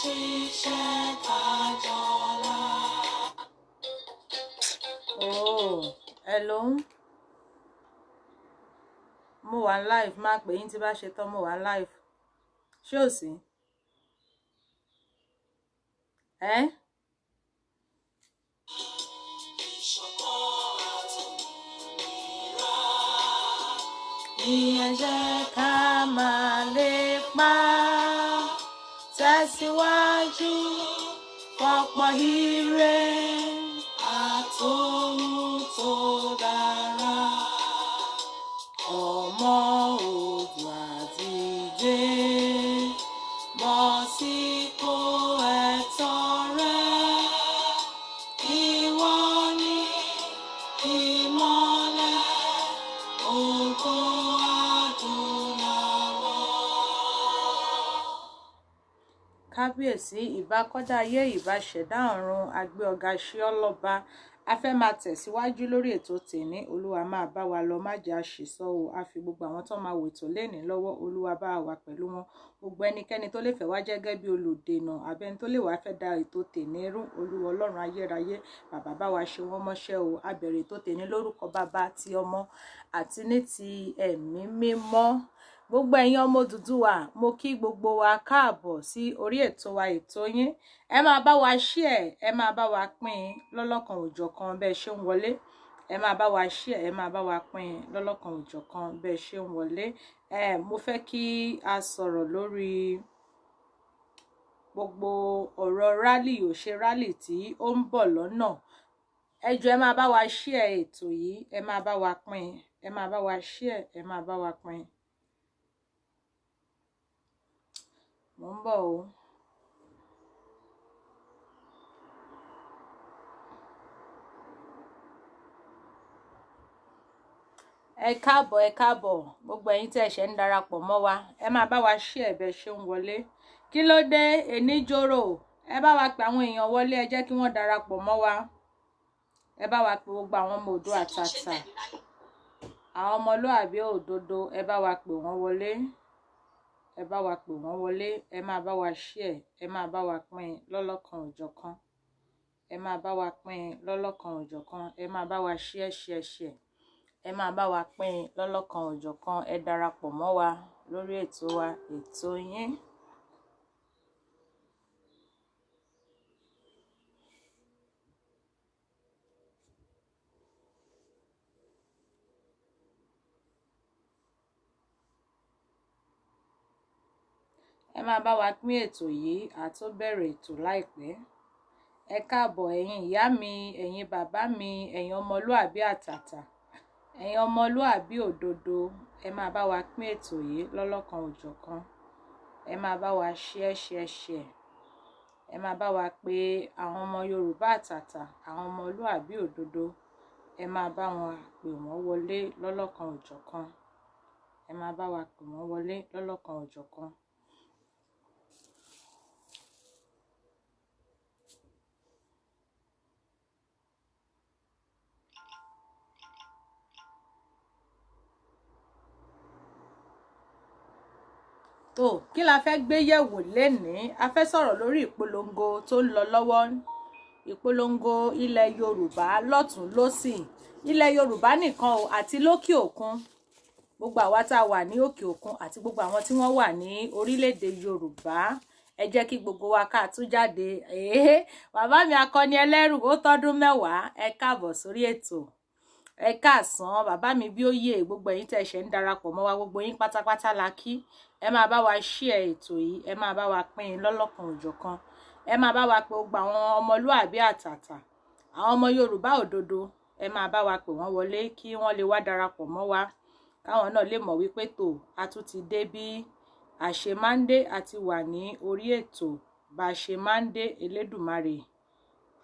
Ṣiṣẹ́ ká jọlá. Oh, hello. Mo wà live, máa pè yín tí bá ṣe tán, mo wà live. Ṣé ò sí? Ẹ́? Ìṣọ̀kan àtòmìnira. Ní ẹ jẹ́ ká máa lépa, tẹ̀síwájú fọ́pọ̀ ire. Àtòhun tó dára. Ọmọ Oòduà dìde, bọ́ sípò ẹ̀tọ́ rẹ. Ìwọ ni ìmọ́lẹ̀ Ògo adúláwọ̀. Kábíyèsí, ìbà kọ́dá ayé, ìbà ṣẹ̀dá ọ̀run, agbé ọ̀gá ṣíọ́lọ́ba. A fẹ́ máa tẹ̀síwájú lórí ètò tèní. Olúwa máa bá wa lọ, má jẹ́ àṣìsọ o. A fi gbogbo àwọn tó máa wètò lénìí lọ́wọ́, Olúwa bá wa pẹ̀lú wọn. Gbogbo ẹnikẹ́ni tó lè fẹ́ wá jẹ́gẹ́ bí olùdènà àbẹ́ni tó lè wá fẹ́ da ètò tèní rú, Olúwa Ọlọ́run ayérayé, bàbá bá wa ṣe wọ́n mọ́ṣẹ́ o. A bẹ̀rẹ̀ ètò tèní lórúkọ bàbá ti ọmọ àti ní ti ẹ̀mí mímọ́. Gbogbo ẹ̀yin ọmọ Odùduwà, mo kí gbogbo wa káàbọ̀ sí orí ètò wa, ètò yín. Ẹ máa bá wa share, ẹ máa bá wa pín lọ́lọ́kan òjọ̀kan bẹ́ẹ̀ ṣe ń wọlé. Ẹ máa bá wa share, ẹ máa bá wa pín lọ́lọ́kan òjọ̀kan bẹ́ẹ̀ ṣe ń wọlé. Ẹ mo fẹ́ kí a sọ̀rọ̀ lórí gbogbo ọ̀rọ̀ rally, ò ṣe rally tí ó ń bọ̀ lọ́nà. Ẹ jọ̀ọ́ ẹ máa bá wa share ètò yìí, ẹ máa bá wa pín, ẹ máa bá wa share, ẹ máa bá wa pín. Mo ń bọ̀ o. Ẹ káàbọ̀, ẹ káàbọ̀, gbogbo ẹ̀yin tí ẹ ṣẹ̀ ń darapọ̀ mọ́ wa. Ẹ máa bá wa share bẹ́ẹ̀ ṣe ń wọlé. Kí ló dé èní jòrò? Ẹ bá wa pe àwọn èèyàn wọlé, ẹ jẹ́ kí wọ́n darapọ̀ mọ́ wa. Ẹ bá wa pe gbogbo àwọn ọmọ Oòduà àtàtà, àwọn ọmọlúàbí òdodo, ẹ bá wa pè wọ́n wọlé. Ẹ bá wa pè wọ́n wọlé, ẹ máa bá wa share, ẹ máa bá wa pín lọ́lọ́kan òjọ̀kan. Ẹ máa bá wa pín lọ́lọ́kan òjọ̀kan, ẹ máa bá wa share, share, share. Ẹ máa bá wa pín lọ́lọ́kan òjọ̀kan. Ẹ darapọ̀ mọ́ wa lórí ètò wa, ètò yín. Ẹ máa bá wa pín ètò yìí, a tó bẹ̀rẹ̀ ètò láìpẹ́. Ẹ káàbọ̀ ẹ̀yin ìyá mi, ẹ̀yin bàbá mi, ẹ̀yin ọmọlúàbí àtàtà, ẹ̀yin ọmọlúàbí òdodo. Ẹ máa bá wa pín ètò yìí lọ́lọ́kan òjọ̀kan. Ẹ máa bá wa share, share, share. Ẹ máa bá wa pé àwọn ọmọ Yorùbá àtàtà, àwọn ọmọlúàbí òdodo, ẹ máa bá wọn pè wọ́n wọlé lọ́lọ́kan òjọ̀kan. Ẹ máa bá wa pè wọ́n wọlé lọ́lọ́kan òjọ̀kan. Tó kí la fẹ́ gbé yẹ̀wò lénìí? A fẹ́ sọ̀rọ̀ lórí ìpolongo tó ń lọ lọ́wọ́, ìpolongo ilẹ̀ Yorùbá lọ́tún lósì, ilẹ̀ Yorùbá nìkan o àti lókè òkun. Gbogbo àwa tá a wà ní òkè òkun àti gbogbo àwọn tí wọ́n wà ní orílẹ̀-èdè Yorùbá, ẹ jẹ́ kí gbogbo wa ká tún jáde. Bàbá mi akọni ẹlẹ́rù, ó tọ́dún mẹ́wàá, ẹ káàbọ̀ sórí ètò. Ẹ káàsán bàbá mi bí ó yè, gbogbo ẹ̀yin tẹ́ ṣẹ̀ ń darapọ̀ mọ́ wa, gbogbo yín pátápátá la kí. Ẹ máa bá wa share ètò yìí, ẹ máa bá wa pín in lọ́lọ́kan òjọ̀kan. Ẹ máa bá wa pe gbogbo àwọn ọmọlúàbí àtàtà, àwọn ọmọ Yorùbá òdodo, ẹ máa bá wa pè wọ́n wọlé kí wọ́n lè wá darapọ̀ mọ́ wa, káwọn náà lè mọ̀ wípé tó a tún ti dé bí a ṣe máa ń dé, a ti wà ní orí ètò bá a ṣe máa ń dé. Elédùmarè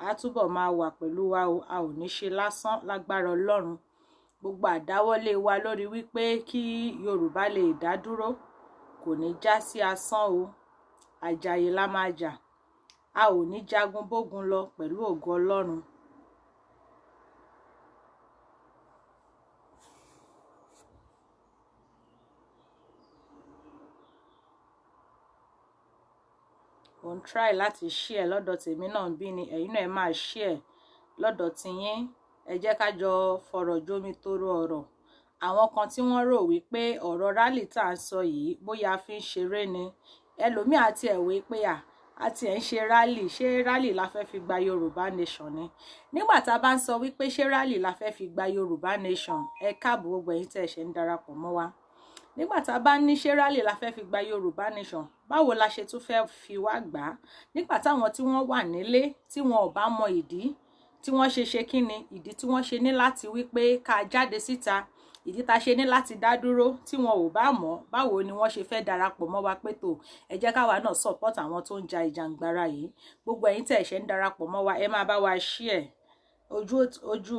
á túbọ̀ máa wà pẹ̀lú wa o, a ò ní ṣe lásán lágbára Ọlọ́run. Gbogbo àdáwọ́lé wa lórí wípé kí Yorùbá lè dá dúró kò ní já sí asán o. Àjàyè la máa jà, a ò ní jagun bógun lọ pẹ̀lú ògo Ọlọ́run. Mo ń try láti share lọ́dọ̀ tèmi náà bí ni, ẹ̀yin náà ẹ máa share lọ́dọ̀ tiyín. Ẹ jẹ́ ká jọ fọ̀rọ̀ jómi toro ọ̀rọ̀. Àwọn kan tí wọ́n rò wípé ọ̀rọ̀ rally tá à ń sọ yìí, bóyá a fi ń ṣeré ni. Ẹlòmíì àti ẹ̀wé pé à àti ẹ̀ ń ṣe rally, ṣé rally la fẹ́ fi gba Yorùbá nation ni? Nígbà tá a bá ń sọ wípé ṣé rally la fẹ́ fi gba Yorùbá nation, ẹ káàbọ̀ gbogbo ẹ̀yin tẹ́ ẹ ṣe ń darapọ̀ mọ́ wa. Nígbà tá a bá ní ṣé rally la fẹ́ fi gba Yorùbá nation, báwo la ṣe tún fẹ́ fi wá gbà á nígbà táwọn tí wọ́n wà nílé, tí wọn ò bá mọ ìdí tí wọ́n ṣe ṣe kí ni ìdí tí wọ́n ṣe ní láti wípé ká jáde síta, ìdí tá a ṣe ní láti dá dúró, tí wọn ò bá mọ̀, báwo ni wọ́n ṣe fẹ́ darapọ̀ mọ́ wa pé tó ẹ jẹ́ káwa náà support àwọn tó ń ja ìjàngbara yìí? Gbogbo ẹ̀yin tẹ́ ẹ ṣe ń darapọ̀ mọ́ wa, ẹ máa bá wa share. Ojú ojú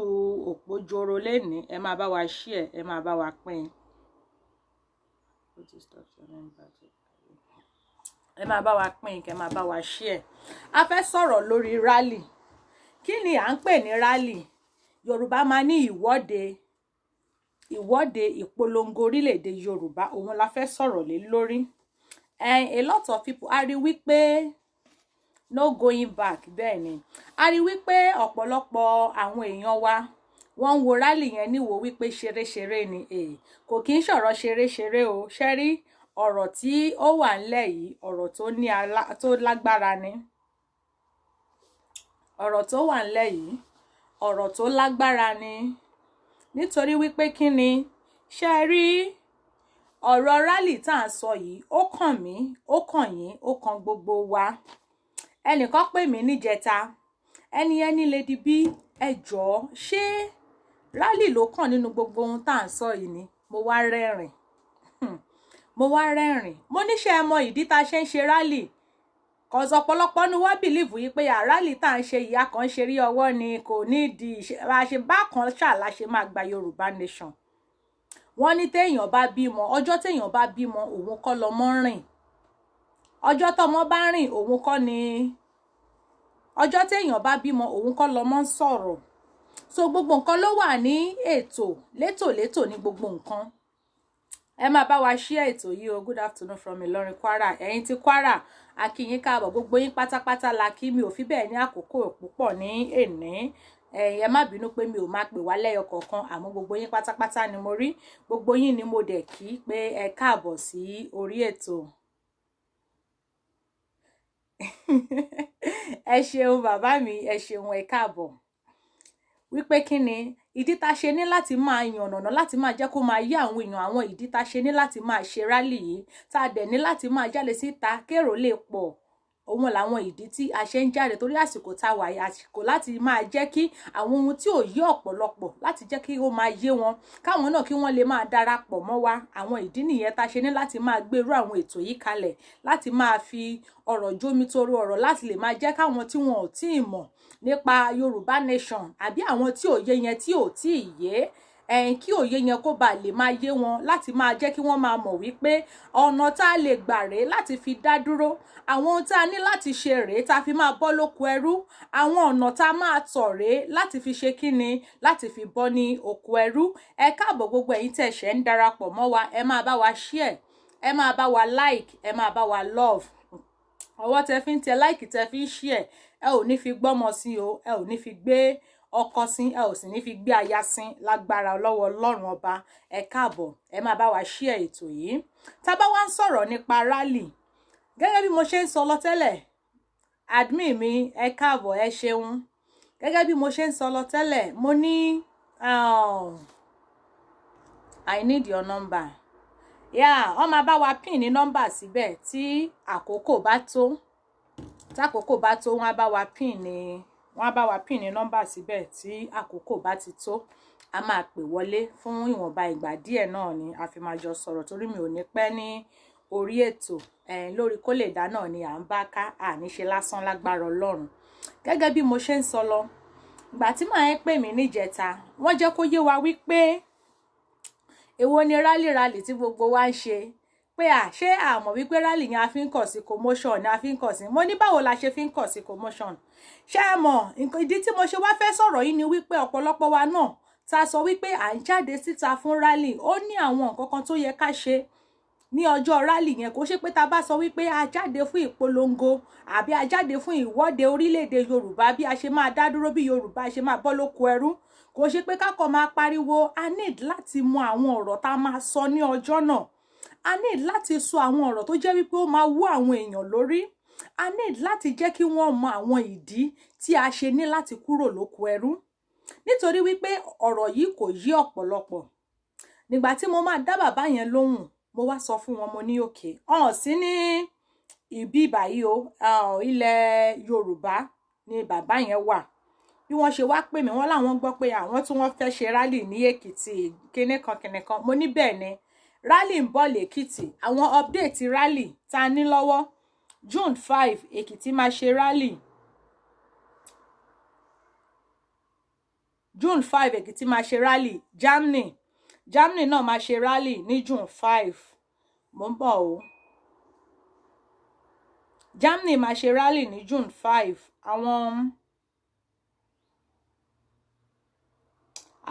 òpó joro lénìí. Ẹ máa bá wa share, ẹ máa bá wa pín. Ó ti stop sending back. Ẹ máa bá wa pín, kẹ́ máa bá wa share. A fẹ́ sọ̀rọ̀ lórí rally. Kí ni à ń pè ní rally? Yorùbá máa ní ìwọ́de, ìwọ́de ìpolongo orílẹ̀-èdè Yorùbá. Òun la fẹ́ sọ̀rọ̀ lé lórí. And a lot of people, a rí wípé no going back. Bẹ́ẹ̀ ni, a rí wípé ọ̀pọ̀lọpọ̀ àwọn èèyàn wa, wọ́n ń wo rally yẹn níwò wípé ṣeréṣeré ni. Kò kí ń ṣọ̀rọ̀ ṣeréṣeré o. Ṣẹ́rí ọ̀rọ̀ tí ó wà ńlẹ̀ yìí, ọ̀rọ̀ tó ní tó lágbára ni. Ọ̀rọ̀ tó wà ńlẹ̀ yìí, ọ̀rọ̀ tó lágbára ni. Nítorí wípé kí ni? Ṣe rí ọ̀rọ̀ rally tá à ń sọ yìí, ó kàn mí, ó kàn yín, ó kàn gbogbo wa. Ẹnìkan pè mí níjẹta. Ẹni ẹni Lady B, ẹ jọ̀ọ́, ṣé rally ló kàn nínú gbogbo ohun tá à ń sọ yìí ni? Mo wá rẹ́rìn, mo wá rẹ́rìn. Mo níṣẹ́ ẹ mọ ìdí tá a ṣe ń ṣe rally? 'Cause ọ̀pọ̀lọpọ̀ nu wá believe yìí pé à rally tá à ń ṣe ìyá kan ṣe rí ọwọ́ ni, kò ní di bá a ṣe bákan ṣáà ṣe máa gba Yorùbá nation. Wọ́n ní téèyàn bá bímọ, ọjọ́ téèyàn bá bímọ, òun kọ́ lọmọ rìn. Ọjọ́ tọmọ bá rìn, òun kọ́ ni. Ọjọ́ téèyàn bá bímọ, òun kọ́ lọmọ ń sọ̀rọ̀. So gbogbo nǹkan ló wà ní ètò, létòlétò ní gbogbo nǹkan. Ẹ máa bá wa share ètò yìí o. Good afternoon from Ìlọrin, Kwara. Ẹ̀yin tí Kwara, a kí yín káàbọ̀. Gbogbo yín pátápátá la kí. Mi ò fi bẹ́ẹ̀ ní àkókò púpọ̀ ní èní. Ẹ má bínú pé mi ò máa pè wá lẹ́yọ kọ̀ọ̀kan, àmọ́ gbogbo yín pátápátá ni mo rí, gbogbo yín ni mo dẹ̀ kí pé ẹ káàbọ̀ sí orí ètò. Ẹ ṣeun bàbá mi, ẹ ṣeun, ẹ káàbọ̀. Wípé kí ni ìdí tá a ṣe ní láti máa yànnàná, láti máa jẹ́ kó máa yé àwọn èèyàn àwọn ìdí tá a ṣe ní láti máa ṣe rally yìí, tá a dẹ̀ ní láti máa jáde síta kérò lè pọ̀. Òun làwọn ìdí tí a ṣe ń jáde, torí àsìkò tá a wà yìí, àsìkò láti máa jẹ́ kí àwọn ohun tí ò yé ọ̀pọ̀lọpọ̀, láti jẹ́ kí ó máa yé wọn, káwọn náà kí wọ́n lè máa darapọ̀ mọ́ wa. Àwọn ìdí nìyẹn tá a ṣe ní láti máa gbèrú àwọn ètò yìí kalẹ̀, láti máa fi ọ̀rọ̀ jómitoro ọ̀rọ̀, láti lè máa jẹ́ káwọn tí wọn ò tí ì mọ̀ nípa Yorùbá nation, àbí àwọn tí òye yẹn tí ò tí ì yé ẹ̀yìn, kí òye yẹn kó ba lè máa yé wọn, láti máa jẹ́ kí wọ́n máa mọ̀ wípé ọ̀nà tá a lè gbà rèé láti fi dá dúró, àwọn ohun tá a ní láti ṣe rèé tá a fi máa bọ́ lóko ẹrú, àwọn ọ̀nà tá a máa tọ̀ rèé láti fi ṣe kíni, láti fi bọ́ ní oko ẹrú. Ẹ káàbọ̀ gbogbo ẹ̀yin tẹ̀ ṣẹ̀ ń darapọ̀ mọ́ wa. Ẹ máa bá wa share, ẹ máa bá wa like, ẹ máa bá wa love. Ọwọ́ tẹ fi ń tẹ like, tẹ fi ń share, ẹ ò ní fi gbọ́mọ sí o, ẹ ò ní fi gbé ọkọ sí, ẹ ò sì ní fi gbé aya sí, lágbára lọ́wọ́ Ọlọ́run Ọba. Ẹ káàbọ̀, ẹ máa bá wa share ètò yìí. Tá bá wá ń sọ̀rọ̀ nípa rally, gẹ́gẹ́ bí mo ṣe ń sọ lọ tẹ́lẹ̀, admin mi, ẹ káàbọ̀, ẹ ṣeun. Gẹ́gẹ́ bí mo ṣe ń sọ lọ tẹ́lẹ̀, mo ní I need your number. Yeah, wọ́n máa bá wa pin ní nọ́mbà síbẹ̀ tí àkókò bá tó. Tákòókò bá tó, wọ́n á bá wa pin ní nọ́mbà síbẹ̀. Tí àkókò bá ti tó, a máa pè wọlé fún ìwọ̀nba ìgbà díẹ̀ náà ni a fi máa jọ sọ̀rọ̀, torí mi ò ní pẹ́ ní orí ètò. Lórí kó lè dá náà ni à ń bá ká, àní ṣe lásán lágbára Ọlọ́run. Gẹ́gẹ́ bí mo ṣe ń sọ lọ, ìgbà tí màá ń pè mí níjẹta, wọ́n jẹ́ kó yé wa wípé èwo ni rally rally tí gbogbo wa ń ṣe, pé à ṣé àmọ̀ wípé rally yẹn a fi ń cause commotion ni a fi ń cause. Mo ní báwo la ṣe fi ń cause commotion? Ṣé ẹ mọ̀ ìdí tí mo ṣe wá fẹ́ sọ̀rọ̀ yìí ni wípé ọ̀pọ̀lọpọ̀ wa náà ta sọ wípé à ń jáde síta fún rally, ó ní àwọn nǹkan kan tó yẹ ká ṣe. Ní ọjọ́ rally yẹn, kò ṣe pé tá a bá sọ wípé a jáde fún ìpolongo àbí a jáde fún ìwọ́de orílẹ̀-èdè Yorùbá, bí a ṣe máa dá dúró, bí Yorùbá ṣe máa bọ́ lóko ẹrú, kò ṣe pé kákọ̀ máa pariwo. A need láti mọ àwọn ọ̀rọ̀ tá a máa sọ ní ọjọ́ náà. A need láti sọ àwọn ọ̀rọ̀ tó jẹ́ wípé ó máa wú àwọn èèyàn lórí. A need láti jẹ́ kí wọ́n mọ àwọn ìdí tí a ṣe ní láti kúrò lóko ẹrú, nítorí wípé ọ̀rọ̀ yìí kò yí ọ̀pọ̀lọpọ̀. Nígbà tí mo máa dá bàbá yẹn lóhùn, mo wá sọ fún wọn, mo ní okay, ọ̀hún sí ní ibi báyìí o, ilẹ̀ Yorùbá ni bàbá yẹn wà. Bí wọ́n ṣe wá pè mí, wọ́n láwọn gbọ́ pé àwọn tí wọ́n fẹ́ ṣe rally ní Èkìtì, kinní kan kinní kan. Mo ní bẹ́ẹ̀ ni, rally ń bọ̀ lẹ́kìtì. Àwọn update rally tá a ní lọ́wọ́: June 5, Èkìtì máa ṣe rally. June 5, Èkìtì máa ṣe rally. Germany náà máa ṣe rally ní June 5. Mo ń bọ̀ o. Germany máa ṣe rally ní June 5. Àwọn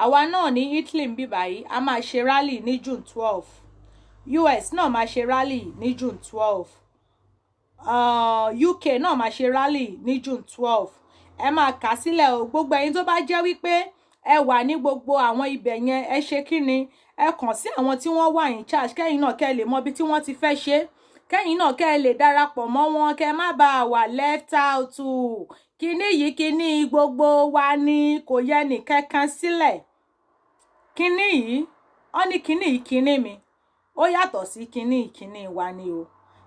àwa náà ní Italy ń bí báyìí, a máa ṣe rally ní June 12. US náà máa ṣe rally ní June 12. UK náà máa ṣe rally ní June 12. Ẹ máa kà sílẹ̀ o. Gbogbo ẹ̀yin tó bá jẹ́ wípé ẹ wà ní gbogbo àwọn ibẹ̀ yẹn, ẹ ṣe kí ni, ẹ kàn sí àwọn tí wọ́n wà in charge, kẹ́yìn náà kẹ́ lè mọ ibi tí wọ́n ti fẹ́ ṣe, kẹ́yìn náà kẹ́ lè darapọ̀ mọ́ wọn, kẹ́ má bàa wà left out. Kíní yìí, kíní gbogbo wa ni, kò yẹ nìkankan sílẹ̀. Kíní yìí, wọ́n ní kíní yìí, kíní mi ó yàtọ̀ sí kíní kíní wa ni o.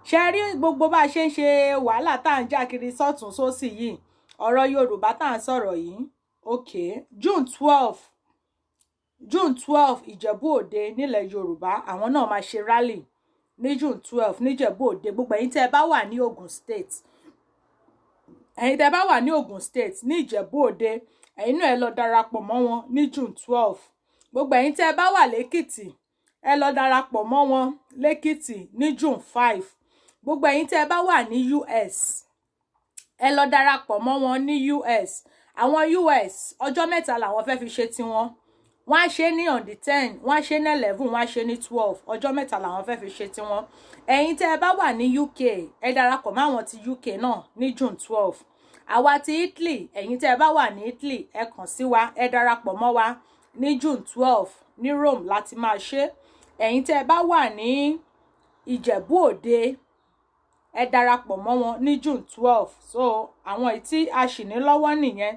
Ṣe rí gbogbo bá a ṣe ń ṣe wàhálà tá à ń jà kiri sọ́tún sósì yìí, ọ̀rọ̀ Yorùbá tá à ń sọ̀rọ̀ yìí? Okay, June 12, June 12, Ìjẹ̀bú Òde nílẹ̀ Yorùbá, àwọn náà máa ṣe rally ní June 12 níjẹ̀bú Òde. Gbogbo ẹ̀yin tẹ́ ẹ bá wà ní Ogun State, ẹ̀yin tẹ́ ẹ bá wà ní Ogun State ní Ìjẹ̀bú Òde, ẹ̀yin náà ẹ lọ darapọ̀ mọ́ wọn ní June 12. Gbogbo ẹ̀yin tẹ́ ẹ bá wà lẹ́kìtì, ẹ lọ darapọ̀ mọ́ wọn lẹ́kìtì ní June 5. Gbogbo ẹ̀yin tẹ́ ẹ bá wà ní US, ẹ lọ darapọ̀ mọ́ wọn ní US. Àwọn US, ọjọ́ 3 làwọn fẹ́ fi ṣe tiwọn. Wọ́n á ṣe ní on the 10, wọ́n á ṣe ní 11, wọ́n á ṣe ní 12. Ọjọ́ 3 làwọn fẹ́ fi ṣe tiwọn. Ẹ̀yin tẹ́ ẹ bá wà ní UK, ẹ darapọ̀ mọ́ àwọn ti UK náà ní June 12. Àwa ti Italy, ẹ̀yin tẹ́ ẹ bá wà ní Italy, ẹ kàn sí wa, ẹ darapọ̀ mọ́ wa ní June 12. Ní Rome láti máa ṣe. Ẹ̀yin tẹ́ ẹ bá wà ní Ìjẹ̀bú Òde, ẹ darapọ̀ mọ́ wọn ní June 12. So àwọn èyí tí a sì ní lọ́wọ́ nìyẹn.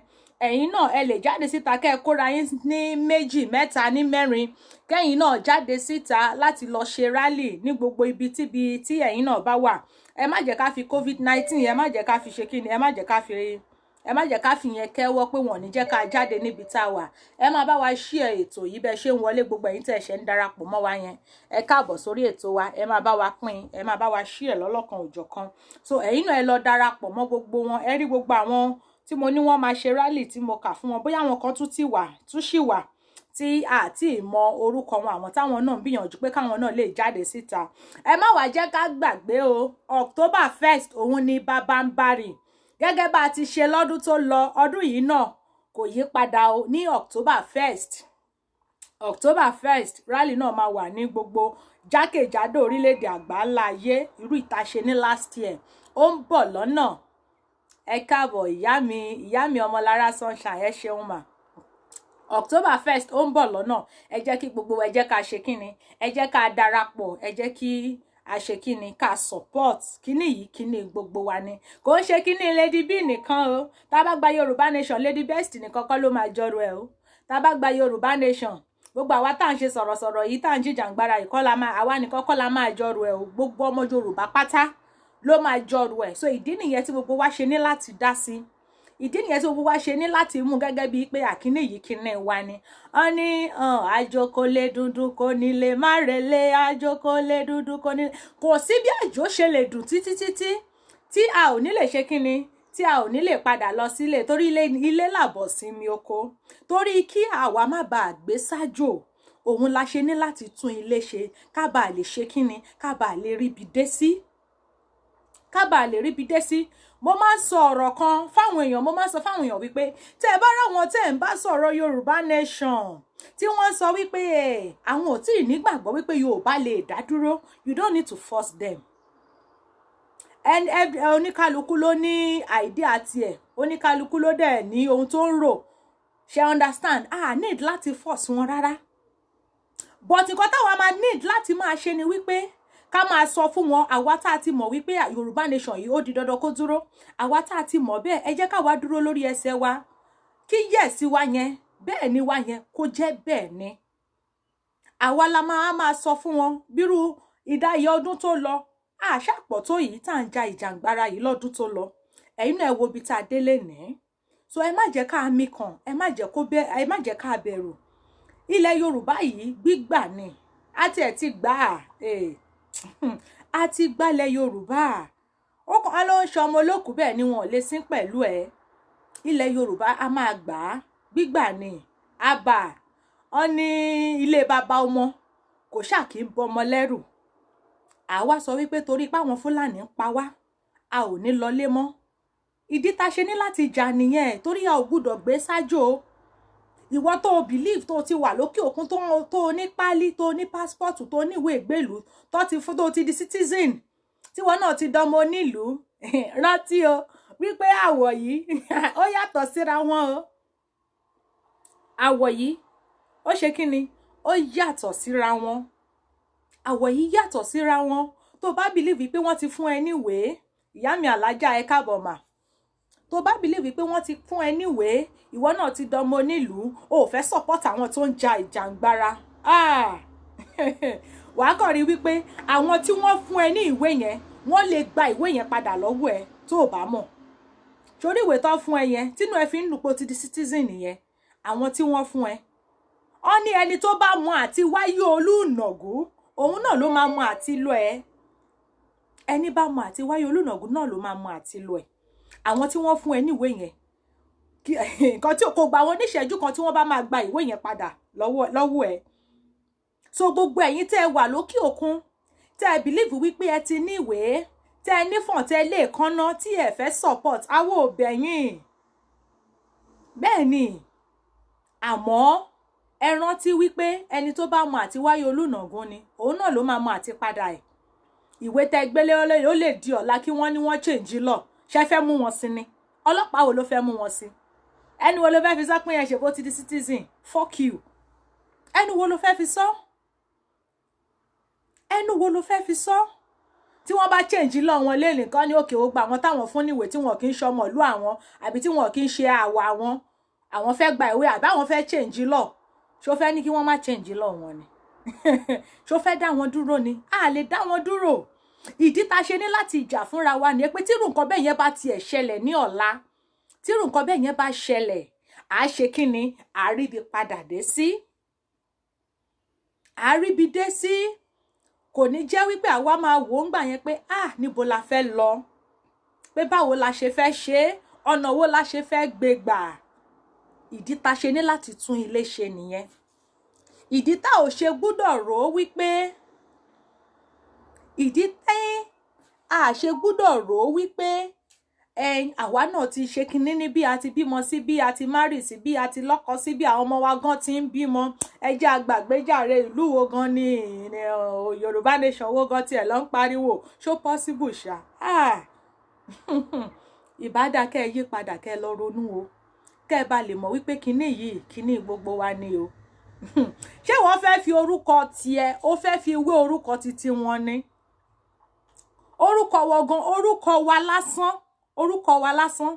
Ẹ̀yin náà ẹ lè jáde síta, kẹ́ ẹ kóra yín ní méjì, mẹ́ta, ní mẹ́rin, kẹ́yìn náà jáde síta láti lọ ṣe rally ní gbogbo ibi tíbi tí ẹ̀yin náà bá wà. Ẹ má jẹ́ ká fi COVID-19, ẹ má jẹ́ ká fi ṣe kíni, ẹ má jẹ́ ká fi yẹn kẹ́wọ́ pé wọ́n ní jẹ́ ká jáde níbi tá a wà. Ẹ máa bá wa share ètò yìí bẹ́ẹ̀ ṣe ń wọlé. Gbogbo ẹ̀yin tẹ́ ẹ ṣe ń darapọ̀ mọ́ wa yẹn, ẹ káàbọ̀ sórí ètò wa. Ẹ máa bá wa pín, ẹ máa bá wa share lọ́lọ́kan òjọ̀kan. So ẹ̀yin náà ẹ lọ darapọ̀ mọ́ gbogbo wọn. Ẹ rí gbogbo àwọn tí mo ní wọ́n máa ṣe rally tí mo kà fún wọn, bóyá àwọn kan tún ti wà, tún ṣì wà tí àti ìmọ̀ orúkọ wọn, àwọn táwọn náà ń gbìyànjú pé káwọn náà lè jáde síta. Ẹ má wàá jẹ́ ká gbàgbé o, October 1st òun ni babambarì. Gẹ́gẹ́ bá a ti ṣe lọ́dún tó lọ, ọdún yìí náà kò yí padà o. Ní October 1st, October 1st, rally náà máa wà ní gbogbo jákèjádò orílẹ̀-èdè àgbáńlá ayé. Irú ìtaṣe ní last year, ó ń bọ̀ lọ́nà. Ẹ káàbọ̀, ìyá mi, ìyá mi Ọmọlára Sunshine, ẹ ṣeun mà. October 1st ó ń bọ̀ lọ́nà. Ẹ jẹ́ kí gbogbo, ẹ jẹ́ ká ṣe kíni, ẹ jẹ́ ká darapọ̀, ẹ jẹ́ kí a ṣe kíni, ká support kíní yìí. Kíní gbogbo wa ni, kò ń ṣe kíní Lady B nìkan o. Tá a bá gba Yorùbá Nation, Lady Best nìkan kọ́ ló máa jọrọ ẹ o. Tá a bá gba Yorùbá Nation, gbogbo àwa tá à ń ṣe sọ̀rọ̀sọ̀rọ̀ yìí, tá à ń jìjàngbara yìí kọ́ la máa, àwa nìkan kọ́ la máa jọrọ ẹ o. Gbogbo ọmọ Yorùbá pátá ló máa jọrọ ẹ. So ìdí nìyẹn tí gbogbo wa ṣe ní láti dá sí. Ìdí nìyẹn tí gbogbo wa ṣe ní láti mú gẹ́gẹ́ bíi pé àkíní yìí, kíní wa ni. Wọ́n ní àjòkólé dúdú kò nílé má relé, àjòkólé dúdú kò nílé. Kò sí bí àjò ṣe lè dùn títí títí tí a ò ní lè ṣe kíni, tí a ò ní lè padà lọ sílé, torí ilé ilé làbọ̀ sinmi oko. Torí kí àwa má bàa gbé sájò, òun la ṣe ní láti tún ilé ṣe, ká bàa lè ṣe kíni, ká bàa lè ríbi dé sí, ká bàa lè ríbi dé sí. Mo máa ń sọ ọ̀rọ̀ kan fáwọn èèyàn, mo máa ń sọ fáwọn èèyàn wípé tẹ́ ẹ bá ráwọn tẹ́ ẹ ń bá sọ̀rọ̀ Yorùbá Nation Tí wọ́n sọ wípé àwọn ò tí ì nígbàgbọ́ wípé Yorùbá lè dá dúró, you don't need to force them. Oníkálukú ló ní idea tiẹ̀, oníkálukú ló dẹ̀ ní ohun tó ń rò. Ṣe understand? A need láti force wọn rárá, but nǹkan táwa máa need láti máa ṣe ni wípé ká máa sọ fún wọn. Àwa tá a ti mọ̀ wípé Yorùbá nation yìí, ó di dandan kó dúró, àwa tá a ti mọ̀ bẹ́ẹ̀, ẹ jẹ́ káwa dúró lórí ẹsẹ̀ wa, kí yes wa yẹn, bẹ́ẹ̀ ni wa yẹn, kó jẹ́ bẹ́ẹ̀ ni. Àwa la máa máa sọ fún wọn. Bírú ìdáyé ọdún tó lọ, àṣàpọ̀ tó yìí tá à ń ja ìjàngbara yìí lọ́dún tó lọ, ẹ̀yin náà ẹ wo ibi tá a délé ní. So ẹ má jẹ́ ká mi kàn, ẹ má jẹ́ ká bẹ̀rù. Ilẹ̀ Yorùbá yìí, gbígbà ni. A tiẹ̀ ti gbà á, a ti gbálẹ̀ Yorùbá. Ó kàn ló ń ṣe ọmọ olókùú, bẹ́ẹ̀ ni wọn ò lè sín pẹ̀lú ẹ̀. Ilẹ̀ Yorùbá, a máa gbà á, gbígbà ni. Àbà wọn ní ilé bàbá ọmọ kò ṣáà kí ń bọmọ lẹ́rù. Àwa sọ wípé torí pé àwọn Fúlàní ń pa wá, a ò ní lọlé mọ́. Ìdí tá a ṣe ní láti jà nìyẹn, torí a ò gbúdọ̀ gbé sájò. Ìwọ tó o believe, tó o ti wà lókè òkun, tó o ní pálí, tó o ní passport, tó o ní ìwé ìgbélùú, tó ti fún, tó o ti di citizen, tíwọ náà ti dánmọ onílùú, rántí o wípé àwọ̀ yìí, ó yàtọ̀ síra wọn o. Àwọ̀ yìí, ó ṣe kí ni? Ó yàtọ̀ síra wọn. Àwọ̀ yìí yàtọ̀ síra wọn. Tó bá believe pé wọ́n ti fún ẹ níwèé, ìyá mi alájà, ẹ káàbọ̀ mà. Tó bá believe pé wọ́n ti fún ẹ níwèé, ìwọ náà ti dánmọ onílùú, o ò fẹ́ support àwọn tó ń ja ìjàngbara, ah, wàá kàn rí wípé àwọn tí wọ́n fún ẹ ní ìwé yẹn, wọ́n lè gba ìwé yẹn padà lọ́wọ́ ẹ tó o bá mọ̀. Torí ìwé tó fún ẹ yẹn, tínú ẹ fi ń lùpọ̀ ti di citizen yẹn, àwọn tí wọ́n fún ẹ, ọ ní ẹni tó bá mọ àti wáyé olúùnàgún, òun náà ló máa mọ àti lọ ẹ. Ẹni bá mọ àti wáyé olúùnàgún náà ló máa mọ àti lọ ẹ. Àwọn tí wọ́n fún ẹ níwèé yẹn, nǹkan tí kò gba wọn níṣẹ́jú kan tí wọ́n bá máa gba ìwé yẹn padà lọ́wọ́ ẹ. So gbogbo ẹ̀yin tẹ́ ẹ wà lókè òkun, tẹ́ ẹ believe wípé ẹ ti ní ìwé, tẹ́ ẹ nífọ̀n, tẹ́ ẹ lè kánná, tí ẹ fẹ́ support, awo òbẹ̀yìn bẹ́ẹ̀ ni. Àmọ́ ẹ rántí wípé ẹni tó bá mọ àti wáyé olùnàgún ni, òun náà ló máa mọ àti padà ẹ̀. Ìwé tẹ́ gbélé, ó lè di ọ̀la kí wọ́n ní wọ́n change lọ. Ṣe fẹ́ mú wọn sí ni? Ọlọ́pàá wo ló fẹ́ mú wọn sí? Ẹni wo ló fẹ́ fi sọ pé yẹn ṣe bó ti di citizen? Fuck you. Ẹnu wo ló fẹ́ fi sọ? Ẹnu wo ló fẹ́ fi sọ? Tí wọ́n bá change lọ wọn lé nìkan ní òkè, ó gba àwọn táwọn fún níwèé tí wọn kì í ṣọmọ ìlú àwọn, àbí tí wọn kì í ṣe àwọ̀ àwọn, àwọn fẹ́ gba ìwé, àbí àwọn fẹ́ change lọ, ṣó fẹ́ ní kí wọ́n má change lọ wọn ni? Ṣó fẹ́ dá wọn dúró ni? A lè dá wọn dúró. Ìdí tá a ṣe ní láti jà fúnra wa ni pé tírú nǹkan bẹ́ẹ̀ yẹn bá tiẹ̀ ṣẹlẹ̀ ní ọ̀la, tírú nǹkan bẹ́ẹ̀ yẹn bá ṣẹlẹ̀, à á ṣe kí ni? À á ríbi padà dé sí, à á ríbi dé sí. Kò ní jẹ́ wípé àwa máa wò ó ń gbà yẹn pé, ah, níbo la fẹ́ lọ, pé báwo la ṣe fẹ́ ṣe é, ọ̀nà wo la ṣe fẹ́ gbé gbà. Ìdí tá ṣe ní láti tún ilé ṣe nìyẹn. Ìdí tá ò ṣe gbúdọ̀ rò ó wípé, ìdí tí a ṣe gbúdọ̀ rò ó wípé ẹn àwa náà ti ṣe kinní ní bí a ti bímọ sí, bí a ti marry sí, bí a ti lọ́kọ sí, bí àwọn ọmọ wa gan ti ń bímọ, ẹ jẹ́ àgbàgbéjàre. Ìlú wo gan ni Yorùbá nation wo gan tiẹ̀ ló ń pariwo? Ṣó possible ṣá? Ah, ìbádá kẹ́ ẹ yí padà, kẹ́ ẹ lọ ronú o, kẹ́ ẹ bá lè mọ̀ wípé kinní yìí, kinní gbogbo wa ni o. Ṣé wọ́n fẹ́ fi orúkọ tiẹ̀, ó fẹ́ fi wé orúkọ titi wọn ni? Orúkọ wọn gan, orúkọ wa lásán, orúkọ wa lásán,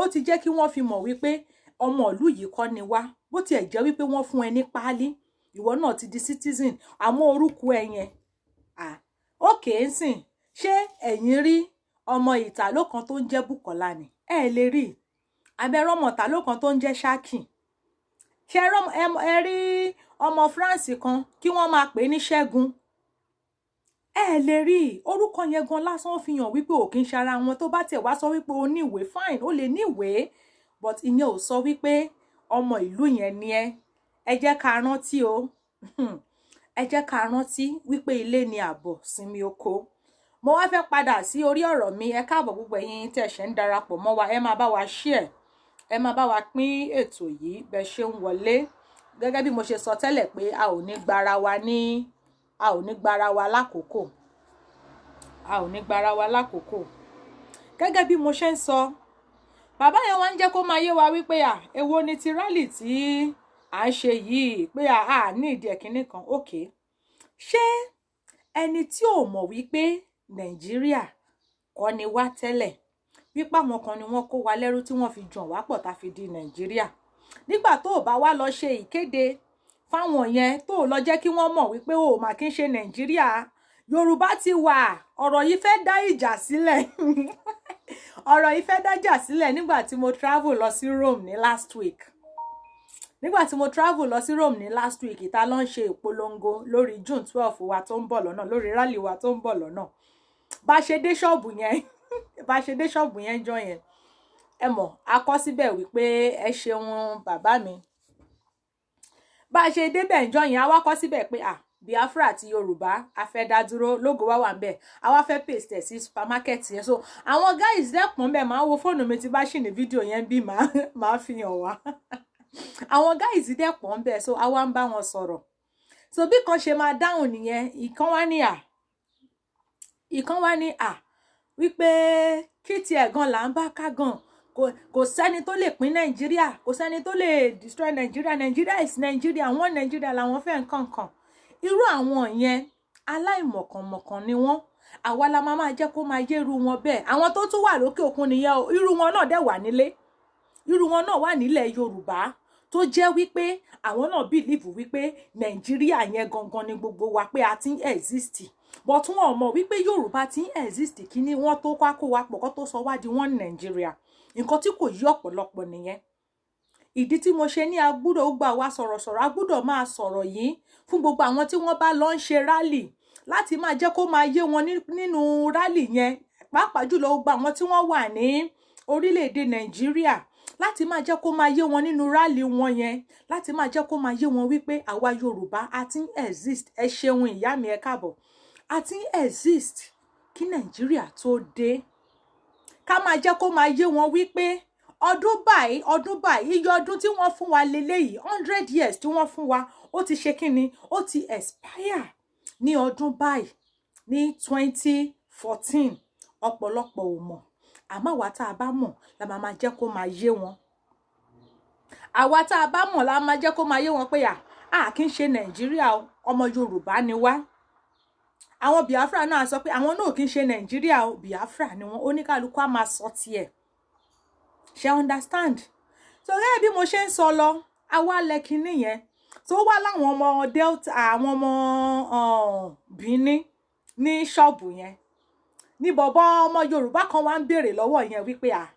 ó ti jẹ́ kí wọ́n fi mọ̀ wípé ọmọ ìlú yìí kọ́ ni wá. Bó tiẹ̀ jẹ́ wípé wọ́n fún ẹ ní páálí, ìwọ náà ti di citizen, àmọ́ orúkọ ẹ yẹn, ah, ókè ń sìn. Ṣé ẹ̀yin rí ọmọ ìtàló kan tó ń jẹ́ Bùkọ́lá ni? Ẹ lè rí abẹ́rẹ́ ọmọ ìtàló kan tó ń jẹ́ Ṣákì. Ṣé ẹ rí ọmọ France kan kí wọ́n máa pè é ní Ṣẹ́gun? Ẹ lè rí. Orúkọ yẹn gan lásán, ó fi hàn wípé ò kí ń ṣara wọn. Tó bá tiẹ̀ wá sọ wípé o ní ìwé, fine, ó lè ní ìwé, but ìyẹn ò sọ wípé ọmọ ìlú yẹn ni ẹ. Ẹ jẹ́ ká rántí o, ẹ jẹ́ ká rántí wípé ilé ni àbọ̀ sinmi oko. Mo wá fẹ́ padà sí orí ọ̀rọ̀ mi. Ẹ káàbọ̀, gbogbo ẹ̀yin tẹ́ ṣẹ̀ ń darapọ̀ mọ́ wa. Ẹ máa bá wa share, ẹ máa bá wa pín ètò yìí bẹ́ ṣe ń wọlé. Gẹ́gẹ́ bí mo ṣe sọ tẹ́lẹ̀ pé a ò ní gbára wa lákòókò, a ò ní gbára wa lákòókò. Gẹ́gẹ́ bí mo ṣe ń sọ, bàbá yẹn wá ń jẹ́ kó máa yé wa wípé à, èwo ni ti rally tí à ń ṣe yìí, pé à ní ìdí ẹ̀kínní kan. Òkè, ṣé ẹni tí ò mọ̀ wípé Nàìjíríà kọ́ ni wá tẹ́lẹ̀, wípé àwọn kan ni wọ́n kó wa lẹ́rú tí wọ́n fi jàn wá pọ̀ tá fi di Nàìjíríà, nígbà tó o bá wá lọ ṣe ìkéde fáwọn yẹn, tó o lọ jẹ́ kí wọ́n mọ̀ wípé o mà kí ń ṣe Nàìjíríà, Yorùbá ti wà? Ọ̀rọ̀ yìí fẹ́ dá ìjà sílẹ̀, ọ̀rọ̀ yìí fẹ́ dájà sílẹ̀ nígbà tí mo travel lọ sí Rome ní last week. Nígbà tí mo travel lọ sí Rome ní last week, ìta ló ń ṣe ìpolongo lórí June 12 wa tó ń bọ̀ lọ́nà, lórí rally wa tó ń bọ̀ lọ́nà. Bá ṣe dé ṣọ́ọ̀bù yẹn, bá ṣe dé ṣọ́ọ̀bù yẹn jọ yẹn, ẹ mọ̀, a kọ síbẹ̀ wípé, ẹ ṣeun bàbá mi. Bá a ṣe débẹ̀ ńjọ́ yẹn, a wá kọ síbẹ̀ pé à, Biafra àti Yorùbá a fẹ́ dá dúró, lógo wá wà ńbẹ̀. A wá fẹ́ paste ẹ̀ sí supermarket yẹn. So àwọn guys dẹ́kun bẹ́ẹ̀, máa wo fóònù mi, tí bá ṣì ní fídíò yẹn bí, máa fi hàn wá. Àwọn guys dẹ́pọ̀ ńbẹ̀, so a wá ń bá wọn sọ̀rọ̀. So bí kan ṣe máa dáhùn nìyẹn, ìkan wá ní à wípé kí tiẹ̀ gan là ń bá ká gan, kò sẹ́ni tó lè pín Nàìjíríà, kò sẹ́ni tó lè destroy Nàìjíríà, Nàìjíríà is Nàìjíríà, wọ́n Nàìjíríà làwọn fẹ́, nǹkan kan. Irú àwọn yẹn, aláìmọ̀kànmọ̀kàn ni wọ́n. Àwa la máa máa jẹ́ kó máa yérú wọn bẹ́ẹ̀. Àwọn tó tún wà lókè òkun nìyẹn o. Irú wọn náà dẹ̀ wà nílé, irú wọn náà wà nílẹ̀ Yorùbá, tó jẹ́ wípé àwọn náà believe wípé Nàìjíríà yẹn gangan ni gbogbo wa, pé a ti ń exist, but wọn ò mọ̀ wípé Yorùbá ti ń exist kí ni wọ́n tó kó wa pọ̀ kó tó sọ wá di wọ́n Nàìjíríà. Nǹkan tí kò yí ọ̀pọ̀lọpọ̀ nìyẹn. Ìdí tí mo ṣe ní agbúdọ̀ gbà wá sọ̀rọ̀sọ̀rọ̀, agbúdọ̀ máa sọ̀rọ̀ yìí fún gbogbo àwọn tí wọ́n bá lọ ń ṣe rally, láti máa jẹ́ kó máa yé wọn nínú rally yẹn, pàápàá jùlọ gbogbo àwọn tí wọ́n wà ní orílẹ̀-èdè Nàìjíríà, láti máa jẹ́ kó máa yé wọn nínú rally wọn yẹn, láti máa jẹ́ kó máa yé wọn wípé àwa Yorùbá a ti ń exist. Ẹ ṣeun ìyá mi, ẹ káàbọ̀. A ti ń exist kí Nàìjíríà tó dé. Ká máa jẹ́ kó máa yé wọn wípé ọdún báyìí, ọdún báyìí, iye ọdún tí wọ́n fún wa leléyìí, 100 years tí wọ́n fún wa, ó ti ṣe kíni, ó ti expire ní ọdún báyìí, ní 2014. Ọ̀pọ̀lọpọ̀ ò mọ̀, àmọ́ àwa tá a bá mọ̀ la máa máa jẹ́ kó máa yé wọn. Àwa tá a bá mọ̀ la máa jẹ́ kó máa yé wọn pé à kì í ṣe Nàìjíríà, ọmọ Yorùbá ni wá. Àwọn Biafra náà sọ pé àwọn náà kì í ṣe Nàìjíríà o, Biafra ni wọn. Oníkálukú á máa sọ tiẹ̀, ṣe understand? So gẹ́gẹ́ bí mo ṣe ń sọ lọ, àwa lẹ́kìnní yẹn tó wá láwọn ọmọ Delta, àwọn ọmọ Benin ní ṣọ́ọ̀bù yẹn, ní bọ̀bọ̀ ọmọ Yorùbá kan wá ń béèrè lọ́wọ́ yẹn wípé, "Ah,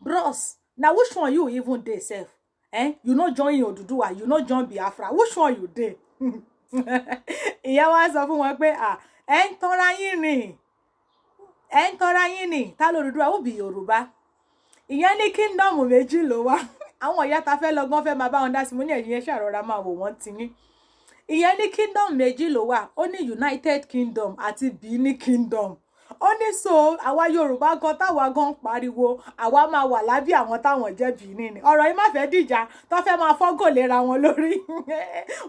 bros, na which one you even dey sef? Eh, you no join Oduduwa, you no join Biafra, which one you dey?" Ìyẹn wá sọ fún wọn pé, "Ah, ẹ ń tanra yín ni, ẹ ń tanra yín ni. Ta ló Odùduwà ó bí Yorùbá?" Ìyẹn ní kingdom méjì ló wá. Àwọn ìyá ta fẹ́ lọ́gbọ́n fẹ́ máa bá wọn dá sí. Mo ní ẹ̀yìn yẹn ṣàrọ̀ra máa wò wọ́n ti yín. Ìyẹn ní kingdom méjì ló wà. Ó ní United Kingdom àti Benin Kingdom. Ó ní so àwa Yorùbá gan, táwa gan pariwo, àwa máa wà lábẹ́ àwọn táwọn jẹ́ Benin ni. Ọ̀rọ̀ yìí má fẹ́ dìjà tó fẹ́ máa fọ́gò lera wọn lórí.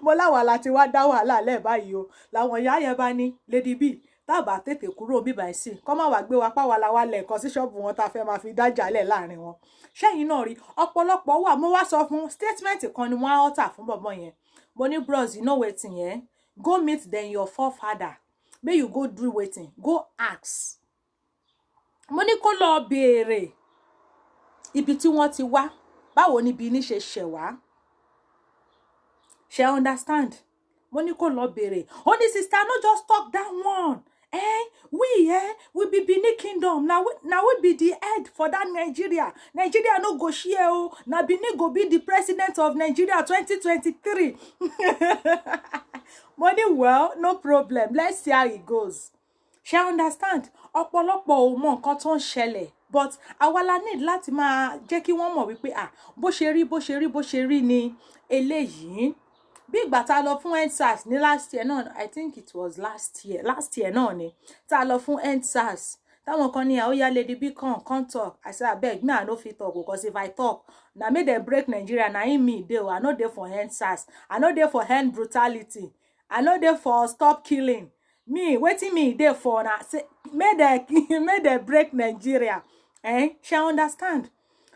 Mo láwa láti wá dá wàhálà lẹ́ẹ̀ báyìí o. Làwọn ìyá yẹn bá ní, "Lady B, tábà tètè kúrò bíbá ẹ̀ sí kọ́ má wàá gbé wa páwa la wá lẹ̀kọ́ sí ṣọ́ọ̀bù wọn tá a fẹ́ máa fi dájà lẹ̀ láàrin wọn." Ṣẹ́yìn náà rí ọ̀pọ̀lọpọ̀ wà. Mo wá sọ fún, statement kan ni wọ́n á ọ̀tà fún bọ̀bọ̀ yẹn. Mo ní, "Bros, you know wetin yẹn, go meet then your forefather, make you go do wetin, go ask." Mo ní kó lọ béèrè ibi tí wọ́n ti wá, báwo ni Benin ṣe ṣẹ̀ wá. Ṣe understand? Mo ní kó lọ béèrè. Ó ní, "Sister, no just talk that one. Eh, we be Benin Kingdom. Na we be the head for that Nigeria. Nigeria no go share o. Na Benin go be the president of Nigeria 2023." Mo ní, "Well, no problem, let's see how it goes." Ṣe understand? Ọ̀pọ̀lọpọ̀ ò mọ nǹkan tó ń ṣẹlẹ̀, but àwa la need láti máa jẹ́ kí wọ́n mọ̀ wípé ah, bó ṣe rí, bó ṣe rí, bó ṣe rí ni eléyìí. Bí ìgbà tá a lọ fún EndSARS ní last year náà, I think it was last year, last year náà ni tá a lọ fún EndSARS, Táwọn kan ní, "Ó yá, Lady B, come, come talk." I say, "Abeg, me I no fit talk, because if I talk na make dem break Nigeria na im me dey o. I no dey for end SARS, I no dey for end brutality, I no dey for stop killing. Me, wetin me dey for na say make dem break Nigeria." Eh, ṣe understand?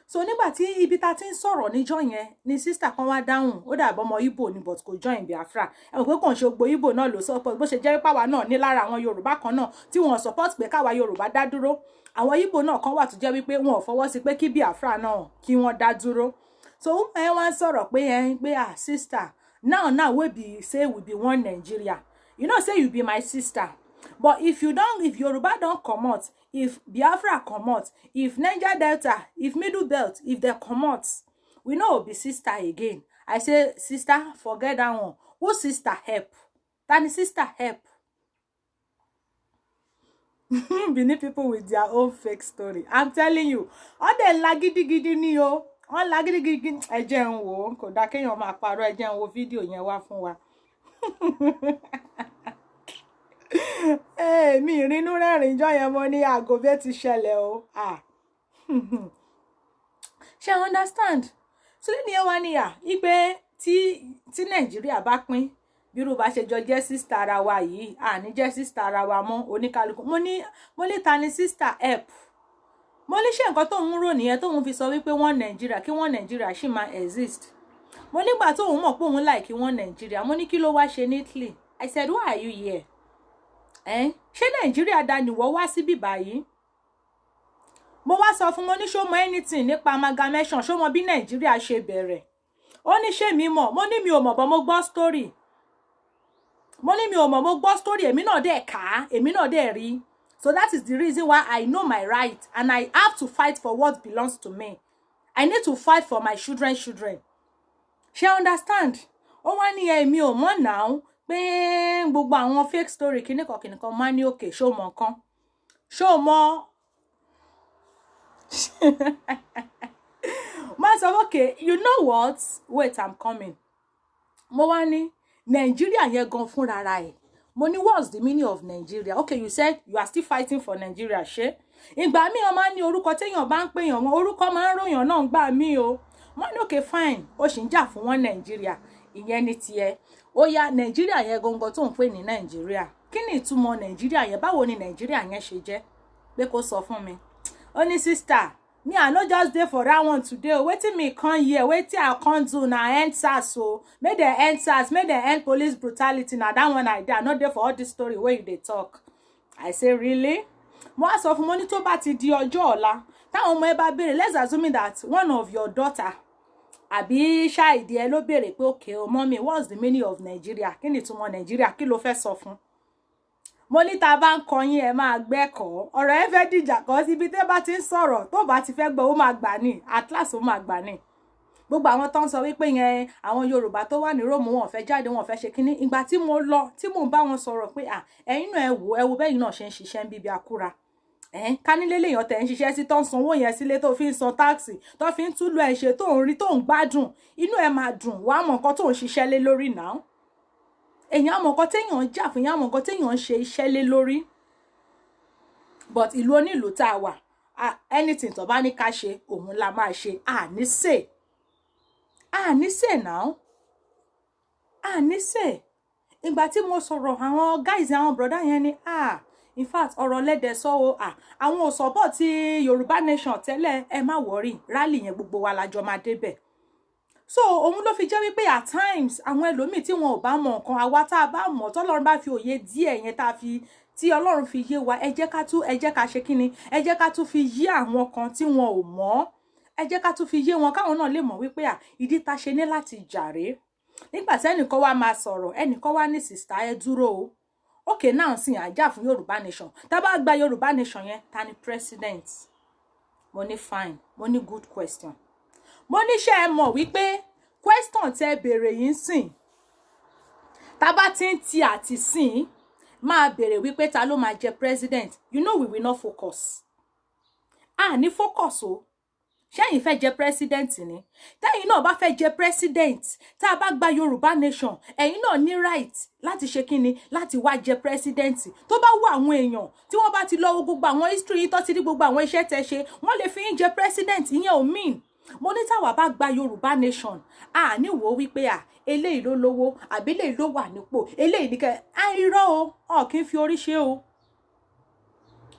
So nígbà tí ibi tá ti ń sọ̀rọ̀ níjọ́ yẹn ni sister kan wá dáhùn. Ó dàbọ̀ ọmọ Ìgbò ni, but kò join Biafra. Ẹ mọ̀ pé kò ń ṣe gbogbo Ìgbò náà ló support. Bó ṣe jẹ́ pàwa náà ní lára àwọn Yorùbá kan náà tí wọ́n support pé káwa Yorùbá dá dúró, àwọn Ìgbò náà kan wà tó jẹ́ wípé wọn ò fọwọ́ sí pé kí Biafra náà kí wọ́n dá dúró. So ẹ wá ń sọ̀rọ̀ pé ẹ pé, "Ah, sister, now now wey be say we be one Nigeria, you know say you be my sister, but if you don, if Yoruba don comot, if Biafra comot, if Niger Delta, if Middle Belt, if dem comot, we no go be sister again." I say, "Sister, forget that one. Who sister help? Tani sister help?" Benin people with their own fake story, I'm telling you. Wọ́n dẹ̀ la gidigidi ní o, wọ́n la gidigidi. Ẹ jẹ́ ń wò ó, kò dáa kéèyàn máa parọ́. Ẹ jẹ́ ń wo fídíò yẹn wá fún wa. Mi ìrìnnú rẹ́rìn jọ yẹn, mo ní àgọ́bẹ́ ti ṣẹlẹ̀ o. Ah, ṣe understand? So ní ẹ wá níyà wípé tí Nàìjíríà bá pín, bírú bá ṣe jọ jẹ́ sister ara wa yìí, àní jẹ́ sister ara wa mọ́, oníkálukú. Mo ní ta ni sister help? Mo ní ṣe nǹkan tóun rò nìyẹn tóun fi sọ wípé wọ́n Nàìjíríà, kí wọ́n Nàìjíríà ṣì máa exist? Mo nígbà tóun mọ̀ pé òun like wọ́n Nàìjíríà, mo ní kí ló wá ṣe ní Italy? I said, "Why are you here?" Eh? Ṣé Nàìjíríà da nìwọ wá síbí báyìí? Mo wá sọ fún, mo ní ṣó mọ anything nípa amalgamation? Ṣó mọ bí Nàìjíríà ṣe bẹ̀rẹ̀? Ó ní ṣé mi mọ̀? Mo ní mi ò mọ̀, bọ́ mo gbọ́ story. Mo ní mi ò mọ̀, mo gbọ́ story, èmi náà dẹ̀ kà á, èmi náà dẹ̀ rí. So that is the reason why I know my right and I have to fight for what belongs to me. I need to fight for my children children. Ṣé understand? Ó wá ní èmi ò mọ̀ náà, pé gbogbo àwọn fake story kìnnìkan kìnnìkan. Máa ní òkè, ṣó mọ̀ nǹkan? Ṣó mọ̀? Máa sọ, "Okay, you know what, wait, I'm coming." Mo wá ní Nàìjíríà yẹn gan fúnra ẹ̀, mo ní what's the meaning of Nigeria? Okay, you said you are still fighting for Nigeria. Ṣé ìgbà míì wọn máa ń ní orúkọ téèyàn bá ń pèèyàn wọn, orúkọ máa ń ròyàn náà gbà míì o. Wọ́n ní okay, fine, ó sì ń jà fún wọn Nàìjíríà, ìyẹn ní tiẹ̀. Ó yá, Nàìjíríà yẹn gangan tó ń pè ní Nàìjíríà, kí ni ìtumọ̀ Nàìjíríà yẹn? Báwo ni Nàìjíríà yẹn ṣe jẹ́? Pé kó sọ fún mi. Ó ní, "Sister, me I no just dey for that one today o. Wetin me come here, wetin I come do na end SARS o. Make dem end SARS, make dem end police brutality. Na that one I dey. I no dey for all this story wey you dey talk." I say, "Really?" Mo wá sọ fún, mo ní tó bá ti di ọjọ́ ọ̀la, táwọn ọmọ ẹ bá béèrè, let's assume that one of your daughter àbí ṣáìdì ẹ ló béèrè pé, "Okay o, mummy, what's the meaning of Nigeria? Kí ni ìtumọ̀ Nigeria?" Kí ló fẹ́ sọ fún? Mo ní tá a bá ń kọyín, ẹ máa gbẹ́kọ̀ọ́. Ọ̀rọ̀ ẹ fẹ́ dìjà kan síbi tẹ́ bá ti ń sọ̀rọ̀, tó bá ti fẹ́ gbọ́, ó máa gbà ní at last, ó máa gbà ní. Gbogbo àwọn tó ń sọ wípé yẹn, àwọn Yorùbá tó wà ní Róòmù, wọn ò fẹ́ jáde, wọn ò fẹ́ ṣe kínní. Ìgbà tí mo lọ, tí mò ń bá wọn sọ̀rọ̀ pé à, ẹ̀yin náà, ẹ wò, ẹ wo bẹ́yìn náà ṣe ń ṣiṣẹ́ ń bíbi akúra kánílé lèèyàn tẹ̀ ń ṣiṣẹ́ sí, tó ń sanwó yẹn sílé, tó fi ń san tax, tó fi ń túlù ẹ̀ ṣe, tó ń rí, tó ń gbádùn, inú ẹ̀ máa dùn. Wàá mọ̀ nǹkan tó ń ṣiṣẹ́ lé lórí náà. Èèyàn á mọ̀ nǹkan téèyàn ń jà fún, èèyàn á mọ̀ nǹkan téèyàn ń ṣe iṣẹ́ lé lórí. But ìlú onílùú tá a wà, anything tó bá ní ká ṣe, òun la máa ṣe. Àní sè, àní sè náà, àní sè. Ìgbà tí mo sọ̀rọ̀, àwọn guys, àwọn brother yẹn ni, ah, in fact, ọ̀rọ̀ lẹ́dẹ̀ sọ o. Ah, àwọn ò support ti Yorùbá nation tẹ́lẹ̀. Ẹ má worry, rally yẹn, gbogbo wa la jọ máa débẹ̀. So òun ló fi jẹ́ wípé at times, àwọn ẹlòmíì tí wọn ò bá mọ nǹkan, àwa tá a bá mọ̀, tọ́lọ́run bá fi òye díẹ̀ yẹn tá a fi tí Ọlọ́run fi yé wa, ẹ jẹ́ ká tún, ẹ jẹ́ ká ṣe kíni, ẹ jẹ́ ká tún fi yé àwọn kan tí wọn ò mọ̀. Ẹ jẹ́ ká tún fi yé wọn, káwọn náà lè mọ̀ wípé à, ìdí ta ṣe ní láti jàre. Nígbà tí ẹnìkan wá máa sọ̀rọ̀, ẹnìkan wá ní, "Sister, ẹ dúró o. Okay, now sin àjà fún Yorùbá nation, tá a bá gba Yorùbá nation yẹn, ta ni president?" Mo ní fine. Mo ní good question. Mo ní ṣé ẹ mọ̀ wípé question tẹ́ béèrè yìí ń sìn, tá a bá ti ń ti àti sìn máa béèrè wípé ta ló máa jẹ president, you know we will not focus. A ní focus o. Ṣẹ́yìn fẹ́ jẹ president ni? Tẹ́yìn náà bá fẹ́ jẹ president, tá a bá gba Yorùbá nation, ẹ̀yin náà ní right láti ṣe kíni, láti wá jẹ president. Tó bá wù àwọn èèyàn, tí wọ́n bá ti lọ wo gbogbo àwọn history yìí, tó ti rí gbogbo àwọn iṣẹ́ tẹ́ ṣe, wọ́n lè fi yín jẹ president. Ìyẹn ò mean. Mo ní táwa bá gba Yorùbá nation, a ní wò ó wípé à, eléyìí ló lówó àbí eléyìí ló wà nípò, eléyìí ní kẹ á. Irọ́ o, ọ̀ kì í fi orí ṣe o,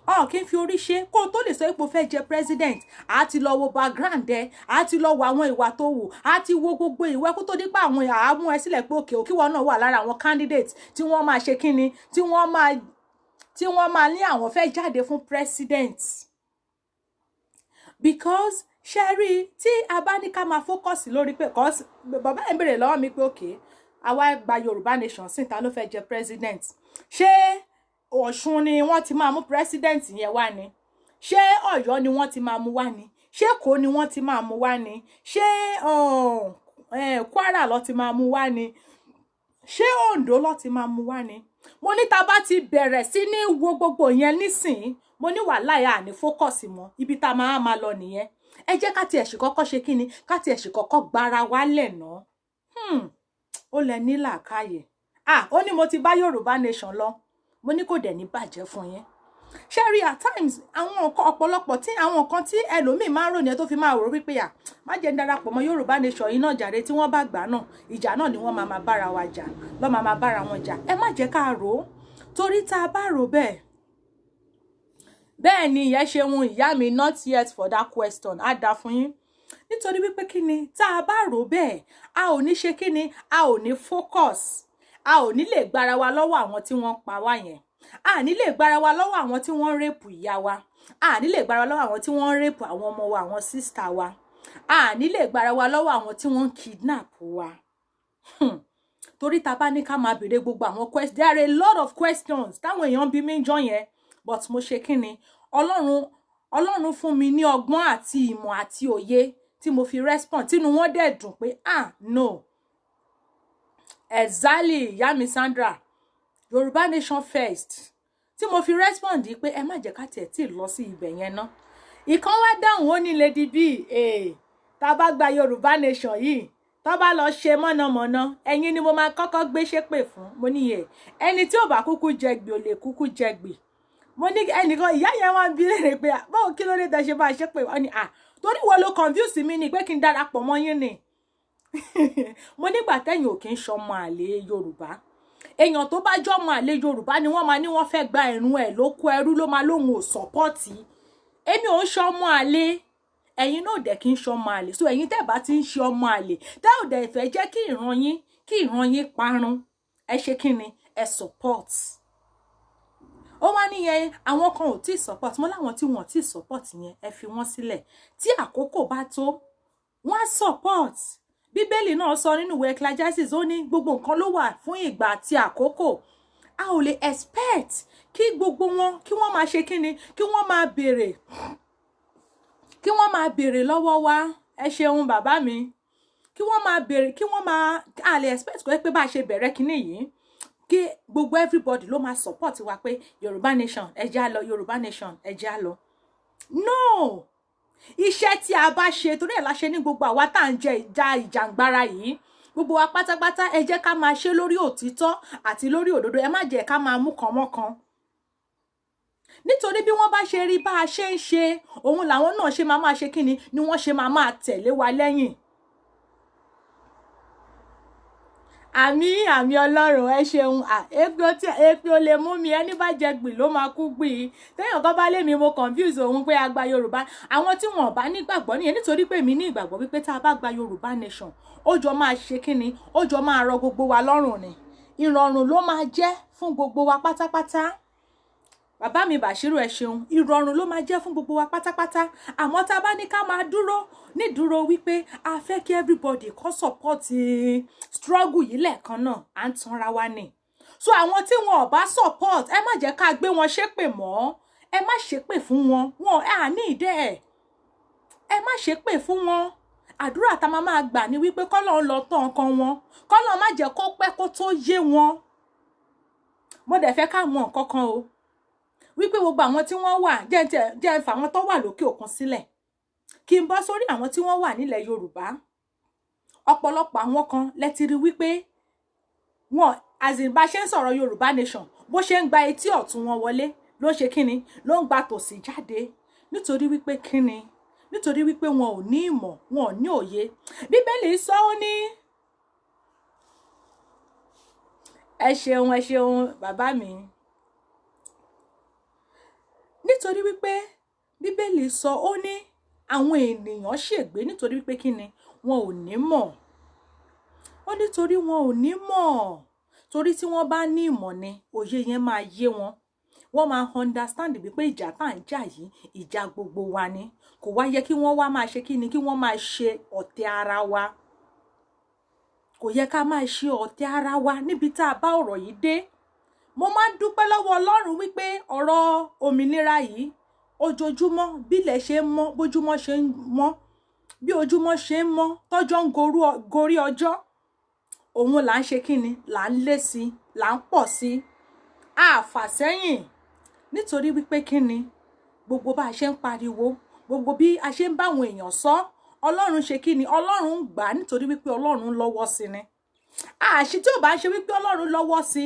ọ kì í fi orí ṣe. Kó o tó lè sọ pé o fẹ́ jẹ president, a ti lọ wo background ẹ, a ti lọ wo àwọn ìwà tó wù, a ti wo gbogbo ìwé kó tó dípò àwọn àámú ẹ sílẹ̀ pé òkè òkè wọn náà wà lára àwọn candidate tí wọ́n máa ṣe kíni, tí wọ́n máa ní àwọn fẹ́ jáde fún president. Because ṣe rí, tí a bá ní ká máa focus lórí pé, cause bàbá ẹ̀ ń bèrè lọ́wọ́ mi pé, okay, àwa gba Yorùbá nation sí, ta ló fẹ́ jẹ president? Ṣé Ọ̀ṣun ni wọ́n ti máa mú president yẹn wá ni? Ṣé Ọ̀yọ́ ni wọ́n ti máa mú wá ni? Ṣé Èkó ni wọ́n ti máa mú wá ni? Ṣé Kwara ló ti máa mú wá ni? Ṣé Oǹdó ló ti máa mú wá ni? Mo ní tá bá ti bẹ̀rẹ̀ sí ní wo gbogbo yẹn nísìnyí, mo ní wàhálà yà ní focus mọ́ ibi tá a máa máa lọ nìyẹn. Ẹ jẹ́ ká tiẹ̀ sì kọ́kọ́ ṣe kíni, ká tiẹ̀ sì kọ́kọ́ gbára wálẹ̀ náà. Ó lẹ ní làákàyè. Ah, ó ní mo ti bá Yorùbá nation lọ. Mo ní kò dẹ̀ ní bàjẹ́ fún yín. Ṣé rí, at times, àwọn nǹkan ọ̀pọ̀lọpọ̀ tí àwọn nǹkan tí ẹlòmíì máa ń rò ní ẹ tó fi máa rò wípé, à, má jẹ́ ń darapọ̀ mọ́ Yorùbá nation yìí náà jàre, tí wọ́n bá gbà náà, ìjà náà ni wọ́n máa máa bára wa jà lọ́, máa máa bára wọn jà. Ẹ má jẹ́ ká rò ó, torí tá a bá rò bẹ́ẹ̀ bẹ́ẹ̀ ni ìyẹn ṣe hun ìyá mi. Not yet for that question. Á dáa fún yín. Nítorí wípé kí ni, tá a bá rò bẹ́ẹ̀, a ò ní ṣe kí ni, a ò ní focus, a ò ní lè gbára wa lọ́wọ́ àwọn tí wọ́n pa wá yẹn, a ní lè gbára wa lọ́wọ́ àwọn tí wọ́n ń rape ìyá wa, a ní lè gbára wa lọ́wọ́ àwọn tí wọ́n ń rape àwọn ọmọ wa, àwọn sister wa, a ní lè gbára wa lọ́wọ́ àwọn tí wọ́n ń kidnap wa. Torí ta bá ní ká máa béèrè gbogbo àwọn questions, there are a lot of questions táwọn èèyàn bí mi ń jọ yẹn. But mo ṣe kí ni, Ọlọ́run fún mi ní ọgbọ́n àti ìmọ̀ àti òye tí mo fi respond, tínú wọn dẹ̀ dùn pé, ah, no, exactly, ìyá mi Sandra, Yorùbá nation first. Tí mo fi respond pé ẹ má jẹ́ ká tiẹ̀ tí ì lọ sí ibẹ̀ yẹn ná. Ìkan wá dáhùn, ó ní, Lady B, tá a bá gba Yorùbá nation yìí, tó bá lọ ṣe mọ̀nàmọ́ná, ẹ̀yin ni mo máa kọ́kọ́ gbé ṣépè fún. Mo ní yẹ, ẹni tí ò bá kúkú jẹgbì ò lè kúkú jẹgbì. Mo ní ẹnìkan, ìyá yẹn wá ń bi léèrè pé, báwo, kí ló dé tẹ ṣe máa ṣépè? Wọ́n ní, à, torí wọ́n ló confuse mi ni pé kí n darapọ̀ mọ́ yín ni. Mo nígbà tẹ́yìn ò kí ń ṣọmọ àlè Yorùbá. Èèyàn tó bá jọmọ àlè Yorùbá ni wọ́n máa ní wọ́n fẹ́ gba ẹ̀rùn ẹ̀ ló kó ẹrú, ló máa lóhun ò support. Èmi ò ń ṣọmọ àlè, ẹ̀yin náà dẹ̀ kí ń ṣọmọ àlè. So ẹ̀yin tẹ́ bá ti ń ṣe ọmọ àlè, tẹ́ ò dẹ̀ fẹ́ jẹ́ kí ìran yín parun, ẹ ṣe kí ni, ẹ support. Ó wá níyẹn, àwọn kan ò tí ì support mo láwọn tí wọn ò tí ì support yẹn, ẹ fi wọ́n sílẹ̀. Tí àkókò bá tó, wọ́n á support. Bíbélì náà sọ nínú ìwé Ecclesiastes, ó ní gbogbo nǹkan ló wà fún ìgbà àti àkókò. A ò lè expect kí gbogbo wọn kí wọ́n máa ṣe kíni, kí wọ́n máa béèrè lọ́wọ́ wa. Ẹ ṣeun, bàbá mi. Kí wọ́n máa béèrè, kí wọ́n máa, a lè expect pé bá a ṣe bẹ̀rẹ̀ kíní yìí, kí gbogbo everybody ló máa support wa pé Yorùbá nation, ẹ jẹ́ á lọ, Yorùbá nation, ẹ jẹ́ á lọ. No, iṣẹ́ tí a bá ṣe, torí ẹ̀ la ṣe ní gbogbo àwa tá à ń jẹ ìjà ìjàngbara yìí, gbogbo wa pátápátá, ẹ jẹ́ ká máa ṣe lórí òtítọ́ àti lórí òdodo. Ẹ má jẹ́ ká máa mú kan mọ́kan, nítorí bí wọ́n bá ṣe rí bá a ṣe ń ṣe, òun làwọn náà ṣe máa máa ṣe kíni ni wọ́n ṣe máa máa tẹ̀lé wa lẹ́yìn. Àmì, àmì Ọlọ́run, ẹ ṣeun. Èpè ò lè mú mi. Ẹni bá jẹ gbì ló máa kú gbì. Téèyàn kan bá lé mi, mo confuse òun pé a gba Yorùbá, àwọn tí wọn bá nígbàgbọ́ nìyẹn. Nítorí pé èmi ní ìgbàgbọ́ wípé tá a bá gba Yorùbá nation, ó jọ máa ṣe kíni, ó jọ máa rọ gbogbo wa lọ́rùn ni. Ìrọ̀rùn ló máa jẹ́ fún gbogbo wa pátápátá. Bàbá mi Bàṣírù, ẹ ṣeun. Ìrọ̀rùn ló máa jẹ́ fún gbogbo wa pátápátá. Àmọ́ tá a bá ní ká máa dúró nídúró wípé a fẹ́ kí everybody kó support struggle yìí lẹ́ẹ̀kan náà, à ń tanra wa ni. So àwọn tí wọn ò bá support, ẹ má jẹ́ ká gbé wọn ṣépè mọ́. Ẹ má ṣépè fún wọn. Wọn ẹ ní ìdẹ́ ẹ̀, ẹ má ṣépè fún wọn. Àdúrà tá a máa máa gbà ní wípé kọ́lọ́run lọ tán ọkàn wọn, kọ́lọ́run má jẹ́ kó pẹ́ kó tó yé wọn. Mo dẹ̀ fẹ́ ká mọ nǹkan kan o, wípé gbogbo àwọn tí wọ́n wà, jẹ́ ń fa àwọn tó wà lókè òkun sílẹ̀. Kí n bọ́ sórí àwọn tí wọ́n wà nílẹ̀ Yorùbá. Ọ̀pọ̀lọpọ̀ àwọn kan lẹ ti rí wípé wọn, as in, bá ṣe ń sọ̀rọ̀ Yorùbá nation, bó ṣe ń gba etí ọ̀tún wọn wọlé ló ń ṣe kíni, ló ń gba tòsì jáde. Nítorí wípé kíni? Nítorí wípé wọn ò ní ìmọ̀, wọn ò ní òye. Bíbélì sọ, ó ní, ẹ ṣeun, ẹ ṣeun bàbá mi. Nítorí wípé Bíbélì sọ, ó ní àwọn ènìyàn ṣègbé nítorí wípé kíni? Wọn ò ní mọ̀. Ó nítorí wọn ò ní mọ̀. Torí tí wọ́n bá ní ìmọ̀ ni, òye yẹn máa yé wọn, wọ́n máa understand wípé ìjà tá à ń jà yìí, ìjà gbogbo wa ni. Kò wá yẹ kí wọ́n wá máa ṣe kíni, kí wọ́n máa ṣe ọ̀tẹ̀ ara wa. Kò yẹ ká máa ṣe ọ̀tẹ̀ ara wa níbi tá a bá ọ̀rọ̀ yìí dé. Mo máa ń dúpẹ́ lọ́wọ́ Ọlọ́run wípé ọ̀rọ̀ òmìnira yìí, ojoojúmọ́ bílẹ̀ ṣe ń mọ́, bójúmọ́ ṣe ń mọ́, bí ojúmọ́ ṣe ń mọ́, tọ́jọ́ ń gorí ọjọ́, òun là ń ṣe kíni, là ń lé sí, là ń pọ̀ sí, àfàsẹ́yìn. Nítorí wípé kíni? Gbogbo bá a ṣe ń pariwo, gbogbo bí a ṣe ń bá àwọn èèyàn sọ, Ọlọ́run ṣe kíni? Ọlọ́run ń gbà á, nítorí wípé Ọlọ́run lọ́wọ́ sí ni. Àṣì tí ò bá ń ṣe wípé Ọlọ́run lọ́wọ́ sí,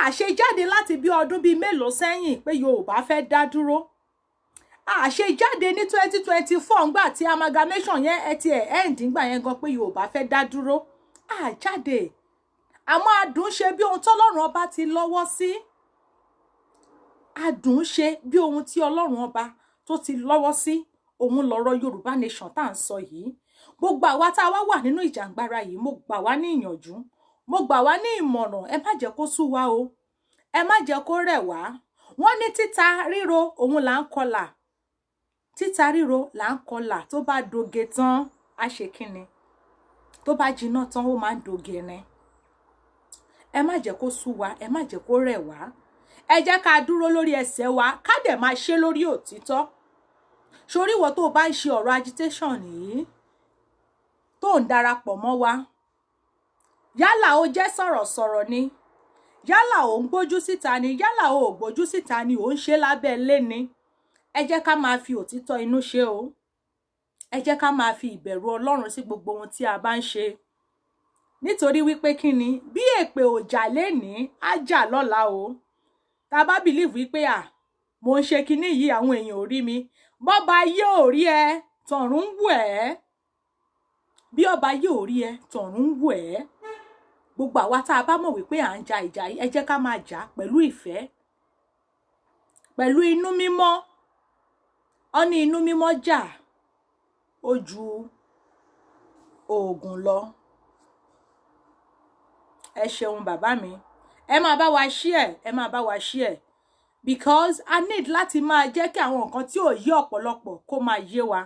àṣe jáde láti bí ọdún bíi mélòó sẹ́yìn pé Yorùbá fẹ́ dá dúró. Àṣe jáde ní 2024 ńgbà tí amalgamation yẹn ẹ ti ẹ̀ end ńgbà yẹn gan pé Yorùbá fẹ́ dá dúró, àjáde. Àmọ́ adùn ṣe bí ohun tọ́lọ́run ọba ti lọ́wọ́ sí. Adùn ṣe bí ohun tí Ọlọ́run ọba tó ti lọ́wọ́ sí, òun lọ̀rọ̀ Yorùbá nation tá à ń sọ yìí. Gbogbo àwa tá a wá wà nínú ìjàngbara yìí, mo gbà wá ní ìyànjú, mo gbà wá ní ìmọ̀ràn, ẹ má jẹ́ kó sú wa o, ẹ má jẹ́ kó rẹ̀ wá. Wọ́n ní títa ríro òun là ń kọlà, títa ríro là ń kọlà. Tó bá doge tán, á ṣe kínni? Tó bá jiná tán, ó máa ń doge ni. Ẹ má jẹ́ kó sú wa, ẹ má jẹ́ kó rẹ̀ wá. Ẹ jẹ́ ká dúró lórí ẹsẹ̀ wa, ká dẹ̀ máa ṣe lórí òtítọ́. Sórí ìwọ tó o bá ń ṣe ọ̀rọ̀ agitation yìí, tó ń darapọ̀ mọ́ wa, yálà o jẹ́ sọ̀rọ̀sọ̀rọ̀ ni, yálà ò ń gbójú síta ni, yálà o ò gbójú síta ni, ò ń ṣe lábẹ́ ilé ni, ẹ jẹ́ ká máa fi òtítọ́ inú ṣe o. Ẹ jẹ́ ká máa fi ìbẹ̀rù Ọlọ́run sí gbogbo ohun tí a bá ń ṣe. Nítorí wípé kí ni? Bí èpè ò jà lénìí, á jà lọ́la o. Tá a bá believe wípé à mo ń ṣe kinní yìí, àwọn èèyàn ò rí mi, bọ́ba yóò rí ẹ, tọ̀run ń wù ẹ́. Bí ọba yóò rí ẹ, tọ̀run ń wù ẹ́. Gbogbo àwa tá a bá mọ̀ wípé à ń ja ìjà yìí, ẹ jẹ́ ká máa jà pẹ̀lú ìfẹ́, pẹ̀lú inú mímọ́. Ọ ní inú mímọ́ jà ó ju oògùn lọ. Ẹ ṣeun bàbá mi. Ẹ máa bá wa share, ẹ máa bá wa share, because I need láti máa jẹ́ kí àwọn nǹkan tí ò yé ọ̀pọ̀lọpọ̀ kó máa yé wa.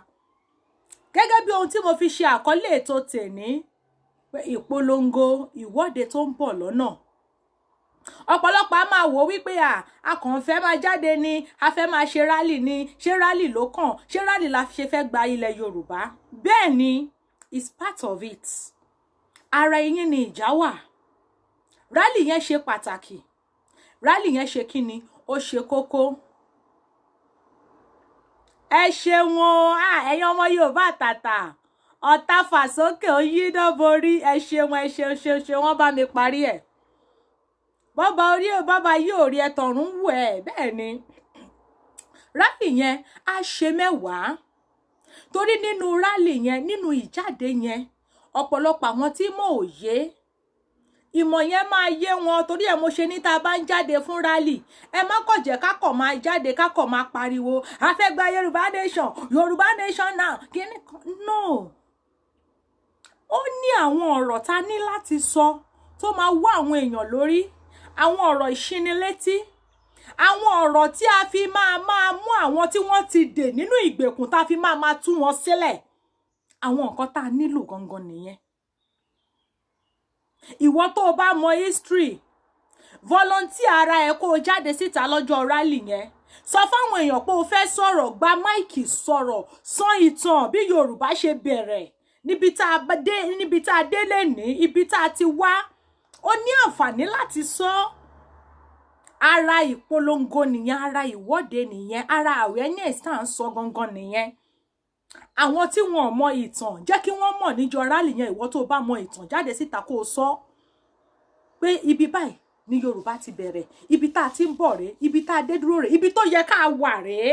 Gẹ́gẹ́ bí ohun tí mo fi ṣe àkọlé ètò tèní pé ìpolongo ìwọ́de tó ń bọ̀ lọ́nà, ọ̀pọ̀lọpọ̀ a máa wò wípé a kàn fẹ́ máa jáde ni, a fẹ́ máa ṣe rally ni. Ṣé rally ló kàn? Ṣé rally la ṣe fẹ́ gba ilẹ̀ Yorùbá? Bẹ́ẹ̀ ni, it's part of it. Ara eyín ni ìjà wà. Rally yẹn ṣe pàtàkì, rally yẹn ṣe kíni, ó ṣe kókó. Ẹ ṣeun o, ẹ̀yin ọmọ Yorùbá àtàtà, ọ̀tá fàsókè ó yí náà borí. Ẹ ṣeun, ẹ ṣeun, ṣeun ṣeun. Wọ́n bá mi parí ẹ̀. Bọ́ba orí bọ́ba yóò rí ẹ, tọ̀run wù ẹ́. Bẹ́ẹ̀ ni, rally yẹn á ṣe mẹ́wàá, torí nínú rally yẹn, nínú ìjáde yẹn, ọ̀pọ̀lọpọ̀ àwọn tí mò ò yé, ìmọ̀ yẹn máa yé wọn. Torí ẹ̀ mo ṣe ní tá a bá ń jáde fún rally, ẹ má kàn jẹ́ ká kàn máa jáde, ká kàn máa pariwo a fẹ́ gba Yorùbá nation, Yorùbá nation now, kíní kan. No, ó ní àwọn ọ̀rọ̀ tá a ní láti sọ tó máa wá àwọn èèyàn lórí, àwọn ọ̀rọ̀ ìṣínilétí, àwọn ọ̀rọ̀ tí a fi máa máa mú àwọn tí wọ́n ti dè nínú ìgbèkùn, tá a fi máa máa tú wọn sílẹ̀. Àwọn nǹkan tá a nílò gangan nìyẹn. Ìwọ tó o bá mọ history, volunteer ara ẹ kó o jáde síta lọ́jọ́ rally yẹn. Sọ fáwọn èèyàn pé o fẹ́ sọ̀rọ̀, gba mic, sọ̀rọ̀, sọ ìtàn bí Yorùbá ṣe bẹ̀rẹ̀, níbi tá a dé, níbi tá a dé lénìí, ibi tá a ti wá. Ó ní àǹfààní láti sọ. Ara ìpolongo nìyẹn, ara ìwọ́de nìyẹn, ara awareness tá à ń sọ gangan nìyẹn. Àwọn tí wọn ò mọ ìtàn, jẹ́ kí wọ́n mọ̀ níjọ́ rally yẹn. Ìwọ tó bá mọ ìtàn, jáde síta kó o sọ pé ibi báyìí ní Yorùbá ti bẹ̀rẹ̀, ibi tá a ti ń bọ̀ rèé, ibi tá a dé dúró rèé, ibi tó yẹ ká wà rèé.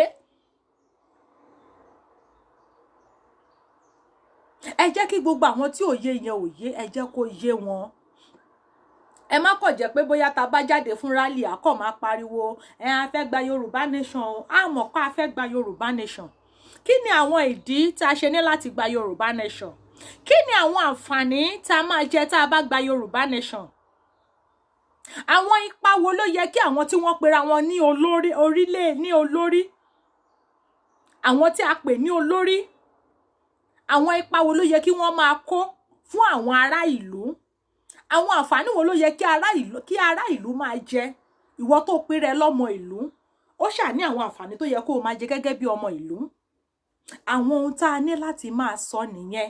Ẹ jẹ́ kí gbogbo àwọn tí òye yẹn ò yé, ẹ jẹ́ kó yé wọn. Ẹ má kàn jẹ́ pé bóyá tá bá jáde fún rally, a kàn máa pariwo ẹ, a fẹ́ gba Yorùbá nation o. A mọ̀ pé a fẹ́ gba Yorùbá nation. Kí ni àwọn ìdí tá a ṣe ní láti gba Yorùbá nation? Kí ni àwọn àǹfààní tá a máa jẹ tá a bá gba Yorùbá nation? Àwọn ipa wo ló yẹ kí àwọn tí wọ́n pera wọn ní olórí orílẹ̀, ní olórí, àwọn tí a pè ní olórí, àwọn ipa wo ló yẹ kí wọ́n máa kó fún àwọn ará ìlú? Àwọn àǹfààní wo ló yẹ kí ará ìlú máa jẹ? Ìwọ tó péré lọ́mọ ìlú, ó ṣà ní àwọn àǹfààní tó yẹ kó o máa jẹ gẹ́gẹ́ bí ọmọ ìlú. Àwọn ohun tá a ní láti máa sọ nìyẹn.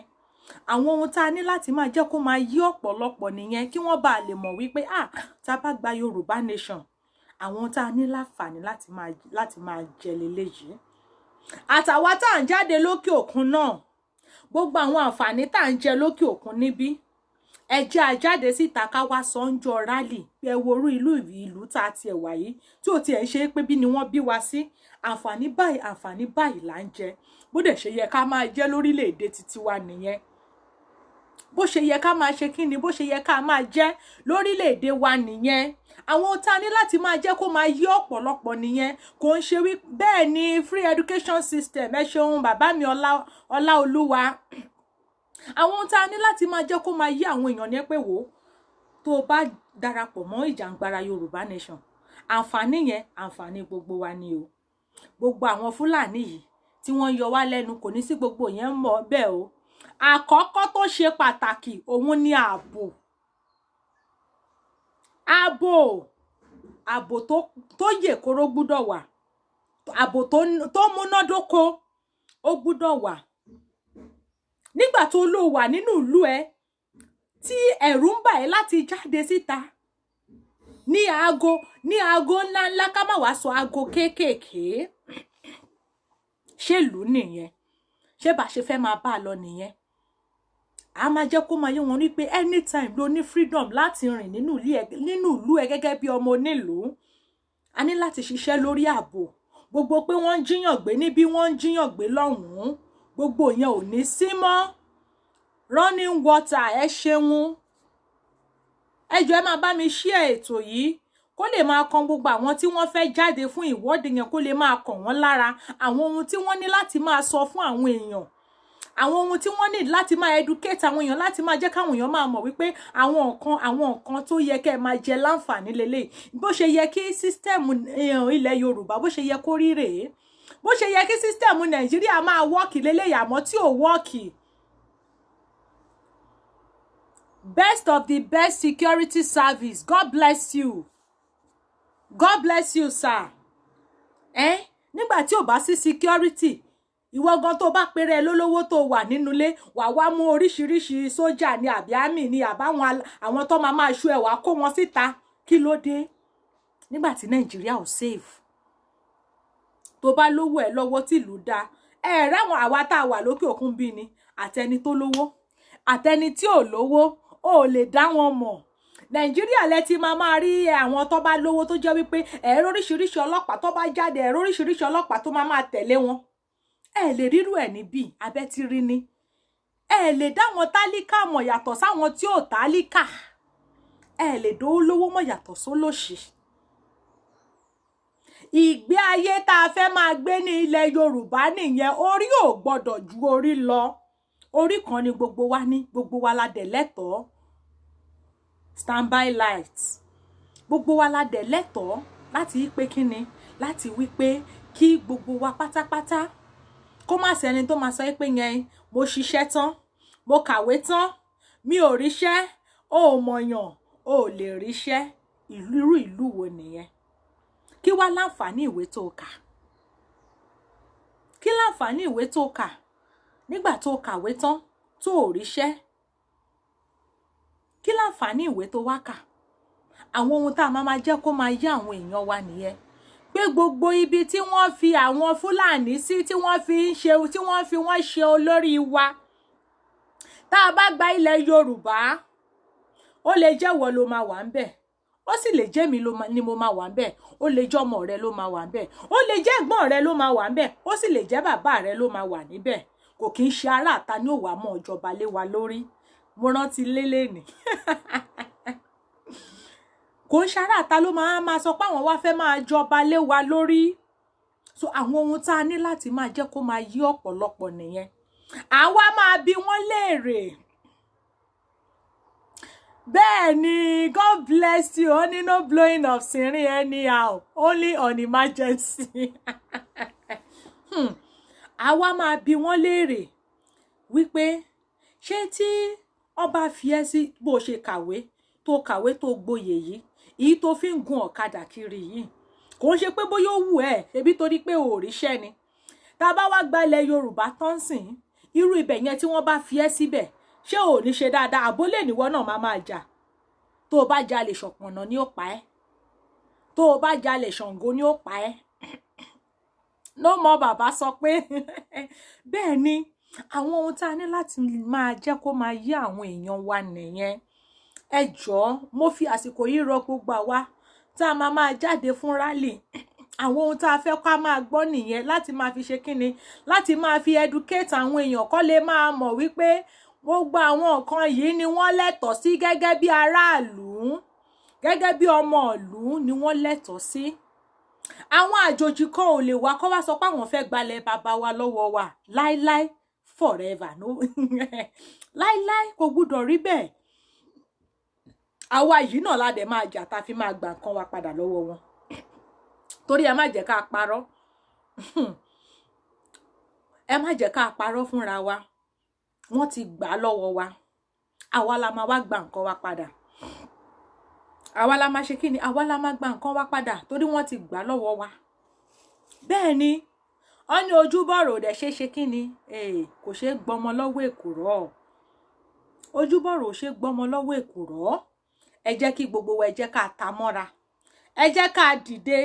Àwọn ohun tá a ní láti máa jẹ́ kó máa yí ọ̀pọ̀lọpọ̀ nìyẹn, kí wọ́n bá lè mọ̀ wípé, ah, tá a bá gba Yorùbá nation, àwọn ohun tá a ní láǹfààní láti máa jẹ leléyìí. Àtàwa tá à ń jáde lókè òkun náà, gbogbo àwọn àǹfààní tá à ń jẹ lókè òkun níbí, ẹ jẹ́ a jáde síta ká wá sọ níjọ́ rally pé ẹ wo orú ìlú tá a tiẹ̀ wà yìí, tí ò tiẹ̀ ń ṣe pé bí ni wọ́n bí wa sí, àǹfààní báyìí, àǹfààní báyìí là ń jẹ. Bó dẹ̀ ṣe yẹ ká máa jẹ lórílẹ̀‐èdè títí wa nìyẹn. Bó ṣe yẹ ká máa ṣe kí ni, bó ṣe yẹ ká máa jẹ́ lórílẹ̀‐èdè wa nìyẹn. Àwọn ohun tá a ní láti máa jẹ́ kó máa yí ọ̀pọ̀lọpọ̀ nìyẹn. Kò ń ṣe wí bẹ́ẹ̀ ni free education system. Ẹ ṣeun, bàbá mi Ọláolúwa. Àwọn ohun tá a ní láti máa jẹ́ kó máa yí àwọn èèyàn ní pé, wò ó, tó o bá darapọ̀ mọ́ ìjàngbara Yorùbá nation, àǹfààní yẹn, àǹfààní gbogbo wa ni o. Gbogbo àwọn Fúlàní yìí tí wọ́n ń yọ wá lẹ́nu, kò ní sí gbogbo yẹn mọ́ bẹ́ẹ̀ o. Àkọ́kọ́ tó ṣe pàtàkì, òun ni ààbò. Ààbò tó yè kóró gbúdọ̀ wà. Ààbò tó múnádóko, ó gbúdọ̀ wà. Nígbà tó lò wà nínú ìlú ẹ, tí ẹ̀rù ń bà ẹ́ láti jáde síta ní aago ńláńlá, ká má wàá sọ aago kéékèèké, ṣé ìlú nìyẹn? Ṣé bá ṣe fẹ́ máa bá a lọ nìyẹn? A máa jẹ́ kó máa yé wọn wípé anytime ló ní freedom láti rìn nínú ìlú ẹ gẹ́gẹ́ bí ọmọ onílùú. A ní láti ṣiṣẹ́ lórí ààbò. Gbogbo pé wọ́n ń jíyàn gbé níbí, wọ́n ń jíyàn gbé lọ́hùn-ún, gbogbo yẹn ò ní sí mọ́. Running water, ẹ ṣeun. Ẹ jọ̀ọ́, ẹ máa bá mi share ètò yìí kó lè máa kan gbogbo àwọn tí wọ́n fẹ́ jáde fún ìwọ́de yẹn, kó lè máa kàn wọ́n lára. Àwọn ohun tí wọ́n ní láti máa sọ fún àwọn èèyàn, àwọn ohun tí wọ́n ní láti máa educate àwọn èèyàn, láti máa jẹ́ káwọn èèyàn máa mọ̀ wípé àwọn nǹkan tó yẹ kẹ́ ẹ máa jẹ láǹfààní lélẹ̀, bó ṣe yẹ kí system ilẹ̀ Yorùbá, bó ṣe yẹ kó rí rèé, bó ṣe yẹ kí system Nàìjíríà máa work lélẹ̀, àmọ́ tí ò work. Best of the best security service, God bless you, God bless you, sir. Eh? Nígbà tí ò bá sí security, ìwọ gan tó bá péré lólówó tó wà nínú ilé, wà wá mú oríṣiríṣi sójà ní àbí army ní àbáwọn àwọn tó máa máa ṣú ẹ, wàá kó wọn síta. Kí ló dé nígbà tí Nàìjíríà ò safe? Tó bá lówó ẹ lọ́wọ́, tìlú dá ẹ ráwọn, àwa tá a wà lókè òkun bí ni, àtẹni tó lówó àtẹni tí ò lówó, ò lè dá wọn mọ̀. Nàìjíríà lẹ ti máa máa rí àwọn tó bá lówó, tó jẹ́ wípé ẹ̀rọ oríṣiríṣi ọlọ́pàá tó bá jáde, ẹ̀rọ oríṣiríṣi ọlọ́pàá tó máa máa tẹ̀lé wọn. Ẹ lè rírú ẹ̀ níbí, abẹ́ ti rí ni. Ẹ lè dá wọn tálíkà mọ̀ yàtọ̀ sáwọn tí ò tálíkà. Ẹ lè dówó lówó mọ̀ yàtọ̀ sólòṣì. Ìgbé ayé tá a fẹ́ máa gbé ní ilẹ̀ Yorùbá nìyẹn. Orí ò gbọ́dọ̀ ju orí lọ. Orí kan ni gbogbo wa ní, gbogbo wa la dẹ̀ lẹ́tọ̀ọ́ standby light. Gbogbo wa la dẹ̀ lẹ́tọ̀ọ́ láti wí pé kíni, láti wí pé kí gbogbo wa pátápátá, kó má sẹ́ni tó máa sọ pé yẹn, mo ṣiṣẹ́ tán, mo kàwé tán, mi ò ríṣẹ́. O ò mọ̀yàn, o ò lè ríṣẹ́. Irú ìlú wo nìyẹn? Kí wá láǹfààní ìwé tó kà? Kí láǹfààní ìwé tó kà nígbà tó kàwé tán tó ò ríṣẹ́? Kí láǹfààní ìwé tó wá kà? Àwọn ohun tá a máa máa jẹ́ kó máa yé àwọn èèyàn wa nìyẹn. Pé gbogbo ibi tí wọ́n fi àwọn Fúlàní sí, tí wọ́n fi ń ṣe, tí wọ́n fi wọ́n ṣe olórí wa, tá a bá gba ilẹ̀ Yorùbá, ó lè jẹ́ wọ́ ló máa wà ń bẹ̀, ó sì lè jẹ́ mi ni mo máa wà ń bẹ̀, ó lè jẹ́ ọmọ rẹ ló máa wà ń bẹ̀, ó lè jẹ́ ẹ̀gbọ́n rẹ ló máa wà ń bẹ̀, ó sì lè jẹ́ bàbá rẹ ló máa wà níbẹ̀. Kò kí ń ṣe aráàta ní òwà mọ́ ọjọba lé wa lórí. Mo rántí lélẹ́nì, kò ń ṣe aráàta ló máa máa sọ pé àwọn wá fẹ́ máa jọba lé wa lórí. So àwọn ohun tá a ní láti máa jẹ́ kó máa yí ọ̀pọ̀lọpọ̀ nìyẹn. Àwa máa bi wọ́n léèrè. Bẹ́ẹ̀ ni, God bless you. Only no blowing of siren anyhow, only on emergency. Àwa máa bi wọ́n léèrè wípé ṣé tí ọba fi ẹ́ sí, bó ṣe kàwé tó kàwé tó gboyè yìí, èyí tó fi ń gun ọ̀kadà kiri yìí, kò ń ṣe pé bóyá ó wù ẹ́, ṣebí torí pé ò ríṣẹ́ ni. Tá a bá wá gba ilẹ̀ Yorùbá tán sìn, irú ibẹ̀ yẹn tí wọ́n bá fi ẹ́ síbẹ̀, ṣé ò ní ṣe dáadáa? Àbólè níwọ náà máa máa jà. Tó o bá jalè, Ṣọ̀pọ̀nà ni ó pa ẹ́. Tó o bá jalè, Ṣàngó ni ó pa ẹ́. No more. Bàbá sọ pé bẹ́ẹ̀ ni. Àwọn ohun tá a ní láti máa jẹ́ kó máa yé àwọn èèyàn wa nìyẹn. Ẹ jọ̀ọ́, mo fi àsìkò yìí rọ gbogbo àwa tá a máa máa jáde fún rally. Àwọn ohun tá a fẹ́ ká máa gbọ́ nìyẹn, láti máa fi ṣe kíni, láti máa fi educate àwọn èèyàn, kó lè máa mọ̀ wípé gbogbo àwọn nǹkan yìí ni wọ́n lẹ́tọ̀ọ́ sí gẹ́gẹ́ bí aráàlú, gẹ́gẹ́ bí ọmọ ìlú ni wọ́n lẹ́tọ̀ọ́ sí. Àwọn àjòjì kan ò lè wá kó wá sọ pé àwọn fẹ́ gbalẹ̀ bàbá wa lọ́wọ́ wa láíláí, forever, no, láíláí, kò gbúdọ̀ rí bẹ́ẹ̀. Àwa yìí náà la dẹ̀ máa jà tá a fi máa gbà nǹkan wa padà lọ́wọ́ wọn, torí ẹ má jẹ́ ká parọ́, ẹ má jẹ́ ká parọ́ fúnra wa. Wọ́n ti gbà á lọ́wọ́ wa, àwa la máa wá gba nǹkan wa padà. Àwa la máa ṣe kí ni? Àwa la máa gba nǹkan wa padà, torí wọ́n ti gbà á lọ́wọ́ wa. Bẹ́ẹ̀ ni, wọ́n ní ojúbọ̀rọ̀ ò dẹ̀ ṣe ṣe kí ni, kò ṣeé gbọmọ lọ́wọ́ èkùrọ́. Ojúbọ̀rọ̀ ò ṣe gbọmọ lọ́wọ́ èkùrọ́. Ẹ jẹ́ kí gbogbo wa, ẹ jẹ́ ká ta mọ́ra, ẹ jẹ́ ká dìde,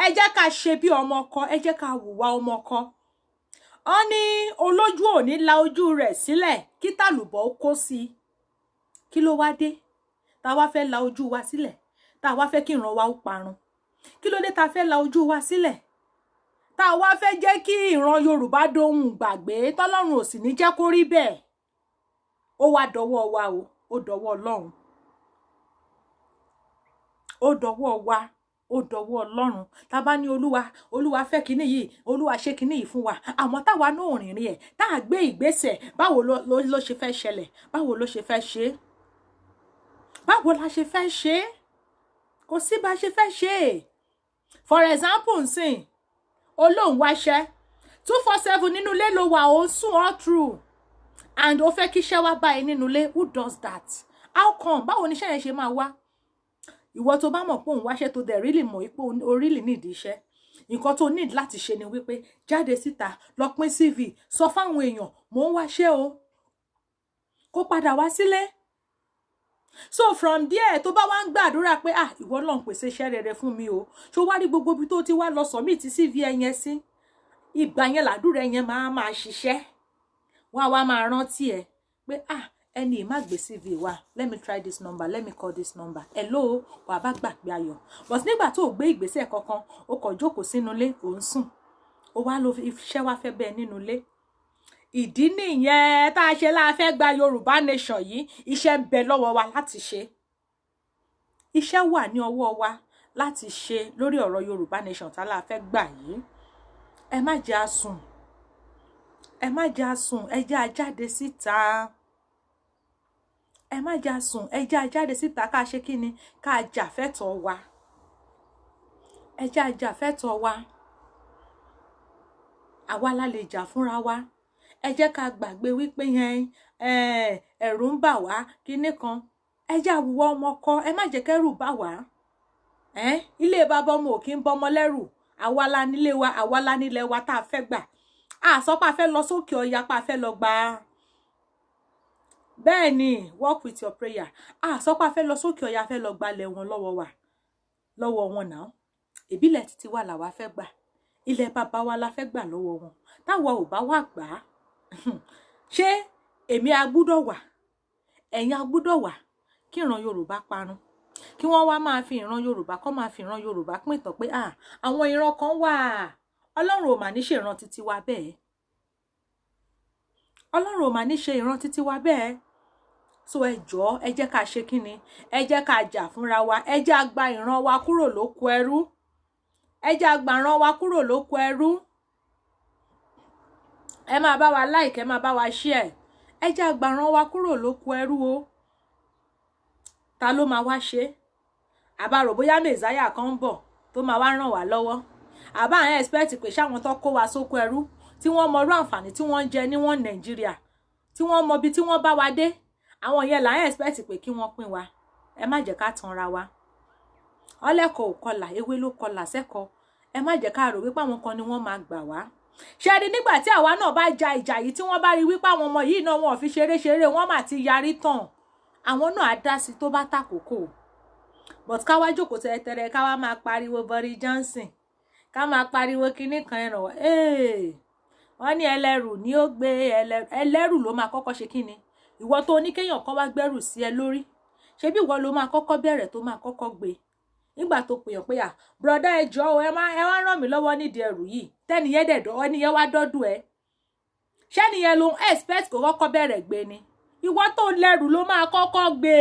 ẹ jẹ́ ká ṣe bí ọmọ ọkọ, ẹ jẹ́ ká hùwà ọmọ ọkọ. Wọ́n ní olójú ò ní la ojú rẹ̀ sílẹ̀ kí tàlùbọ̀ ó kó sí i. Kí ló wá dé tá a wá fẹ́ la ojú wa sílẹ̀, tá a wá fẹ́ kí ìran wa ó parun? Kí ló dé tá a fẹ́ la ojú wa sílẹ̀, tá a wá fẹ́ jẹ́ kí ìran Yorùbá dohun gbàgbé, tọ́lọ́run ò sì ní jẹ́ kó rí bẹ́ẹ̀? Ó wá dọwọ́ wa o, ó dọwọ́ Ọlọ́run, ó dọwọ́ wa, ó dọwọ́ Ọlọ́run. Tá a bá ní Olúwa, Olúwa fẹ́ kinní yìí, Olúwa ṣe kinní yìí fún wa, àmọ́ táwa náà rìnrìn ẹ̀, tá a gbé ìgbésẹ̀, báwo ló ṣe fẹ́ ṣẹlẹ̀? Báwo ló ṣe fẹ́ ṣe é? Báwo la ṣe fẹ́ ṣe é? Kò sí bá a ṣe fẹ́ ṣe é. For example nsìn, olóhùn wáṣẹ́ 24/7, nínú ilé ló wà, ó ń sùn all through, and ó fẹ́ kí iṣẹ́ wá bá ẹ nínú ilé. Who does that? How come? Báwo ni iṣẹ́ yẹn ṣe máa wá? Ìwọ tó bá mọ̀ pé òun wáṣẹ́, tó dẹ̀ really mọ̀ pé o really need iṣẹ́, nǹkan tó need láti ṣe ni wípé jáde síta, lọ pín CV, sọ fáwọn èèyàn, "Mò ń wáṣẹ́ o," kó padà wá sílé. So from there, tó bá wá ń gbàdúrà pé, "Ah, ìwọ Ọlọ́run, pèsè iṣẹ́ rere fún mi o," ṣó wá rí gbogbo ibi tó ti wá lọ submit CV ẹ yẹn sí, ìgbà yẹn làdúrà yẹn máa máa ṣiṣẹ́. Wọ́n á wá máa rántí ẹ pé, "Ah, ẹni má gbé CV wa, let me try this number, let me call this number. Hello." Wà á bá gbàgbé ayọ̀. But nígbà tó o gbé ìgbésẹ̀ kankan, o kàn jókòó sínú ilé, ò ń sùn, o wá lọ iṣẹ́ wá fẹ́ bẹ́ẹ̀ nínú ilé. Ìdí nìyẹn tá a ṣe láa fẹ́ gba Yorùbá nation yìí. Iṣẹ́ ń bẹ lọ́wọ́ wa láti ṣe, iṣẹ́ wà ní ọwọ́ wa láti ṣe lórí ọ̀rọ̀ Yorùbá nation tá la fẹ́ gbà yìí. Ẹ má jẹ́ a sùn, ẹ má jẹ́ a sùn, ẹ jẹ́ a jáde síta. Ẹ má jẹ́ a sùn, ẹ jẹ́ a jáde síta, ká ṣe kí ni, ká jà fẹ́tọ̀ọ́ wa. Ẹ jẹ́ a jà fẹ́tọ̀ọ́ wa. Àwa la lè jà fúnra wa. Ẹ jẹ́ ká gbàgbé wípé yẹn ẹ̀rù ń bà wá kinní kan. Ẹ jẹ́ àwùwọ́ ọmọ kọ, ẹ má jẹ́ kẹ́rù bà wá. Ilé bàbá ọmọ ò kí ń bọ́mọ lẹ́rù. Àwa la nílé wa, àwa la nílẹ̀ wa tá a fẹ́ gbà. A sọ pé a fẹ́ lọ sókè ọya pé a fẹ́ lọ gbà á. Bẹ́ẹ̀ ni, work with your prayer. A sọ pé a fẹ́ lọ sókè ọya, a fẹ́ lọ gbalẹ̀ wọn lọ́wọ́ wa, lọ́wọ́ wọn náà. Ìbílẹ̀ títí wa làwa fẹ́ gbà, ilẹ̀ bàbá wa la fẹ́ gbà lọ́wọ́ wọn. Táwa ò bá wà gbà á, ṣé èmi a gbúdọ̀ wà, ẹ̀yin a gbúdọ̀ wà kí ìran Yorùbá parun, kí wọ́n wá máa fi ìran Yorùbá kọ́ máa fi ìran Yorùbá pín ìtàn pé àwọn ìran kan wà? Ọlọ́run ò mà ní ṣe ìran títí wa bẹ́ẹ̀. Ọlọ́run ò mà ní ṣe ìran títí wa bẹ́ẹ̀. So ẹ jọ̀ọ́, ẹ jẹ́ ká ṣe kíni, ẹ jẹ́ ká jà fúnra wa. Ẹ jẹ́ á gba ìran wa kúrò lóko ẹrú. Ẹ jẹ́ á gba ìran wa kúrò lóko ẹrú. Ẹ máa bá wa like, ẹ máa bá wa share. Ẹ jẹ́ á gba ìran wa kúrò lóko ẹrú o. Ta ló máa wá ṣe? Àbárò bóyá messiah kan ń bọ̀ tó máa wá ràn wá lọ́wọ́? Àbá àwọn expect pé ṣáwọn tó kó wa sóko ẹrú, tí wọ́n mọrú àǹfààní tí wọ́n ń jẹ níwọ̀n Nàìjíríà, tí wọ́n mọ ibi tí wọ́n bá wa dé, àwọn yẹn là ń expect pé kí wọ́n pín wa? Ẹ má jẹ́ ká tanra wa. Ọlẹ́kọ̀ọ́ ò kọlà, ewé ló kọlà sẹ́kọ̀ọ́. Ẹ má jẹ́ ká rò wípé àwọn kan ni wọ́n máa gbà wá. Ṣe rí, nígbà tí àwa náà bá ja ìjà yìí, tí wọ́n bá rí wípé àwọn ọmọ yìí náà, wọn ò fi ṣeré ṣeré, wọ́n mà ti yarí tán, àwọn náà á dá sí tó bá tàkókò. But ká wá jókòó tẹ́tẹ́rẹ́, ká wá máa pariwo Boris Johnson, ká máa pariwo kinní kan, ẹ̀ràn wọ́n ní ẹlẹ́rù ní ó gbé ẹlẹ́rù. Ẹlẹ́rù ló máa kọ́kọ́ ṣe kíni? Ìwọ tó ní kéèyàn kan wá gbẹ́rù sí ẹ lórí, ṣebí ìwọ ló máa kọ́kọ́ bẹ̀rẹ̀, tó máa kọ́kọ́ gbé? Nígbà tó pèèyàn pé, "À, brother, ẹ jọ̀ọ́ o, ẹ má ẹ wá ràn mí lọ́wọ́ nídìí ẹrù yìí," tẹ́niyẹn dẹ̀dọ̀, ẹniyẹn wá dọ́dún ẹ, ṣẹ́niyẹn ló ń expect kó kọ́kọ́ bẹ̀rẹ̀ gbé ni? Ìwọ tó lẹ́rù ló máa kọ́kọ́ gbé.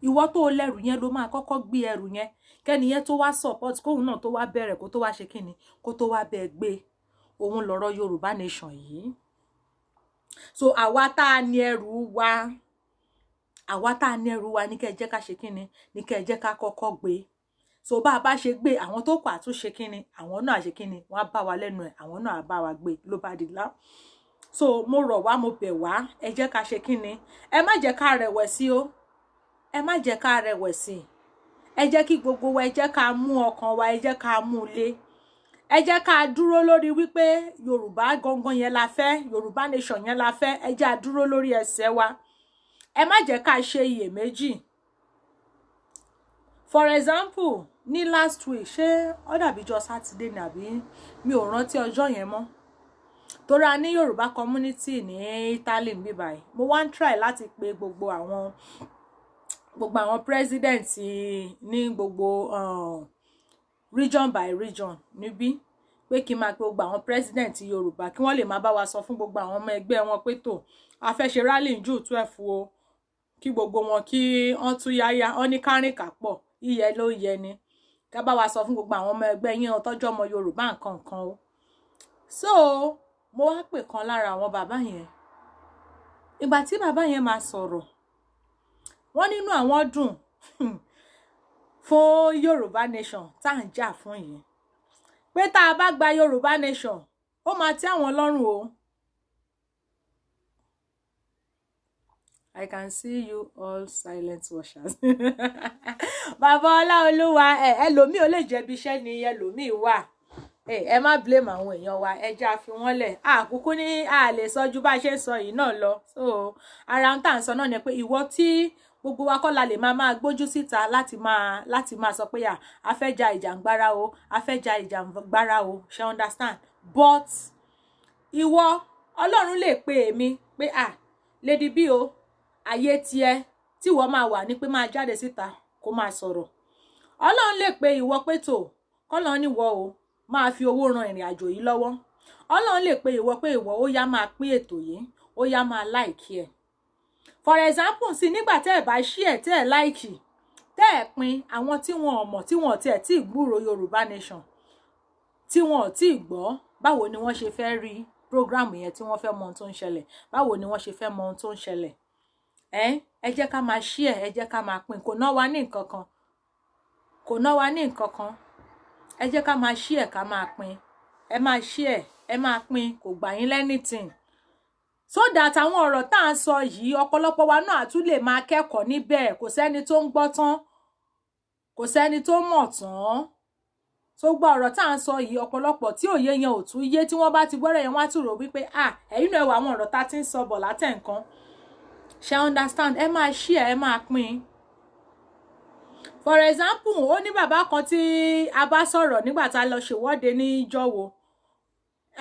Ìwọ tó lẹ́rù yẹn ló máa kọ́kọ́ gbé ẹrù yẹn, kẹ́niyẹn tó wá support, kóun náà tó wá bẹ̀rẹ̀, kó tó wá ṣe kíni, kó tó wá bẹ́ẹ̀ gbé. Òun lọ̀rọ̀ Yorùbá Nation yìí. So àwa tá a ní ẹrù wa, àwa tá a ní ẹrù wa ní kẹ́ ẹ jẹ́ ká ṣe kíni, ní kẹ́ ẹ jẹ́ ká kọ́kọ́ gbé. So bá a bá ṣe gbé, àwọn tó kù àtúnṣe kíni, àwọn náà ṣe kíni, wọ́n á bá wa lẹ́nu ẹ̀, àwọn náà á bá wa gbé, ló bá di lá. So mo rọ̀ wá, mo bẹ̀ wá, ẹ jẹ́ ká ṣe kíni, ẹ má jẹ́ ká rẹ̀wẹ̀sì o. Ẹ má jẹ́ ká rẹ̀wẹ̀sì. Ẹ jẹ́ kí gbogbo wa, ẹ jẹ́ ká mú ọkàn wa, ẹ jẹ́ ká mú un lé. Ẹ jẹ́ ká dúró lórí wípé Yorùbá gangan yẹn la fẹ́, Yorùbá Nation yẹn la fẹ́. Ẹ jẹ́ á dúró lórí ẹsẹ̀ wa. Ẹ má jẹ́ ká ṣe iyèméjì. For example, ní last week, ṣé ó dàbí jọ Sátidé ni àbí mi ò rántí ọjọ́ yẹn mọ́, torí a ní Yorùbá community ní Italy níbí báyìí. Mo wá ń try láti pe gbogbo àwọn president ní gbogbo region by region níbí, pé kí n máa pe gbogbo àwọn president Yorùbá, kí wọ́n lè máa bá wa sọ fún gbogbo àwọn ọmọ ẹgbẹ́ wọn pé tó a fẹ́ ṣe rally ní June 12 o, kí gbogbo wọn kí wọ́n tú yáyá, wọ́n ní kárìn kápọ̀, yíyẹ ló ń yẹ ni, ká bá wa sọ fún gbogbo àwọn ọmọ ẹgbẹ́ yín tọ́jú ọmọ Yorùbá nǹkan nǹkan o. So mo wá pè kan lára àwọn bàbá yẹn. Ìgbà tí bàbá yẹn máa sọ̀rọ̀, wọ́n nínú àwọn dùn fún Yorùbá Nation tá à ń jà fún yìí, pé tá a bá gba Yorùbá Nation, ó máa tẹ́ àwọn lọ́rùn o. I can see you all silent watchers. Bàbá Ọláolúwa, ẹ ẹlòmíì ò lè jẹbi iṣẹ́ ni ẹlòmíì wà. Ẹ má blame àwọn èèyàn wa, ẹ jẹ́ àfi wọ́n lẹ̀. Àkúkú ní a lè sọ ju bá a ṣe ń sọ yìí náà lọ. So ara ń tà ń sọ náà ni pé ìwọ tí gbogbo wa kọ́ la lè máa máa gbójú síta láti máa sọ pé a fẹ́ ja ìjàngbara o, a fẹ́ ja ìjàngbara o, ṣe understand? But ìwọ, Ọlọ́run lè pe èmi pé, "À, Lady B o, ayé tiẹ̀ tí ìwọ máa wà ní pé máa jáde síta kó máa sọ̀rọ̀." Ọlọ́run lè pe ìwọ pé tó kọ́lọ́ níwọ o máa fi owó ran ìrìn àjò yìí lọ́wọ́. Ọlọ́run lè pe ìwọ pé ìwọ ó yá, máa pín ètò yìí, ó yá, máa like ẹ̀. For example sí, nígbà tẹ́ ẹ̀ bá share, tẹ́ ẹ̀ like, tẹ́ ẹ̀ pín, àwọn tí wọn ò mọ̀, tí wọn ò tiẹ̀ tí ì gbúròó Yorùbá Nation, tí wọn ò tí ì gbọ́, báwo ni wọ́n ṣe fẹ́ rí program yẹn tí wọ́n fẹ́ mọ ohun tó ń ṣẹlẹ̀? Báwo ni wọ́n ṣe fẹ́ mọ ohun tó ń ṣẹlẹ̀? Ẹ jẹ́ ká máa share, ẹ jẹ́ ká máa pín. Kò ná wa ní nǹkan kan, kò ná wa ní nǹkan kan. Ẹ jẹ́ ká máa share, ká máa pín. Ẹ máa share, ẹ máa pín, kò gbà yín anything, so that àwọn ọ̀rọ̀ tá à ń sọ yìí, ọ̀pọ̀lọpọ̀ wa náà tún lè máa kẹ́kọ̀ọ́ níbẹ̀. Kò sẹ́ni tó ń gbọ́ tán, kò sẹ́ni tó mọ̀ tán. Tó gbọ́ ọ̀rọ̀ tá à ń sọ yìí, ọ̀pọ̀lọpọ̀ tí òye yẹn ò tún yé, tí wọ́n bá ti gbọ́rọ̀ yẹn, wọ́n á tún rò wípé, "Ah, ẹ̀yin náà, ẹ wà àwọn ọ̀rọ̀ tá a ti ń sọ bọ̀ látẹ̀ nǹkan." Ṣe understand? Ẹ máa share, ẹ máa pín. For example, ó ní bàbá kan tí a bá sọ̀rọ̀ nígbà tá a lọ ṣèwọ́de ní jọ́wọ́,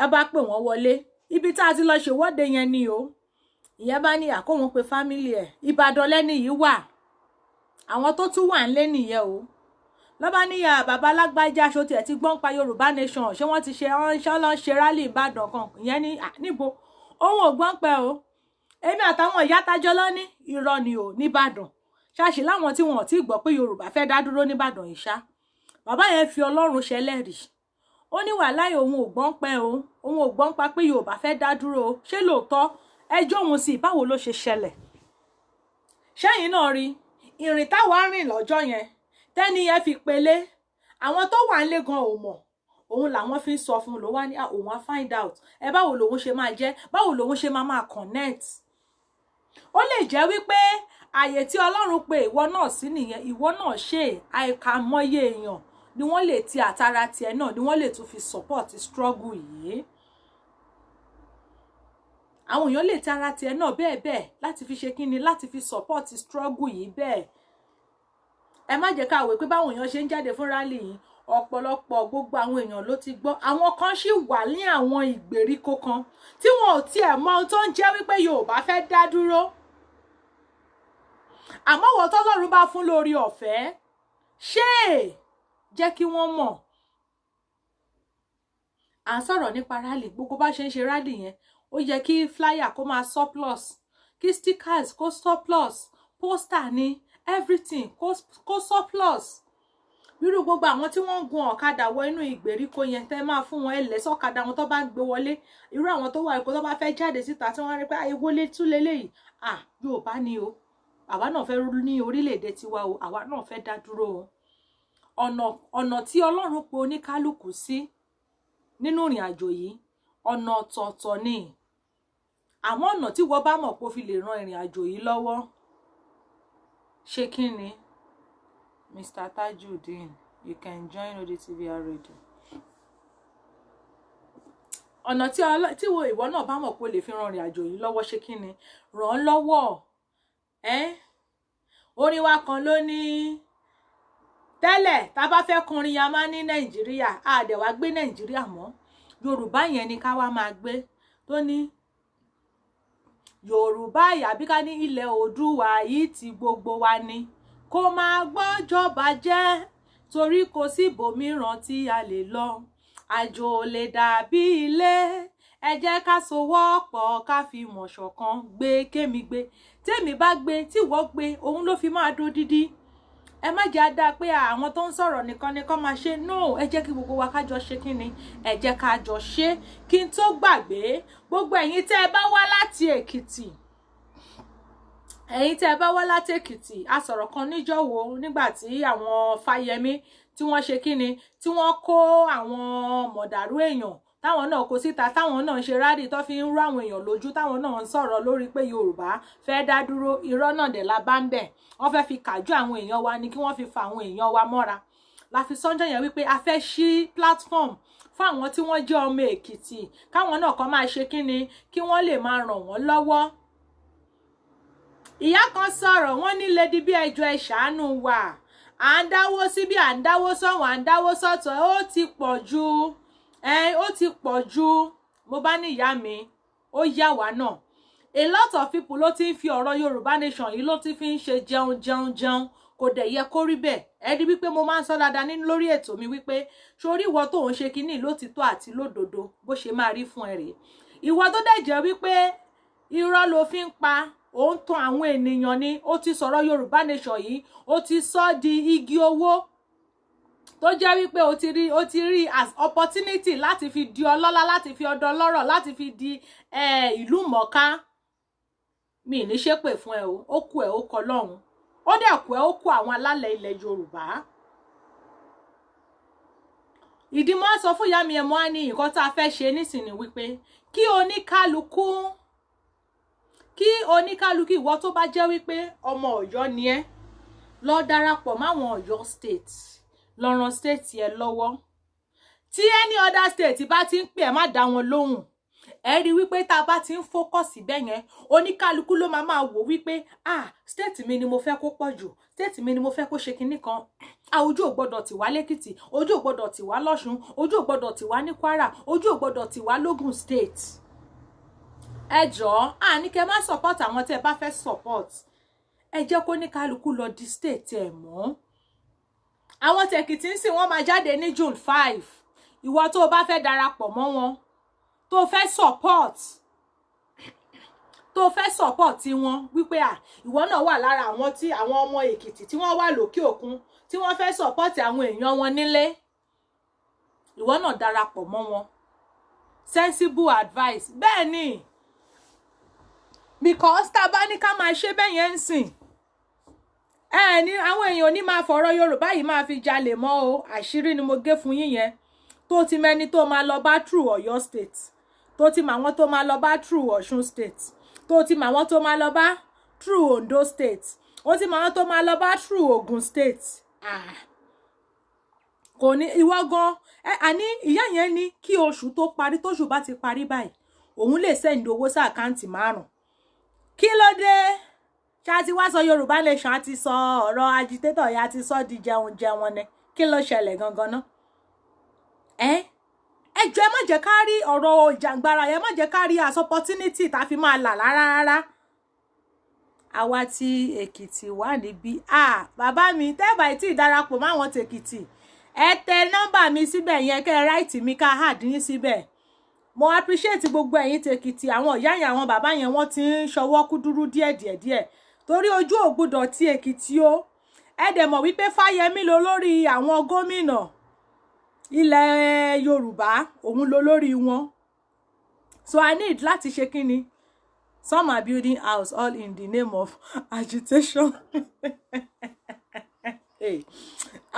ẹ bá pè wọ́n wọlé ibi tá a ti lọ ṣèwọ́de yẹn ni o. Ìyẹn bá ní àkóhun pé family ẹ̀, Ìbàdàn lẹ́ni yìí wà, àwọn tó tún wà ńlé nìyẹn o. Lọ́ba níyà bàbá alágbájá, aṣọ tiẹ̀ ti gbọ́n pa Yorùbá Nation, ṣé wọ́n ti ṣe ṣọ́ lọ́n ṣe rally Ìbàdàn kan? Ìyẹn ní níbo, òun ò gbọ́n pẹ́ o. Èmi àtàwọn ìyá tájọ́ lọ́ní irọ́ ni o nìbàdàn ṣáṣì láwọn tí wọn ò tí gbọ́ pé Yorùbá fẹ́ dá dúró nìbàdàn yìí ṣá. Bàbá yẹn fi Ọlọ́run ṣẹlẹ́rìí, ó ní wàláhì òun ò gbọ́n pẹ́ o, òun ò gbọ́n pa pé Yorùbá fẹ́ dá dúró o. Ṣé lóòótọ́? Ẹjọ́ òun sì báwo ló ṣe ṣẹlẹ̀? Ṣẹ́yìn náà rí ìrìn táwa rìn lọ́jọ́ yẹn tẹ́ni yẹn fi pélé àwọn tó wà nílé gan ò mọ̀, òun làwọn fi ń sọ fún un, ló wá ní òun á find out ẹ báwo lòun ṣe máa jẹ́, báwo lòun ṣe máa máa connect. Ó lè jẹ́ wípé àyè tí Ọlọ́run pe ìwọ náà sí nìyẹn, ìwọ náà ṣe àìkàmọye èèyàn ni wọ́n lè ti àtàrà tiẹ̀ náà ni wọ́n lè tún fi support struggle yìí. Àwọn èèyàn lè ti ara tiẹ̀ náà bẹ́ẹ̀ bẹ́ẹ̀ láti fi ṣe kíni, láti fi support struggle yìí bẹ́ẹ̀. Ẹ má jẹ́ ká wò pé báwọn èèyàn ṣe ń jáde fún rally yìí, ọ̀pọ̀lọpọ̀ gbogbo àwọn èèyàn ló ti gbọ́. Àwọn kan sì wà ní àwọn ìgbèríko kan tí wọn ò tiẹ̀ mọ ohun tó ń jẹ́ wípé Yorùbá fẹ́ dá dúró. Àmọ́ wọ́n tọ́lọ́run bá fún lórí ọ̀fẹ́, ṣé jẹ́ kí wọ́n mọ̀. À ń sọ̀rọ̀ nípa rally, gbogbo bá ṣe ń ṣe rally yẹn, ó yẹ kí flyer kó máa surplus, kí stickers kó surplus, poster ni, everything kó surplus. Irú gbogbo àwọn tí wọ́n ń gun ọ̀kadà wọ inú ìgbèríko yẹn, tẹ́ máa fún wọn ẹlẹ́ sọ́kadà wọn tó bá ń gbé wọlé. Irú àwọn tó wà èkó tó bá fẹ́ jáde síta tí wọ́n rí pé ewolé tún leléyìí, à Yorùbá ni o, àwa náà fẹ́ ní orílẹ̀-èdè tiwa o, àwa náà fẹ́ dá dúró o. Ọ̀nà tí Ọlọ́run pe oníkálukú sí nínú ìrìn àjò yìí, ọ̀nà ọ̀tọ̀ọ̀tọ̀ ni. Àmọ́ ọ̀nà tí wọ́n bá mọ̀ pé ó fi lè ran ìrìn àjò yìí lọ́wọ́, ṣé kí ni? Mr. Tajudeen, you can join ODTV radio. Ọ̀nà tí wo ìwọ náà bá mọ̀ pé ó lè fi ran ìrìn àjò yìí lọ́wọ́, ṣé kí ni? Ràn án lọ́wọ́. Orin wa kan ló ní tẹ́lẹ̀, tá a bá fẹ́ kọrin ya máa ní Nàìjíríà, a dẹ̀ wá gbé Nàìjíríà mọ́, Yorùbá yẹn ni ká wá máa gbé, tó ní Yorùbá àbí ká ní ilẹ̀ Oòduà yìí ti gbogbo wa ni, kó máa gbọ́jọba jẹ́ torí kò sí ibòmíràn tí a lè lọ, àjò ò lè dàbí ilé, ẹ jẹ́ ká sowọ́pọ̀ ká fi mọ̀ ṣọ̀kan gbé kémi gbé, tèmi bá gbé tí wọ́n gbé, òun ló fi máa dodidi. Ẹ má jẹ́ àdá pé àwọn tó ń sọ̀rọ̀ nìkan ni kó máa ṣe. No, ẹ jẹ́ kí gbogbo wa ká jọ ṣe kí ni, ẹ jẹ́ ká jọ ṣe. Kí n tó gbàgbé, gbogbo ẹ̀yin tẹ́ ẹ bá wá láti Èkìtì, ẹ̀yin tẹ́ ẹ bá wá láti Èkìtì, a sọ̀rọ̀ kan níjọ́wọ́ nígbà tí àwọn Fáyẹmí tí wọ́n ṣe kí ni, tí wọ́n kó àwọn mọ̀dàrú èèyàn táwọn náà kó síta, táwọn náà ń ṣe rally tó fi ń rú àwọn èèyàn lójú, táwọn náà ń sọ̀rọ̀ lórí pé Yorùbá fẹ́ dá dúró. Irọ́ náà dẹ̀ la bá ń bẹ̀, wọ́n fẹ́ fi kàjú àwọn èèyàn wa ni, kí wọ́n fi fa àwọn èèyàn wa mọ́ra. La fi sọ́njọ́ yẹn wípé a fẹ́ ṣí platform fún àwọn tí wọ́n jẹ́ ọmọ Èkìtì, káwọn náà kàn máa ṣe kí ni, kí wọ́n lè máa ràn wọ́n lọ́wọ́. Ìyá kan sọ̀rọ̀, wọ́n ní Lady B, ẹjọ́ ẹ ṣàánú wa, à ń dáwó síbí, à ń dáwó sọ́hùn, à ń dáwó sọ́tọ̀, ó ti pọ̀ jù, ó ti pọ̀ jù. Mo bá ní ìyá mi, ó yá wa náà. A lot of people ló ti ń fi ọ̀rọ̀ Yorùbá Nation yìí ló ti fi ń ṣe jẹun jẹun jẹun, kò dẹ̀ yẹ kó rí bẹ́ẹ̀. Ẹ rí wípé mo máa ń sọ dáadáa nínú lórí ètò mi wípé sórí ìwọ tó ń ṣe kínní lótìtọ́ àti lódodo, bó ṣe máa rí fún ẹ rèé. Ìwọ tó dẹ̀ jẹ́ wípé irọ́ ló fi ń pa, ó ń tan àwọn ènìyàn ni, ó ti sọ̀rọ̀ Yorùbá Nation yìí, ó ti sọ di igi owó tó jẹ́ wípé ó ti rí as opportunity láti fi di ọlọ́lá, láti fi ọdọ lọ́rọ̀, láti fi di ìlú mọ̀ọ́ká. Mi ní ṣépè fún ẹ o, ó kú ẹ, ó kọ lọ́hùn, ó dẹ̀ kú ẹ, ó kú àwọn alálẹ̀ ilẹ̀ Yorùbá. Ìdí mọ́ sọ fún ìyá mi ẹ̀ mọ́ á ní nǹkan tá a fẹ́ ṣe nísìnyí wípé kí oníkálukú, ìwọ tó bá jẹ́ wípé ọmọ Ọ̀yọ́ ni ẹ́, lọ darapọ̀ máwọn Ọ̀yọ́ State, lọ ran state yẹn lọ́wọ́. Tí any other state bá ti ń pè ẹ́, má dá wọn lóhùn. Ẹ rí wípé tá a bá ti ń focus bẹ́ẹ̀ yẹn, oníkálukú ló máa máa wò wípé, ah, state mi ni mo fẹ́ kó pọ̀ jù, state mi ni mo fẹ́ kó ṣe kinní kan. Ah, ojú ò gbọ́dọ̀ tì wá lẹ́kìtì, ojú ò gbọ́dọ̀ tì wá lọ́ṣun, ojú ò gbọ́dọ̀ tì wá ní Kwara, ojú ò gbọ́dọ̀ tì wá lógùn State. Ẹ jọ̀ọ́, àní kẹ́ má support àwọn tẹ́ ẹ bá fẹ́ support. Ẹ jẹ́ kó ní kálukú lọ di state ẹ̀ mọ́. Àwọn tẹ̀kìtì ń sìn, wọ́n máa jáde ní June 5. Ìwọ tó o bá fẹ́ darapọ̀ mọ́ wọn, tó fẹ́ support wọn wípé à ìwọ náà wà lára àwọn tí àwọn ọmọ Èkìtì tí wọ́n wà lókè òkun tí wọ́n fẹ́ support àwọn èèyàn wọn nílé, ìwọ náà darapọ̀ mọ́ wọn. Sensible advice. Bẹ́ẹ̀ ni, because tá a bá ní ká máa ṣe bẹ́ẹ̀ yẹn ń sìn, ẹ ní àwọn èèyàn ní máa fọ̀rọ̀ Yorùbá yìí máa fi jalè mọ́ o. Àṣírí ni mo gé fún yín yẹn. Tó ti mẹ́ni tó máa lọ bá through Ọ̀yọ́ State, tó ti mọ àwọn tó máa lọ bá through Ọ̀ṣun State, tó ti mọ àwọn tó máa lọ bá through Ondo State, ó ti mọ àwọn tó máa lọ bá through Ogun State. Ah, kò ní ìwọ gan ẹ. Àní ìyá yẹn ní kí oṣù tó parí, tóṣù bá ti parí báyìí, òun lè send owó sí account márùn. Kí ló dé? Ṣá ti wá sọ Yorùbá Nation, àti sọ ọ̀rọ̀ agitator ya ti sọ di jẹun jẹun ni. Kí ló ṣẹlẹ̀ gangan ná? Ẹ jọ̀ọ́, ẹ má jẹ́ ká rí ọ̀rọ̀ ìjàngbara yẹn, má jẹ́ ká rí as opportunity tá a fi máa là rárá rárá. Àwa tí Èkìtì wà níbí, ah, bàbá mi, tẹ́ẹ̀bà tí ìdarapọ̀ máwọn tèkìtì, ẹ tẹ nọ́mbà mi síbẹ̀ yẹn, kẹ́ ẹ write mi, ká add yín síbẹ̀. Mo appreciate gbogbo ẹ̀yin tèkìtì. Àwọn ìyá yẹn, àwọn bàbá yẹn, wọ́n ti ń ṣọwọ́ kúdúrú díẹ̀ díẹ̀ díẹ̀, torí ojú ò gbọ́dọ̀ ti Èkìtì o. Ẹ dẹ̀ mọ̀ wípé Fáyẹmí ló lórí àwọn gómìnà ilẹ̀ Yorùbá, òun ló lórí wọn. So I need láti ṣe kí ni. Some are building house all in the name of agitation. Hey,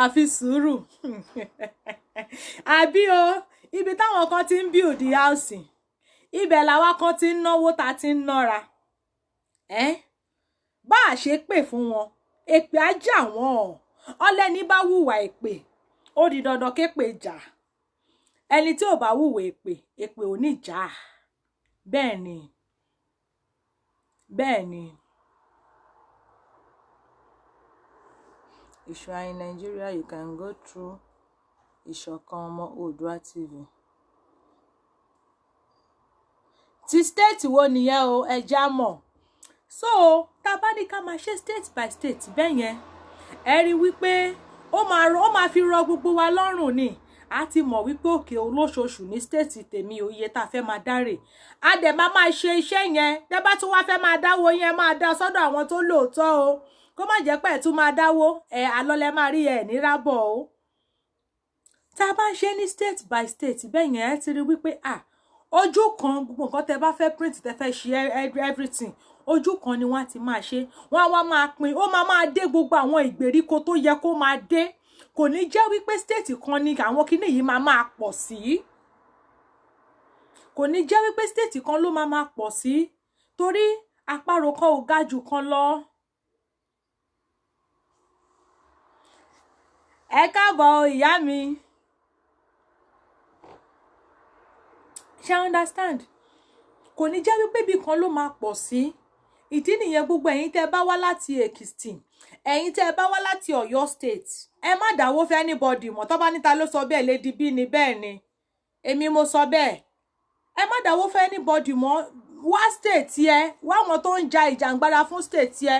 àfi sùúrù àbí o. Ibi táwọn kan ti ń build house, ibẹ̀ làwa kan ti ń náwó, ta ti ń nára ẹ́. Bá a ṣe pè fún wọn, èpè á jà wọ́n. Ọlẹ́ni bá hùwà èpè, ó di dandan képè jà. Ẹni tí ò bá hùwà èpè, èpè ò ní jà. Bẹ́ẹ̀ ni, bẹ́ẹ̀ ni. If you are in Nigeria, you can go through Ìṣọ̀kan Ọmọ Oòduà TV. Ti state wo nìyẹn o? Ẹ já mọ̀. So tá a bá ní ká máa ṣe state by state bẹ́ẹ̀ yẹn, ẹ rí wípé ó máa fi rọ gbogbo wa lọ́rùn ni. A ti mọ̀ wípé òkè olóṣooṣù ní state tèmi, iye tá a fẹ́ máa dárè, a dẹ̀ máa máa ṣe iṣẹ́ yẹn. Tẹ́ bá tún wá fẹ́ máa dáwó yẹn, máa dá sọ́dọ̀ àwọn tó lóòótọ́ o. Kó má jẹ́ pé ẹ̀ tún máa dáwó ẹ̀ alọ́lẹ̀ máa rí ẹ̀ ní rábọ̀ o. Tá a bá ń ṣe ní state by state bẹ́ẹ̀ yẹn, ẹ ti rí wípé, ah, ojú kan, gbogbo nǹkan tẹ́ bá fẹ́ print, tẹ́ fẹ́ ṣe everything, ojú kan ni wọ́n á ti máa ṣe. Wọ́n á wá máa pín, ó máa máa dé gbogbo àwọn ìgbèríko tó yẹ kó máa dé. Kò ní jẹ́ wípé state kan ni àwọn kinní yìí máa máa pọ̀ sí. Kò ní jẹ́ wípé state kan ló máa máa pọ̀ sí, torí àparò kan ò ga jù kan lọ. Ẹ káàbọ̀ ìyá mi. Ṣe understand? Kò ní jẹ́ wípé ibì kan ló máa pọ̀ sí. Ìdí nìyẹn, gbogbo ẹ̀yin tẹ́ bá wá láti Èkìtì, ẹ̀yin tẹ́ bá wá láti Ọ̀yọ́ State, ẹ má dáwó fẹ́ anybody mọ́. Tó bá níta ló sọ bẹ́ẹ̀, Lady B ni. Bẹ́ẹ̀ ni, èmi mo sọ bẹ́ẹ̀. Ẹ má dáwó fẹ́ anybody mọ́. Wá state yẹ, wá àwọn tó ń ja ìjàngbara fún state yẹ.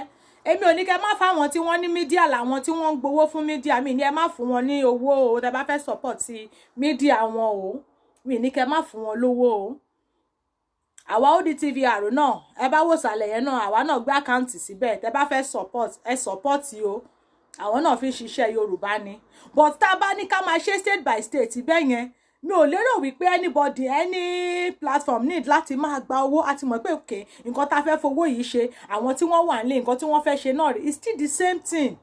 Èmi ò ní kẹ́ má fáwọn tí wọ́n ní media, làwọn tí wọ́n ń gbowó fún media mi ní ẹ má fún wọn ní owó o. Tẹ́ bá fẹ́ support media wọn o, mi ní kẹ́ má fún wọn lówó o. Àwa ODTVR náà, ẹ bá wò sàlẹ̀ yẹn náà, àwa náà gbé account síbẹ̀. Tẹ́ bá fẹ́ support, ẹ support o. Àwọn náà fi ń ṣiṣẹ́ Yorùbá ni. But tá a bá ní ká máa ṣe state by state bẹ́ẹ̀ yẹn, mi ò lérò wípé anybody, any platform need láti máa gba owó. A ti mọ̀ pé okay, nǹkan tá a fẹ́ fowó yìí ṣe, àwọn tí wọ́n wà nílé, nǹkan tí wọ́n fẹ́ ṣe náà rí. It's still the same thing.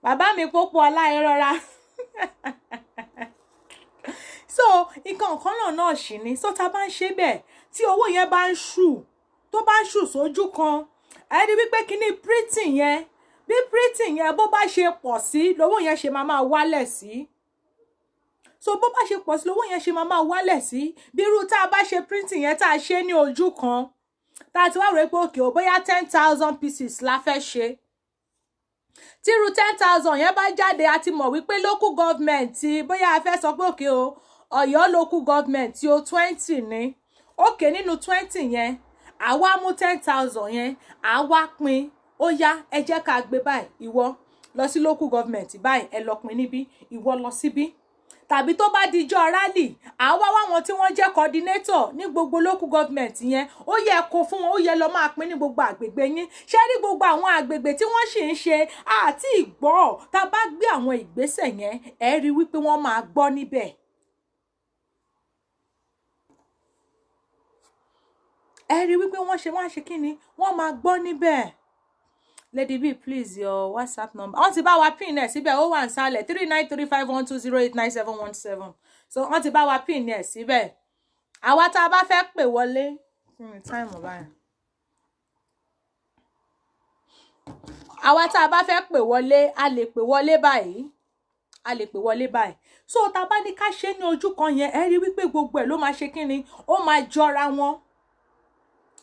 Bàbá mi pópó ọlá, ẹ rọra. So nǹkan kan náà náà ṣì ni. So tá a bá ń ṣe bẹ́ẹ̀, tí owó yẹn bá ń ṣù Tó bá ṣù sójú kan, ẹ rí wípé kíní printing yẹn, bí printing yẹn bó bá ṣe pọ̀ sí lówó yẹn ṣe máa máa wálẹ̀ sí. So bó bá ṣe pọ̀ sí lówó yẹn ṣe máa máa wálẹ̀ sí. Bí irú tá a bá ṣe printing yẹn, tá a ṣe ní ojú kan, tá a ti wá rò pé okay o, bóyá 10,000 pieces la fẹ́ ṣe, tí irú 10,000 yẹn bá jáde, a ti mọ̀ wípé local government, bóyá a fẹ́ sọ pé okay o, Ọ̀yọ́ local government tí o 20 ní, okay, nínú 20 yẹn, àwa mú 10,000 yẹn, àwa pín. Ó yá, ẹ jẹ́ ká gbé báyìí, ìwọ lọ sí local government báyìí, ẹ lọ pín níbí, ìwọ lọ síbí. Tàbí tó bá dijọ́ rally, àwa wá wọn tí wọ́n jẹ́ coordinator ní gbogbo local government yẹn, ó yẹ kó fún wọn, ó yẹ lọ máa pín ní gbogbo àgbègbè yín. Ṣé rí gbogbo àwọn àgbègbè tí wọ́n sì ń ṣe àti ìgbọ́, tá a bá gbé àwọn ìgbésẹ̀ yẹn, ẹ rí wípé wọ́n máa gbọ́ níbẹ̀. Ẹ rí wípé wọ́n ṣe, wọ́n á ṣe kí ni, wọ́n máa gbọ́ níbẹ̀. Lady B, please, your WhatsApp number. Wọ́n ti bá wa pin ẹ̀ síbẹ̀, ó wà nísàlẹ̀, 393512089717. So wọ́n ti bá wa pin ẹ̀ síbẹ̀. Àwa tá a bá fẹ́ pè wọlé, kí ni time báyìí? Àwa tá a bá fẹ́ pè wọlé, a lè pè wọlé báyìí, a lè pè wọlé báyìí. So tá a bá ní ká ṣe ní ojú kan yẹn, ẹ rí wípé gbogbo ẹ̀ ló máa ṣe kí ni, ó máa jọra wọn,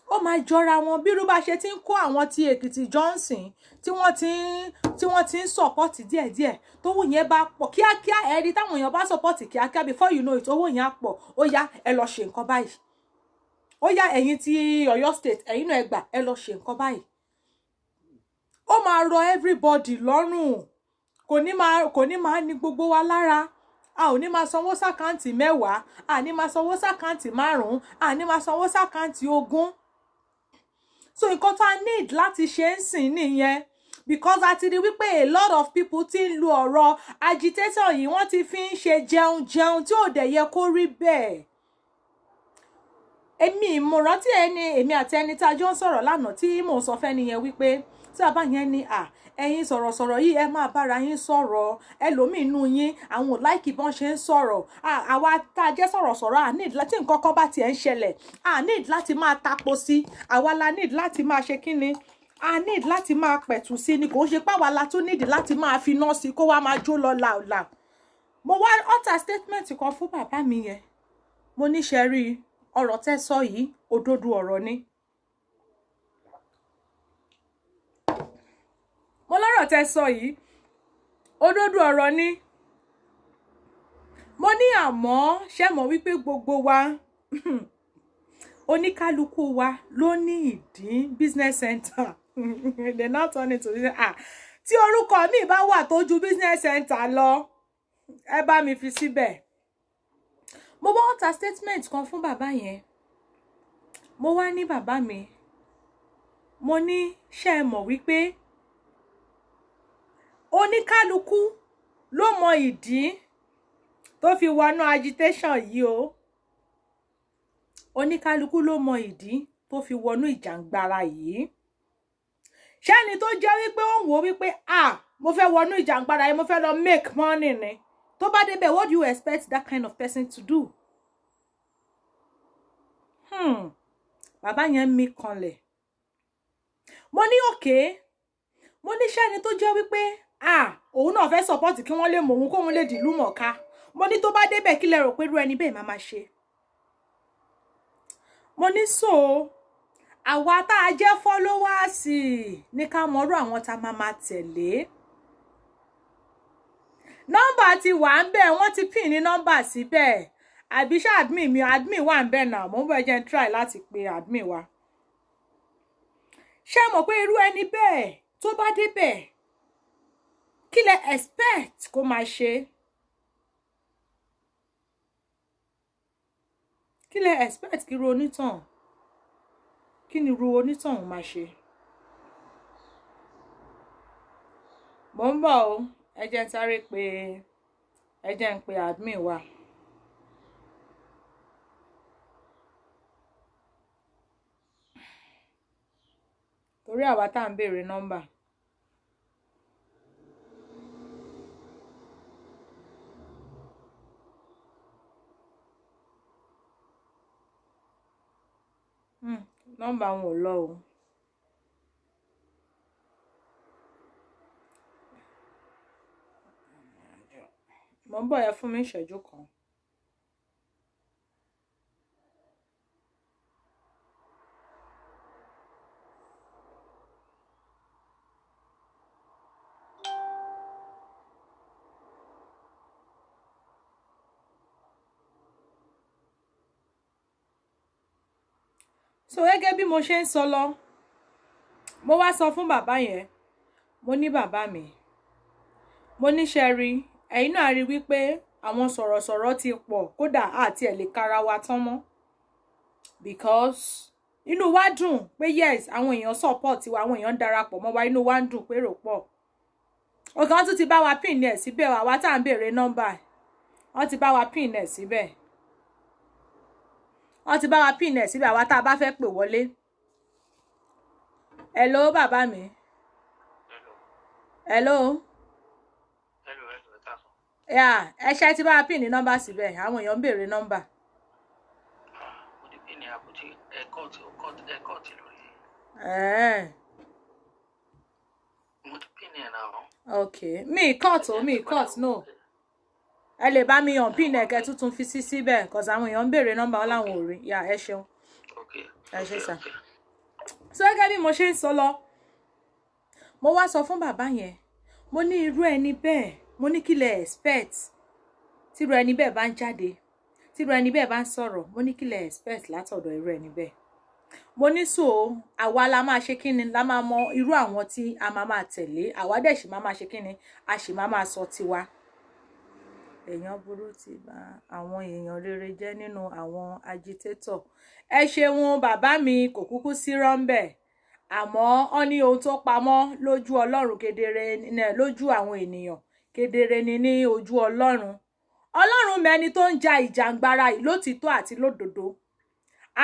ó máa jọra wọn. Bí irú bá ṣe ti ń kó àwọn ti Èkìtì Johnson tí wọ́n ti ń support díẹ̀díẹ̀, tówó yẹn bá pọ̀ kíákíá, ẹ rí táwọn èèyàn bá support kíákíá, before you know it, owó yẹn á pọ̀. Ó yá, ẹ lọ ṣe nǹkan báyìí. Ó yá, ẹ̀yin ti Ọ̀yọ́ State, ẹ̀yin náà ẹ gbà, ẹ lọ ṣe nǹkan báyìí. Ó máa rọ everybody lọ́rùn, kò ní máa ní gbogbo wa lára. A ò ní máa sanwó s'account 10, a ní máa sanwó s'account 5, a ní máa sanwó s'account 20. So nǹkan tá a need láti ṣe ń sìn nìyẹn, because a ti rí wípé a lot of people ti ń lu ọ̀rọ̀ agitation yìí, wọ́n ti fi ń ṣe jẹun jẹun tí ò dẹ̀ yẹ kó rí bẹ́ẹ̀. Èmi ìmọ̀ràn tí ẹni, èmi àti ẹni tá a jọ ń sọ̀rọ̀ lánàá, tí mò ń sọ fẹ́ni yẹn wípé tí bàbá yẹn ní à, ẹ̀yin sọ̀rọ̀sọ̀rọ̀ yìí, ẹ máa bára yín sọ̀rọ̀, ẹlòmíì inú yín, àwọn ò like bọ́n ṣe ń sọ̀rọ̀. Àwa tá a jẹ́ sọ̀rọ̀sọ̀rọ̀, à need tí nǹkan kan bá tiẹ̀ ń ṣẹlẹ̀, à need láti máa tapo sí. Àwa la need láti máa ṣe kíni, a need láti máa pẹ̀tù sí ni. Kò ń ṣe páwa la tún need láti máa finá sí kó wá máa jó lọ làlà. Mo wá utter statement kan fún bàbá mi yẹn. Mo ní, ṣe rí ọ̀rọ̀ tẹ́ sọ yìí, òdodo ọ̀rọ̀ ni. Mo lọ́rọ̀ tẹ́ sọ yìí, òdodo ọ̀rọ̀ ni. Mo ní àmọ́, ṣé mọ̀ wípé gbogbo wa, oníkálukú wa ló ní ìdí business center. They now turn it to business. Ah, tí orúkọ mi bá wà tó ju business center lọ, ẹ bá mi fi síbẹ̀. Mo wá utter statement kan fún bàbá yẹn. Mo wá ní, bàbá mi, mo ní, ṣé ẹ mọ̀ wípé oníkálukú ló mọ ìdí tó fi wọnú agitation yìí o? Oníkálukú ló mọ ìdí tó fi wọnú ìjàngbara yìí. Ṣẹ́ni tó jẹ́ wípé ó ń wò wípé, ah, mo fẹ́ wọnú ìjàngbara yìí, mo fẹ́ lọ make money ni, tó bá débẹ̀, what do you expect that kind of person to do? Bàbá yẹn mi kanlẹ̀. Mo ní okay, mo ní ṣẹ́ni tó jẹ́ wípé, ah, òun náà fẹ́ support kí wọ́n lè mọ̀ òun, kóun lè dìlú mọ̀ọ́ká, mo ní tó bá débẹ̀, kí lẹ rò pé irú ẹni bẹ́ẹ̀ máa máa ṣe? Mo ní so àwa tá a jẹ́ followers ní ká mọrú àwọn tá a máa máa tẹ̀lé. Nọ́mbà ti wà ń bẹ̀, wọ́n ti pin ní nọ́mbà síbẹ̀. Àbí ṣé admin mi, admin wà ń bẹ̀ náà? Mo ń bọ̀, jẹ́ n try láti pe admin wa. Ṣé mọ̀ pé irú ẹni bẹ́ẹ̀, tó bá débẹ̀, kí lẹ expect kó máa ṣe? Kí lẹ expect kí irú onítàn, kí ni irú onítàn máa ṣe? Mo ń bọ̀ o, ẹ jẹ́ n sáré pé, ẹ jẹ́ n pe admin wa. Torí àwa tá à ń béèrè nọ́mbà. Nọ́mbà wọn ò lọ o. Mo ń bọ̀, ẹ fún mi ìṣẹ́jú kan. So gẹ́gẹ́ bí mo ṣe ń sọ lọ, mo wá sọ fún bàbá yẹn, mo ní bàbá mi, mo ní ṣe rí ẹ̀yin náà rí wípé àwọn sọ̀rọ̀sọ̀rọ̀ ti pọ̀, kódà àti ẹ̀ lè kára wa tán mọ́, because inú wa dùn pé yes, àwọn èèyàn support wa, àwọn èèyàn ń darapọ̀ mọ́ wa, inú wa ń dùn pé rò pọ̀. Ọ̀gá wọn tún ti bá wa pin ẹ̀ síbẹ̀, àwa tá à ń béèrè nọ́mbà ẹ̀, wọ́n ti bá wa pin ẹ̀ síbẹ̀, wọ́n ti bá wa pin ẹ̀ síbẹ̀, àwa tá a bá fẹ́ pè wọlé. Hello bàbá mi. Hello. Hello, hello, ẹ káàsán. Yeah, ẹ ṣe ti bá wa pin ní nọ́mbà síbẹ̀, àwọn èèyàn ń béèrè nọ́mbà. Ah, mo ti pín ní àpótí ẹ̀kọ́ọ̀tì ẹ̀kọ́ọ̀tì lórí. Eh, Mo ti pín ní ẹ̀ náà. Okay, mi cut o, mi cut, no. Ẹ lè bá mi hàn pin ẹ̀kẹ́ tuntun fi sí síbẹ̀, cause àwọn èèyàn ń béèrè nọ́mbà wọn láwọn ò rí. Yeah, ẹ ṣeun. Okay. Ẹ ṣé sir. Okay. So gẹ́gẹ́ bí mo ṣe ń sọ lọ, mo wá sọ fún bàbá yẹn, mo ní irú ẹni bẹ́ẹ̀, mo ní kí lẹ expect tírú ẹni bẹ́ẹ̀ bá ń jáde, tírú ẹni bẹ́ẹ̀ bá ń sọ̀rọ̀, mo ní kí lẹ expect látọ̀dọ̀ irú ẹni bẹ́ẹ̀. Mo ní so àwa la máa ṣe kíni, la máa mọ irú àwọn tí a máa máa tẹ̀lé, àwa dẹ̀ sì máa máa ṣe kíni, a sì máa máa sọ tiwa. Èèyàn burú ti bà àwọn èèyàn rere jẹ́ nínú àwọn agitator. Ẹ ṣeun bàbá mi, kò kúkú sí rọ́ńbẹ̀, àmọ́ ó ní ohun tó pamọ́ lójú Ọlọ́run kedere ní lójú àwọn ènìyàn, kedere ni ní ojú Ọlọ́run. Ọlọ́run mẹni tó ń ja ìjàngbara yìí lótìtọ́ àti lódodo.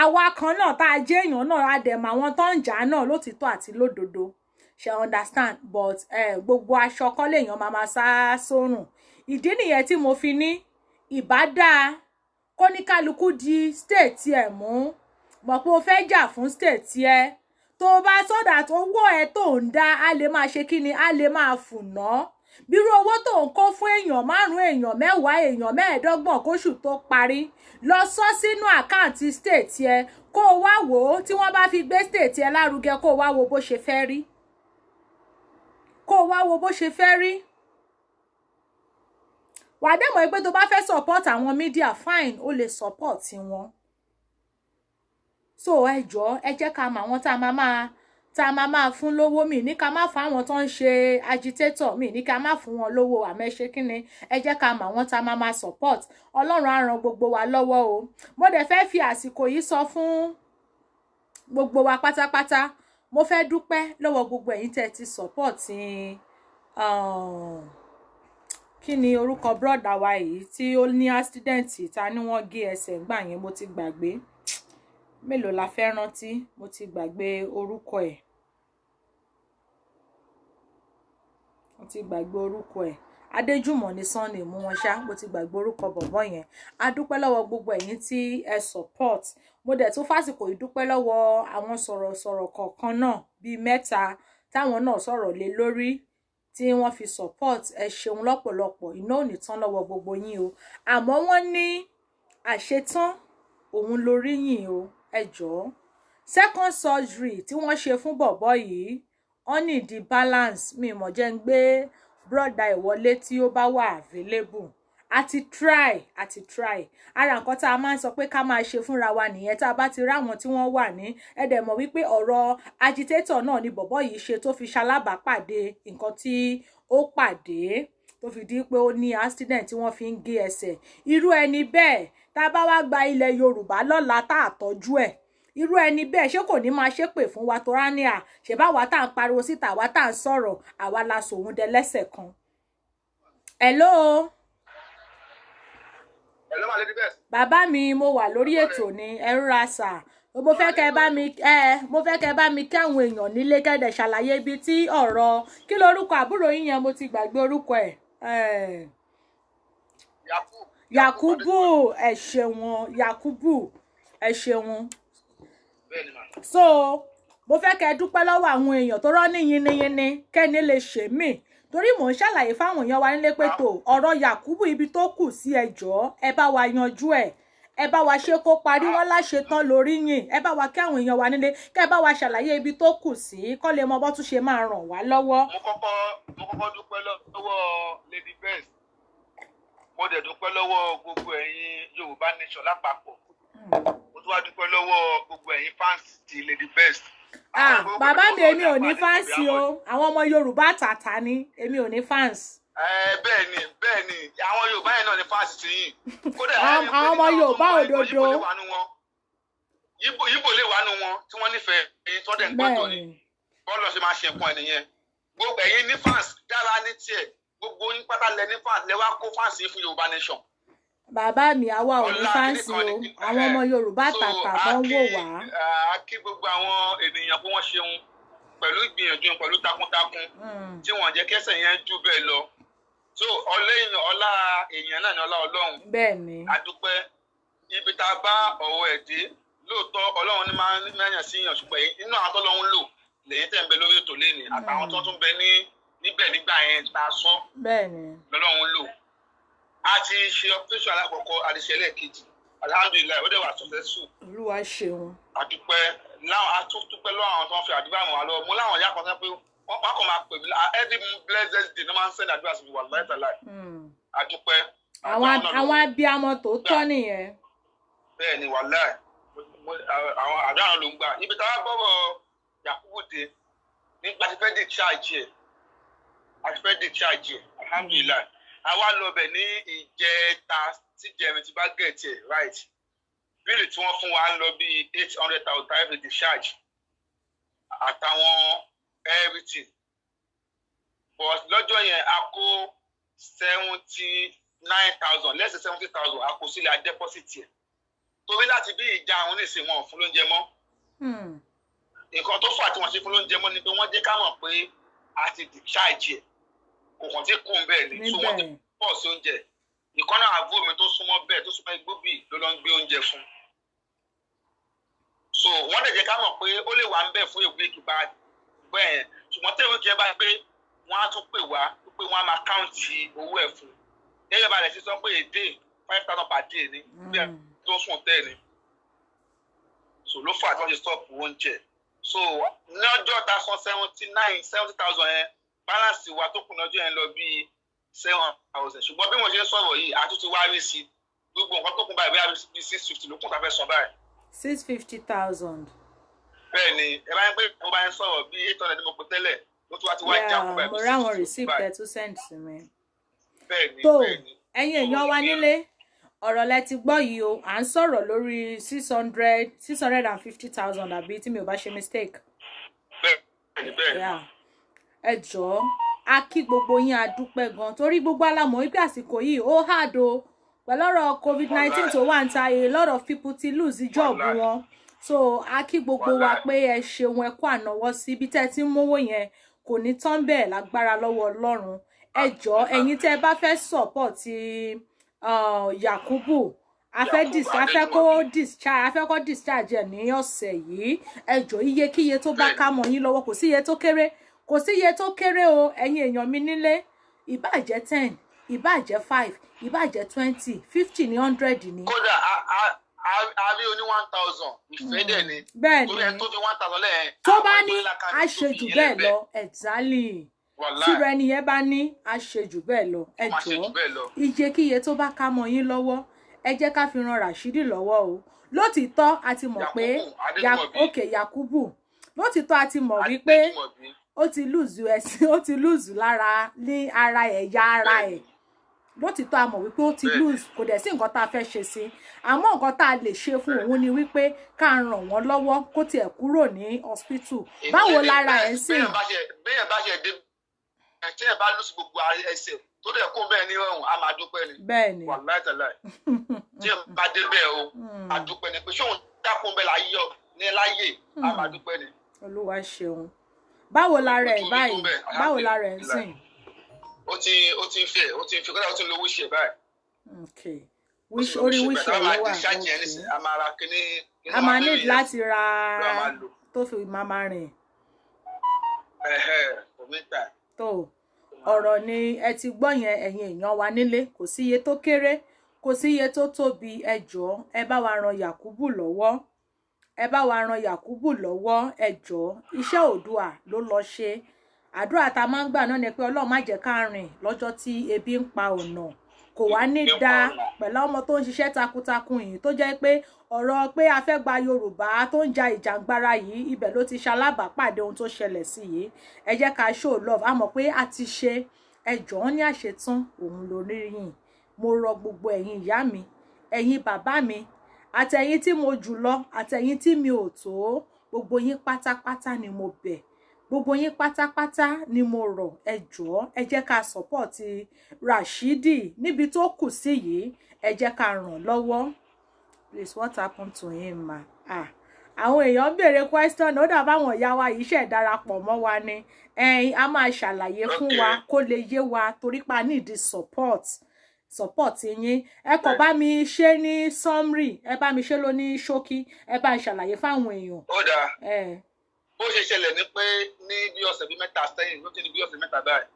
Àwa kan náà tá a jẹ́ èèyàn náà, a dẹ̀ mọ àwọn tó ń jà náà lótìtọ́ àti lódodo. Ṣe understand? But gbogbo aṣọ kọ́ lèèyàn máa ma sá sórùn. Ìdí nìyẹn tí mo fi ní ìbá dáa kó ní kálukú di state ẹ̀ mú, mọ̀ pé o fẹ́ jà fún state ẹ, tó o bá sódà tó wọ́ ẹ tó ń dá, á lè máa ṣe kíni, á lè máa fùnà. Bírú owó tó ń kó fún èèyàn márùn-ún, èèyàn mẹ́wàá, èèyàn 25 kóṣù tó parí, lọ sọ sínú àkáǹtì state ẹ, kó o wá wò ó tí wọ́n bá fi gbé state ẹ lárugẹ, kó o wá wo bó ṣe fẹ́ rí, kó o wá wo bó ṣe fẹ́ rí. Wà á dẹ̀ mọ̀ pé tó bá fẹ́ support àwọn media, fine, o lè support wọn. So ẹ jọ̀ọ́, ẹ jẹ́ ká mọ àwọn tá a máa máa fún lówó. Mi ní ká má fún àwọn tó ń ṣe agitator, mi ní ká má fún wọn lówó, àmọ́ ẹ ṣe kí ni, ẹ jẹ́ ká mọ àwọn tá a máa máa support. Ọlọ́run á ran gbogbo wa lọ́wọ́ o. Mo dẹ̀ fẹ́ fi àsìkò yìí sọ fún gbogbo wa pátápátá, mo fẹ́ dúpẹ́ lọ́wọ́ gbogbo ẹ̀yin tẹ́ ti support kí ni orúkọ brọ́dà wa yìí tí ó ní accident ta ni wọ́n gé ẹsẹ̀ ńgbà yẹn, mo ti gbàgbé. Mélòó la fẹ́ rántí, mo ti gbàgbé orúkọ ẹ̀, mo ti gbàgbé orúkọ ẹ̀. Adéjùmọ̀ ní Sunday mú wọn ṣá, mo ti gbàgbé orúkọ bọ̀bọ̀ yẹn. A dúpẹ́ lọ́wọ́ gbogbo ẹ̀yin tí ẹ support. Mo dẹ̀ tún fásìkò yìí dúpẹ́ lọ́wọ́ àwọn sọ̀rọ̀sọ̀rọ̀ kọ̀ọ̀kan náà bíi mẹ́ta táwọn náà sọ̀rọ̀ lé lórí tí wọ́n fi support. Ẹ ṣeun lọ́pọ̀lọpọ̀, iná ò ní tán lọ́wọ́ gbogbo yín o. Àmọ́ wọ́n ní àṣetán òun lórí yìn o. Ẹ jọ̀ọ́, second surgery tí wọ́n ṣe fún bọ̀bọ̀ yìí, wọ́n ní di balance. Mi mọ̀ jẹ́ ń gbé brọ́dà ìwọlé tí ó bá wà available. A ti try. Ara nǹkan tá a máa ń sọ pé ká máa ṣe fúnra wa nìyẹn, tá a bá ti ráwọn tí wọ́n wà ní ẹ̀dẹ̀ mọ̀ wípé ọ̀rọ̀ agitator náà ni bọ̀bọ̀ yìí ṣe tó fi ṣalábàápàdé nǹkan tí ó pàdé tó fi di pé ó ní accident tí wọ́n fi ń gé ẹsẹ̀. Irú ẹni bẹ́ẹ̀ tá a bá wá gba ilẹ̀ Yorùbá lọ́la tá a tọ́jú ẹ̀, irú ẹni bẹ́ẹ̀ ṣé kò ní máa ṣépè fún wa tó rání à ṣe bá wa tá à ń pariwo síta, àwa tá à ń sọ̀rọ̀, àwa la sòun dẹ lẹ́sẹ̀ kan. Hello. Hello, my lady best. Bàbá mi, mo wà lórí ètò ní ẹ rọra sà. Mo fẹ́ kẹ́ bá mi mo fẹ́ kẹ́ bá mi kí àwọn èèyàn nílé, kẹ́dẹ̀ ṣàlàyé ibi tí ọ̀rọ̀ kí lorúkọ àbúrò yín yẹn, mo ti gbàgbé orúkọ ẹ̀. Yakubu, ẹ ṣeun Yakubu, ẹ ṣeun. Bẹ́ẹ̀ ni mà. So mo fẹ́ kẹ́ ẹ dúpẹ́ lọ́wọ́ àwọn èèyàn tó rọ́ ní yinniyinni kẹ́ni lè ṣe mí, torí mò ń ṣàlàyé fáwọn èèyàn wa nílé pé tó ọ̀rọ̀ Yakubu ibi tó kù sí, ẹ jọ̀ọ́ ẹ bá wa yanjú ẹ̀, ẹ bá wa ṣe kó parí, wọn láṣẹ tán lórí yìn. Ẹ bá wa kí àwọn èèyàn wa nílé, kẹ́ ẹ bá wa ṣàlàyé ibi tó kù sí, kọ́ lè mọ bó tún ṣe máa ràn wá lọ́wọ́. Mo kọ́kọ́ dúpẹ́ lọ́wọ́ Lady Best. Mo dẹ̀ dúpẹ́ lọ́wọ́ gbogbo ẹ̀yin Yorùbá Nation lápapọ̀. Mo tún wá dúpẹ́ lọ́wọ́ gbogbo ẹ̀yin fans ti Lady Best. Ah, bàbá mi, èmi ò ní fans o. Àwọn ọmọ Yorùbá tàtà ni, èmi ò ní fans. Ẹ bẹ́ẹ̀ ni, àwọn Yorùbá yẹn náà ní fans ti yín. Kódà Àwọn ọmọ Yorùbá òdodo. Yíbò lè wà nù wọn tí wọ́n nífẹ̀ẹ́ ẹ̀yin tó dẹ̀ ń gbọ́dọ̀ ni. Bọ́ọ̀lù ṣe máa ṣe nǹkan ẹ̀ nìyẹn. Gbogbo ẹ̀yin ní fans dára ní tiẹ̀, gbogbo yín pátá lẹ ní fans, lẹ wá kó fans yín fún Yorùbá Nation. Bàbá mi, àwa ò ní Ọlá fans kíní o. kan ní- Àwọn ọmọ Yorùbá So, tàtà tó ń wò wá. A kí gbogbo àwọn ènìyàn pé wọ́n ṣeun pẹ̀lú ìgbìyànjú, pẹ̀lú takuntakun tí wọ́n jẹ́ kẹ́sẹ̀ yẹn jù bẹ́ẹ̀ lọ. So ọlẹ́yìn ọlá èèyàn náà ni ọlá Ọlọ́run. Bẹ́ẹ̀ ni. A dúpẹ́ ibi tá a bá ọ̀rọ̀ ẹ̀ dé. Lóòótọ́, Ọlọ́run ní máa ń mẹ́yàn sí yàn, ṣùgbọ́n inú àwọn tọ́lọ́run lò lèyí tẹ̀ ń bẹ lórí ètò lẹ́nìí àtàwọn tó tún bẹ ní níbẹ̀ nígbà yẹn tá a sọ bẹ́ẹ̀ ni. lọ́lọ́run lò. A ti ṣe operation alákọ̀ọ́kọ́, a ti ṣe ẹlẹ́ẹ̀kejì, alhamdulillahi, ó dẹ̀ wà successful. Olúwa ṣeun. Àdúpẹ́ láwọn, atúpẹ́ lọ́wọ́ àwọn tó ń fi àdúrà ràn wá lọ́wọ́. Mo láwọn ìyá kan sọ pé wọ́n kàn máa pè mí every blessed day ní wọ́n máa ń send àdúrà sí mi, wallahi tallahi. Àdúpẹ́. Àwọn abiyamọ tòótọ́ nìyẹn. Bẹ́ẹ̀ ni, wallahi, àwọn àdúrà náà ló ń gbà. Ibi táwa bọ̀rọ̀ Yakubu dé nígbà tí fẹ́ discharge ẹ̀, àti fẹ́ discharge ẹ̀, alhamdulillahi, àwa lọ bẹ̀ ní ìjẹta tí jẹrin ti bá get ẹ̀ right. Bill tí wọ́n fún wa ń lọ bíi 800,000 five discharge àtàwọn everything, but lọ́jọ́ yẹn a kó 79,000, less than 70,000, a kó sílẹ̀, a deposit yẹn, torí láti bí ìjà àwọn oníṣẹ́ wọn ò fún lóúnjẹ mọ́. Nǹkan tó fà tí wọ́n ṣe fún lóúnjẹ mọ́ ni pé wọ́n jẹ́ ká mọ̀ pé a ti discharge ẹ̀, kò kàn tí kún bẹ́ẹ̀ ni, so wọ́n ti pọ̀ sí oúnjẹ. Ìkànnà àbúrò mi tó súnmọ́ bẹ́ẹ̀, tó súnmọ́ Igbóbì, ló lọ ń gbé oúnjẹ fún. So wọ́n lè jẹ́ ká mọ̀ pé ó lè wà ń bẹ̀ fún ìwé ìkìbá bẹ́ẹ̀, ṣùgbọ́n tẹ̀wé kí ẹ bá pé wọ́n á tún pè wá pé wọ́n á máa count owó ẹ̀ fún gẹ́gẹ́ bá rẹ̀ ṣe sọ pé èdè 5,000 per day ni bí ẹ tó sùn tẹ́ ni. So ló fà tí wọ́n ṣe stop oúnjẹ. So ní ọjọ́ ta san 79, 70,000 yẹn, balance wa tó kù lọ́jọ́ yẹn lọ bíi 7,000. Ṣùgbọ́n bí mo ṣe ń sọ̀rọ̀ yìí, a tún ti wá rí sí gbogbo nǹkan tó kù báyìí, bóyá bíi 650 ló kù tá a fẹ́ san báyìí. 650,000. Bẹ́ẹ̀ ni, ẹ bá ń pè mo bá ń sọ̀rọ̀ bíi 800 ní mo pè tẹ́lẹ̀, ó tún wá ti wá já kú báyìí. Mo ráwọn receipt ẹ tún send sí mi. Bẹ́ẹ̀ ni. Tó Bẹ́ẹ̀ ni. ẹ̀yin èèyàn wa nílé, ọ̀rọ̀ lẹ ti gbọ́ yìí o. À ń sọ̀rọ̀ lórí 650,000, àbí tí mi ò bá ṣe mistake? Bẹ́ẹ̀ ni, bẹ́ẹ̀ ni. Yeah. Ẹ jọ̀ọ́, a kí gbogbo yín, a dúpẹ́ gan, torí gbogbo alámọ̀ wípé àsìkò yìí ó hard o. Pẹ̀lú ọ̀rọ̀ COVID-19 tó wà ń ta, a lot of people ti lose job Wàláì. wọn. So a kí gbogbo wa Wàláì. pé ẹ ṣeun, ẹ kú ànáwọ́ sí ibi tẹ́ ẹ ti ń mówó yẹn, kò ní tán bẹ́ẹ̀ lágbára lọ́wọ́ Ọlọ́run. Ẹ jọ̀ọ́, ẹ̀yin tẹ́ ẹ bá fẹ́ support Yakubu, a fẹ́ Yakubu dis a fẹ́ kó Adéjùmọ̀bí. discharge, a fẹ́ kó discharge ẹ̀ ní ọ̀sẹ̀ yìí. Ẹ jọ̀ọ́, iyekíye tó bá Bẹ́ẹ̀ni. ká mọ́ yín lọ́wọ́, kò sí iye tó kéré, kò sí iye tó kéré o. Ẹ̀yin èèyàn mi nílé, ìbáà jẹ́ 10, ìbáà jẹ́ 5, ìbáà jẹ́ 20, 50 ní, 100 ní. Kódà a rí oní 1,000, ìfẹ́ dẹ̀ ni. Bẹ́ẹ̀ Torí ẹni ni. tó fi 1,000 lẹ́yìn. Tó bá ní a ṣe jù bẹ́ẹ̀ lọ, exactly. Tíru ẹni yẹn bá ní a ṣe jù bẹ́ẹ̀ lọ. Ẹ Máa ṣe jọ̀ọ́, jù bẹ́ẹ̀ lọ. iyekíye tó bá ká mọ́ yín lọ́wọ́, ẹ jẹ́ ká fi ran Rashidi lọ́wọ́ o. Lótìítọ́ a ti mọ̀ pé Yakubu Adéjùmọ̀bí. Ok, Yakubu. Lótìítọ́ a ti mọ̀ wípé Adéjùmọ̀bí. ó ti lose ẹ̀sìn, ó ti lose lára ní ara, ẹ̀yà ara ẹ̀. Lótìítọ́ a mọ̀ wípé ó ti lose, kò dẹ̀ sí nǹkan tá a fẹ́ ṣe sí. Àmọ́ nǹkan tá a lè ṣe fún òun ni wípé ká ràn wọ́n lọ́wọ́ kó tiẹ̀ kúrò ní hospital. Báwo lára ẹ̀ ń sìn? Béèyàn bá ṣe dé, téèyàn bá lose gbogbo ẹsẹ̀ tó dẹ̀ kó bẹ́ẹ̀ ní ọ̀hún, a máa dúpẹ́ ni. Bẹ́ẹ̀ ni. Wàláì tàláì, téèyàn bá dé bẹ́ẹ̀ o, a dúpẹ́ ni pé ṣóun dákun bẹ́ẹ̀ láyé ọ ní láyé, a máa dúpẹ́ ni. Olúwa ṣeun. Báwo lára ẹ̀ Ojú orí tó báyìí? bẹ́ẹ̀, Báwo lára ẹ̀ ń sìn? Ó ti ń fẹ́, ó ti ń fi, kódà ó ti ń lo wíṣẹ̀ báyìí. Okay. Orí wheelchair ló wà. Okay. A máa ra kíní. A máa need láti ra tó fi máa rìn. Tó ọ̀rọ̀ ni ẹ ti gbọ́ yẹn, ẹ̀yin èèyàn wa nílé. Kò sí iye tó kéré, kò sí iye tó tóbi. Ẹ jọ̀ọ́, ẹ bá wa ran Yakubu lọ́wọ́, ẹ bá wa ran Yakubu lọ́wọ́, ẹ jọ̀ọ́. Iṣẹ́ Oòduà ló lọ ṣe. Àdúrà tá a máa ń gbà náà ni pé Ọlọ́run má jẹ́ ká rìn lọ́jọ́ tí ebi ń pa ọ̀nà. Kò wá ní da pẹ̀lú ọmọ tó ń ṣiṣẹ́ takuntakun yìí, tó jẹ́ pé ọ̀rọ̀ pé a fẹ́ gba Yorùbá tó ń ja ìjàngbara yìí, ibẹ̀ ló ti ṣalábàápàdé ohun tó ṣẹlẹ̀ sí yìí. Ẹ jẹ́ ká show love. A mọ̀ pé a ti ṣe. Ẹ jọ̀ọ́, ní àṣetán òun lórí yìí. Mo rọ gbogbo ẹ̀yin ìyá mi, ẹ̀yin bàbá mi, àtẹ̀yin tí mo jù lọ, àtẹ̀yin tí mi ò tó, gbogbo yín pátápátá ni mo bẹ̀, gbogbo yín pátápátá ni mo rọ̀. Ẹ jọ̀ọ́, ẹ jẹ́ ká support Rashidi níbi tó kù sí yìí. Ẹ jẹ́ ká ràn lọ́wọ́. Please, what happened to him, ma? Ah, àwọn èèyàn ń béèrè question. Ó dàbí àwọn ìyá wa yìí ṣẹ̀ darapọ̀ mọ́ wa ni. Ẹ̀yin a máa ṣàlàyé fún wa kó lè yé wa, torí pa need support yín. Ẹ kàn bá mi ṣe ní summary, ẹ bá mi ṣe ló ní ṣókí, ẹ bá ń ṣàlàyé fáwọn èèyàn. Ó dáa. Bó ṣe ṣẹlẹ̀ ni pé ní bí ọ̀sẹ̀ bíi 3 sẹ́yìn, ló ti ní bí ọ̀sẹ̀ 3 báyìí,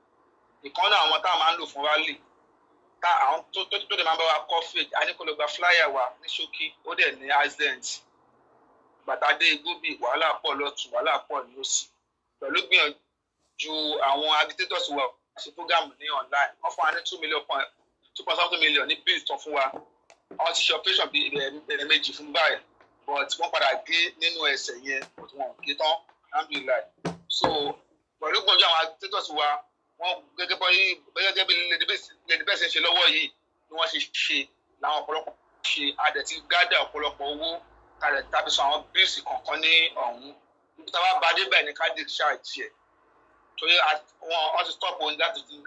ìkan náà àwọn táwọn máa ń lò fún rally, tá àwọn tó tó tó dẹ̀ máa ń bá wa coffee, a ní kó lọ gba flyer wa ní ṣókí. Ó dẹ̀ ní accident. Bàtà dé igbó, bíi wàhálà pọ̀ lọ́tún, wàhálà pọ̀ ní òsì. Pẹ̀lú gbìyànjú àwọn agitators wa, ṣe program ní online, wọ́n fún wa ní two million point two point something million ní bills tán fún wa. Wọ́n ti ṣe operation bíi ẹ̀ẹ̀mejì fún báyìí, but wọ́n padà gé nínú ẹsẹ̀ yẹn, but wọn ò gé tán, alhamdulillahi. So pẹ̀lú gbìyànjú àwọn agitators wa, wọ́n gẹ́gẹ́ bí Lady Best ṣe ń ṣe lọ́wọ́ yìí ni wọ́n ṣe ṣe làwọn ọ̀pọ̀lọpọ̀ ṣe. Adẹ̀ ti gádà ọ̀pọ̀lọpọ̀ owó kalẹ̀ tàbí sọ àwọn bills kọ̀ọ̀kan ní ọ̀hún. Níbi tá a bá ba dé bẹ́ẹ̀ ni ká discharge ẹ̀, torí wọ́n ti stop oúnjẹ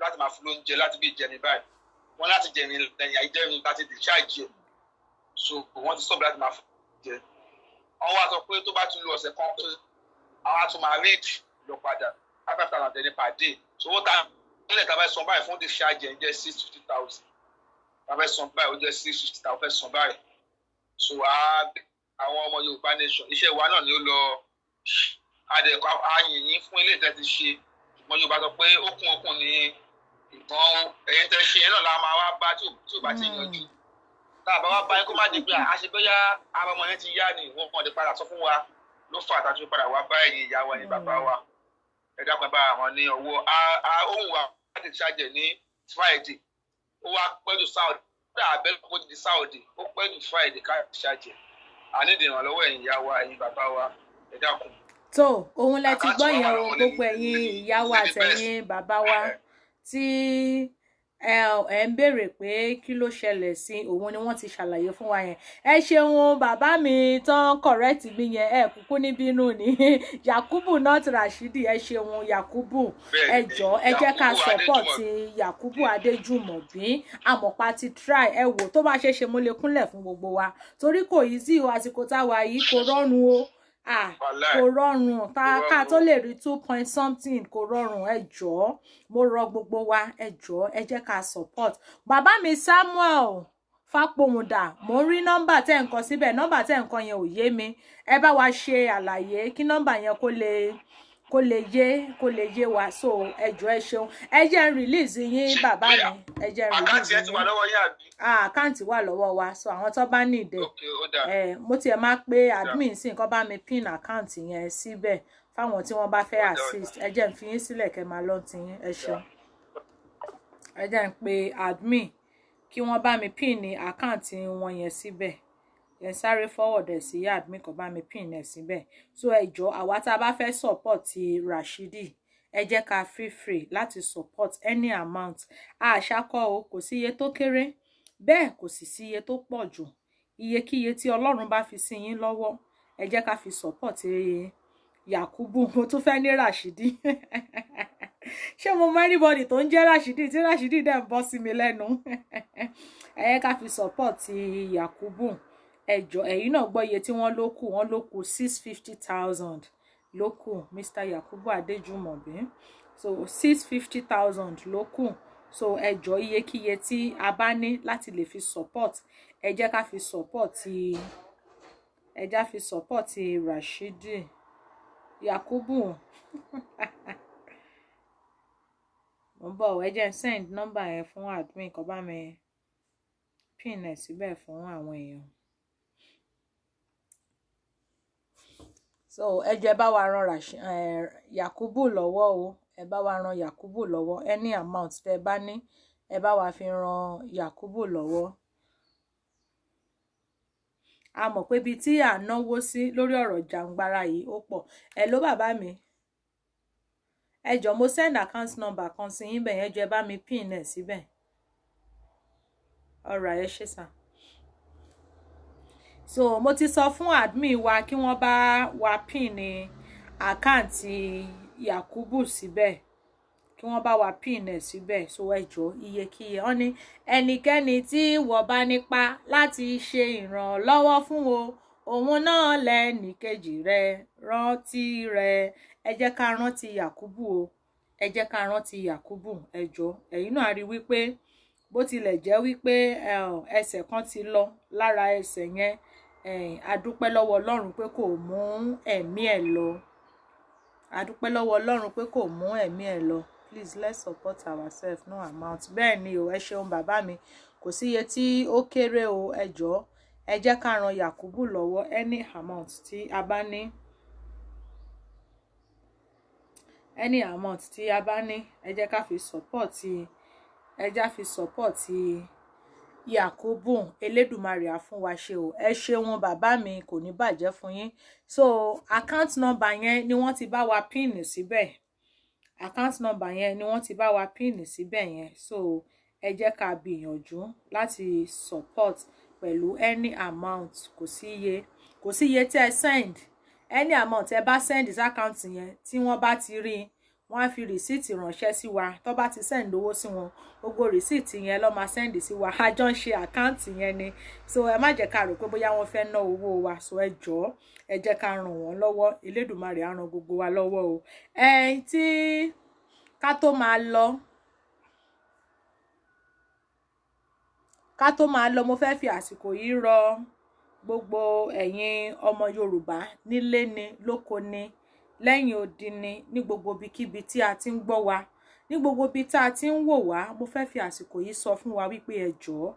láti máa fún lóúnjẹ láti bí ìjẹni báyìí. Wọ́n láti jẹrin lẹ́yìn àìjẹrin láti discharge ẹ̀, so wọ́n ti stop láti máa fún lóúnjẹ. Wọ́n wá sọ pé tó bá tún lu ọ̀sẹ̀ kan pé àwọn á tún máa read lọ padà, 5,000 tẹ̀lé per day. So owó ta nílẹ̀ tá a bá san báyìí fún discharge ẹ̀ ń jẹ́ 650,000. Tá a fẹ́ san báyìí, ó jẹ́ 650,000 fẹ́ san báyìí. So a àwọn ọmọ Yorùbá nation, iṣẹ́ wa náà ni ó lọ adẹ̀kọ́ ayìnyín fún ilé ìtẹ́ ti ṣe. Ṣùgbọ́n Yorùbá sọ pé okùn okùn ni ìbọn ó. Ẹ̀yin tẹ́ ṣe yẹn náà la máa wá bá tí ò bá ti yanjú. Tá a bá wá bá yín, kó má di pé àṣebóyá ara ọmọ yẹn ti yá ni wọ́n kàn lè padà sọ fún wa, ló fà tá a tún padà wá bá ẹ̀yin ìyá wa, ẹ̀yin bàbá wa. Ẹ dákun, ẹ bá àwọn ní ọwọ́ ohun wa láti ṣàjẹ̀ ní Friday. Ó wá pẹ́ jù Saturday, ó dà abẹ́ kó di Saturday, ó pẹ́ jù Friday ká ṣàjẹ̀. A ní ìdìrànlọ́wọ́ ẹ̀yin ìyá wa, ẹ̀yin bàbá wa, ẹ dákun. Tó òun lẹ ti gbọ́ yẹn o. Gbogbo ẹ̀yin ìyá wa àtẹ̀yin bàbá wa tí ẹ ń béèrè pé kí ló ṣẹlẹ̀ sí òun ni wọ́n ti ṣàlàyé fún wa yẹn. Ẹ ṣeun bàbá mi tán correct mi yẹn. Ẹ kúkú níbínú ni Yakubu, not Rashidi. Ẹ ṣeun Yakubu. Ẹ jọ̀ọ́, ẹ jẹ́ ká support Yakubu Adéjùmọ̀bí. Àmọ̀pá ti try. Ẹ wò, tó bá ṣe ṣe, mo lè kúnlẹ̀ fún gbogbo wa, torí kò easy o. Àsìkò táwa yìí kò rọrùn o. Ah, kò rọrùn tá ká tó lè rí two point something, kò rọrùn. Ẹ jọ̀ọ́, mo rọ gbogbo wa, ẹ jọ̀ọ́, ẹ jẹ́ ká support bàbá mi Samuel Fápòhùndà. Mò ń rí nọ́mbà tẹ́ ń kọ síbẹ̀. Nọ́mbà tẹ́ ń kọ yẹn ò yé mi. Ẹ bá wa ṣe àlàyé kí nọ́mbà yẹn kó lè yé wa. So ẹ jọ̀ọ́, ẹ ṣeun. Ẹ jẹ́ ń release yín, bàbá mi, ẹ jẹ́ ń Àkáǹtì release ẹ ti wà yín. lọ́wọ́ yín, àbí? Ah, àkáǹtì wà lọ́wọ́ wa, so àwọn tó bá ní ìdẹ Ok, ó dáa. Ẹ mo tiẹ̀ máa pé admin sí nǹkan, bá mi pin àkáǹtì yẹn síbẹ̀ fáwọn tí wọ́n bá fẹ́ Ó dáa, ó dáa. assist. Ẹ jẹ́ ń fi yín sílẹ̀ kẹ́ máa lọ́n ti yín. Ẹ ṣeun. Ẹ jẹ́ ń pe admin kí wọ́n bá mi pin ní àkáǹtì wọn yẹn síbẹ̀. Ẹ sáré forward ẹ̀ sí admin kan, bá mi pin ẹ̀ síbẹ̀. So ẹ jọ̀ọ́, àwa tá a bá fẹ́ support Rashidi, ẹ jẹ́ ká feel free láti support any amount. Àṣàkọ o, kò sí iye tó kéré, bẹ́ẹ̀ kò sì sí iye tó pọ̀ jù. Iyekíye tí Ọlọ́run bá fi sí yín lọ́wọ́, ẹ jẹ́ ká fi support Yakubu. Mo tún fẹ́ ní Rashidi. Ṣé mo mọ anybody tó ń jẹ́ Rashidi tí Rashidi dẹ̀ ń bọ́ sí mi lẹ́nu? Ẹ jẹ́ ká fi support Yakubu, ẹ jọ̀ọ́. Ẹ̀yin náà gbọ́ iye tí wọ́n ló kù. Wọ́n ló kù 650,000 ló kù, Mr Yakubu Adéjùmọ̀bí. So 650,000 ló kù. So ẹ jọ̀ọ́, iyekíye tí a bá ní láti lè fi support, ẹ jẹ́ ká fi support, ẹ já fi support Rashidi Yakubu. Mo ń bọ̀, ẹ jẹ́ n send number yẹn fún admin kó bá mi pin ẹ̀ síbẹ̀ fún àwọn èèyàn. So ẹ jọ̀ọ́, ẹ bá wa ran Yakubu lọ́wọ́ o. Ẹ bá wa ran Yakubu lọ́wọ́. Any amount tẹ́ ẹ bá ní, ẹ bá wa fi ran Yakubu lọ́wọ́. A mọ̀ pé ibi tí à ń náwó sí lórí ọ̀rọ̀ jàǹgbara yìí ó pọ̀. Ẹ ló bàbá mi, ẹ jọ̀ọ́, mo send account number kan sí yín bẹ́ẹ̀ yẹn. Jọ̀ọ́, ẹ bá mi pin ẹ̀ síbẹ̀. Ọ̀rọ̀ ẹ ṣé sà. So mo ti sọ fún admin wa kí wọ́n bá wa pin ní account Yakubu síbẹ̀, kí wọ́n bá wa pin ẹ̀ síbẹ̀. So ẹ jọ̀ọ́, iyekíye wọ́n ní ẹnikẹ́ni tí wọ́n bá nípa láti ṣe ìrànlọ́wọ́ fún o, òun náà lẹ́nìkejì rẹ̀, rántí rẹ̀. Ẹ jẹ́ ká rántí Yakubu o, ẹ jẹ́ ká rántí Yakubu. Ẹ jọ̀ọ́, ẹ̀yin náà rí wípé bó tilẹ̀ jẹ́ wípé ẹsẹ̀ kan ti lọ lára ẹsẹ̀ yẹn, a dúpẹ́ lọ́wọ́ Ọlọ́run pé kò mú ẹ̀mí ẹ̀ lọ. A dúpẹ́ lọ́wọ́ Ọlọ́run pé kò mú ẹ̀mí ẹ̀ lọ. Please, let's support ourselves, no amount. Bẹ́ẹ̀ ni o, ẹ ṣeun bàbá mi. Kò sí iye tí ó kéré o. Ẹ jọ̀ọ́, ẹ jẹ́ ká ran Yakubu lọ́wọ́. Any amount tí a bá ní, any amount tí a bá ní, ẹ jẹ́ ká fi support, ẹ já fi support Yakubu. Elédùmarè á fún wa ṣe o. Ẹ ṣeun bàbá mi, kò ní bàjẹ́ fún yín. So account number yẹn ni wọ́n ti bá wa pin síbẹ̀. Account number yẹn ni wọ́n ti bá wa pin síbẹ̀ yẹn. So ẹ jẹ́ ká gbìyànjú láti support pẹ̀lú any amount. Kò sí iye, kò sí iye tí ẹ send. Any amount ẹ bá send sí account yẹn, tí wọ́n bá ti rí i, wọ́n á fi receipt ránṣẹ́ sí wa. Tó bá ti send owó sí wọn, gbogbo receipt yẹn ló máa send sí wa. A jọ ń ṣe account yẹn ni. So ẹ má jẹ́ ká rò pé bóyá wọ́n fẹ́ ná owó wa. So ẹ jọ̀ọ́, ẹ jẹ́ ká ràn wọ́n lọ́wọ́. Elédùmarè á ràn gbogbo wa lọ́wọ́ o. Ẹ tí ká tó máa lọ, ká tó máa lọ, mo fẹ́ fi àsìkò yìí rọ gbogbo ẹ̀yin ọmọ Yorùbá nílé ni, lóko ni, lẹ́yìn odi ni, ní gbogbo ibikíbi tí a ti ń gbọ́ wa, ní gbogbo ibi tá a ti ń wò wá. Mo fẹ́ fi àsìkò yìí sọ fún wa wípé ẹ jọ̀ọ́,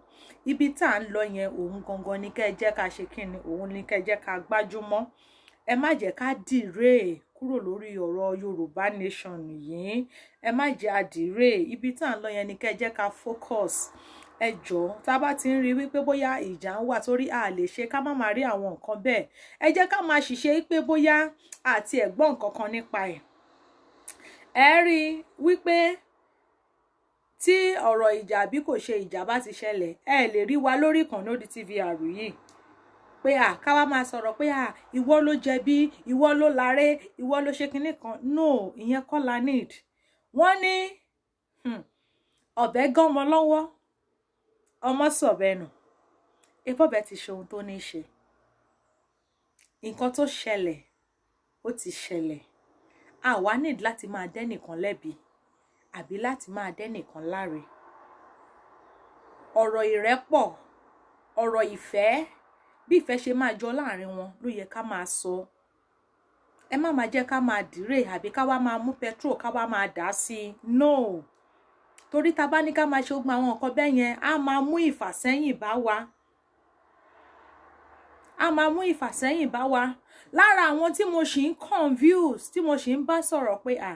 ibi tá à ń lọ yẹn, òun gangan ni kẹ́ ẹ jẹ́ ká ṣe kíni, òun ni kẹ́ ẹ jẹ́ ká gbájúmọ́. Ẹ má jẹ́ ká dìré kúrò lórí ọ̀rọ̀ Yorùbá nation yìí. Ẹ má jẹ́ àdìré. Ibi tá à ń lọ yẹn ni kẹ́ ẹ jẹ́ ká focus. Ẹ jọ̀ọ́, tá a bá ti ń rí wípé bóyá ìjà ń wà, torí a lè ṣe ká má máa rí àwọn nǹkan bẹ́ẹ̀, ẹ jẹ́ ká máa ṣiṣẹ́ pé bóyá àti ẹ̀gbọ́n nǹkan kan nípa ẹ̀. Ẹ rí i wípé tí ọ̀rọ̀ ìjà àbí kò ṣe ìjà bá ti ṣẹlẹ̀, ẹ lè rí wa lórí ìkànnì Odi TVR yìí pé à ká wá máa sọ̀rọ̀ pé à ìwọ ló jẹ̀bi, ìwọ ló láre, ìwọ ló ṣe kinní kan. No, ìyẹn kọ́ la need. Wọ́n ní ọ̀bẹ gánmọ lọ́wọ́, ọmọ sọ̀bẹ nù. Ebọ́bẹ ti ṣe ohun tó ní í ṣe. Nǹkan tó ṣẹlẹ̀, ó ti ṣẹlẹ̀. A wá need láti máa dẹ́nìkan lẹ́bi àbí láti máa dẹ́nìkan láre. Ọ̀rọ̀ ìrẹ́pọ̀, ọ̀rọ̀ ìfẹ́, bí ìfẹ́ ṣe máa jọ láàrin wọn ló yẹ ká máa sọ. Ẹ má máa jẹ́ ká máa dìrè àbí ká wá máa mú petrol ká wá máa dà sí i. No, torí ta bá ní ká máa ṣe ogun àwọn nǹkan bẹ́ẹ̀ yẹn, á máa mú ìfàsẹ́yìn bá wa, á máa mú ìfàsẹ́yìn bá wa. Lára àwọn tí mo ṣì ń confuse, tí mo ṣì ń bá sọ̀rọ̀ pé à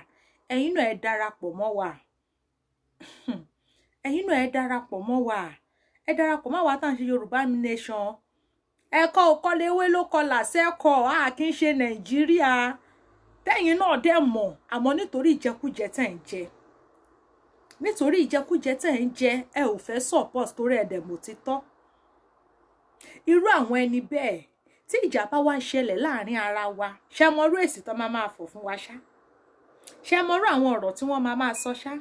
ẹ̀yin náà ẹ darapọ̀ mọ́ wa, ẹ̀yin náà ẹ darapọ̀ mọ́ wa, ẹ darapọ̀ mọ́ wa tá à ń ṣe Yorùbá nation. Ẹ̀kọ́ òkọlẹ̀wé ló kọlà sẹ́kọ̀ọ́, a kì í ṣe Nàìjíríà tẹ́yìn náà dẹ̀ mọ̀. Àmọ́ nítorí ìjẹkújẹ tẹ̀ ń jẹ, nítorí ìjẹkújẹ tẹ̀ ń jẹ, ẹ ò fẹ́ support, torí ẹ̀dẹ̀ mọ̀ títọ́. Irú àwọn ẹni bẹ́ẹ̀, tí ìjà bá wá ṣẹlẹ̀ láàrin ara wa, ṣe mọrú èsì tó máa máa fọ̀ fún wa ṣá? Ṣe mọrú àwọn ọ̀rọ̀ tí wọ́n máa máa sọ ṣá?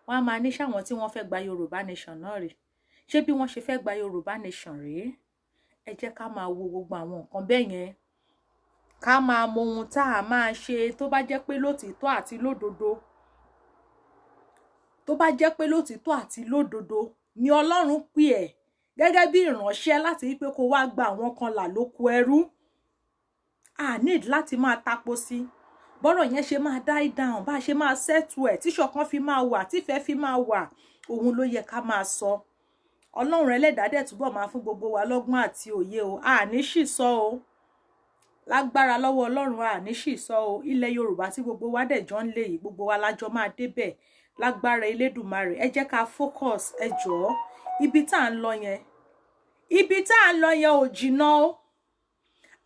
Wọ́n á máa ní ṣáwọn tí wọ́n fẹ́ gba Yorùbá nation náà rèé? Ṣé bí wọ́n ṣe fẹ́ gba Yorùbá nation rèé? Ẹ jẹ́ ká máa wo gbogbo àwọn nǹkan bẹ́ẹ̀ yẹn, ká máa mọ ohun tá a máa ṣe tó bá jẹ́ pé lótìítọ́ àti lódodo. Tó bá jẹ́ pé lótìtọ́ àti lódodo ni Ọlọ́run pè ẹ́ gẹ́gẹ́ bí ìránṣẹ́ láti wípé kó wá gba àwọn kan là lóko ẹrú, a need láti máa tapo sí bọ́rọ̀ yẹn ṣe máa die down, bá a ṣe máa settle ẹ̀, tíṣọ̀kan fi máa wà, tífẹ́ fi máa wà, òun ló yẹ ká máa sọ. Ọlọ́run ẹlẹ́dàá dẹ̀ túbọ̀ máa fún gbogbo wa lọ́gbọ́n àti òye o. A ní sì sọ o, lágbára lọ́wọ́ Ọlọ́run, a ní sì sọ o. Ilẹ̀ Yorùbá tí gbogbo wa dẹ̀ jọ ń lé yìí, gbogbo wa lájọ máa débẹ̀ lágbára Elédùmarè. Ẹ jẹ́ ká focus, ẹ jọ̀ọ́. Ibi tá à ń lọ yẹn, ibi tá à ń lọ yẹn ò jìnnà o,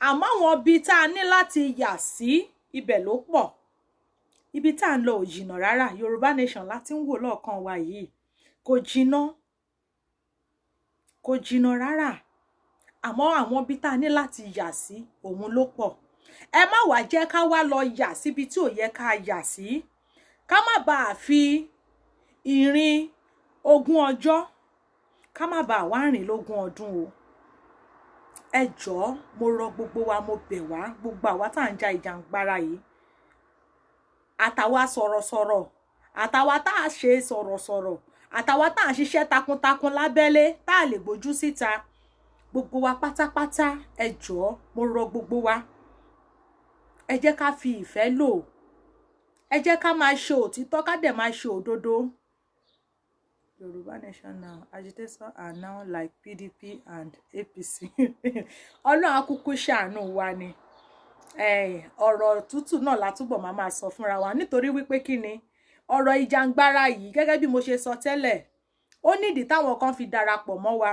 àmọ́ àwọn ibi tá a ní láti yà sí ibẹ̀ ló pọ̀. Ibi tá à ń lọ ò jìnnà rárá. Yorùbá Nation láti ń wò lọ́ọ̀kan wa yìí, kò jìnnà, kò jìnnà rárá. Àmọ́ àwọn ibi tá a ní láti yà sí òun ló pọ̀. Ẹ má wàá jẹ́ ká wá lọ yà síbi tí ò yẹ ká yà sí, ká má bàa fi ìrìn ogún ọjọ́, ká má bàa wá rìn lógún ọdún o. Ẹ jọ̀ọ́, mo rọ gbogbo wa, mo bẹ̀ wá, gbogbo àwa tá à ń ja ìjàngbara yìí, àtàwa sọ̀rọ̀sọ̀rọ̀, àtàwa tá a ṣe sọ̀rọ̀sọ̀rọ̀, àtàwa tá à ń ṣiṣẹ́ takuntakun lábẹ́lé tá a lè gbójú síta, gbogbo wa pátápátá, ẹ jọ̀ọ́, mo rọ gbogbo wa, ẹ jẹ́ ká fi ìfẹ́ lò, ẹ jẹ́ ká máa ṣe òtítọ́, ká dẹ̀ máa ṣe òdodo. Yorùbá Nation now, agitators are now like PDP and APC. Ọlọ́run akúkú ṣàánú wa ni. Ọ̀rọ̀ tútù náà la túbọ̀ máa máa sọ fúnra wa, nítorí wípé kí ni ọ̀rọ̀ ìjàngbara yìí, gẹ́gẹ́ bí mo ṣe sọ tẹ́lẹ̀, ó nídìí táwọn kan fi darapọ̀ mọ́ wa,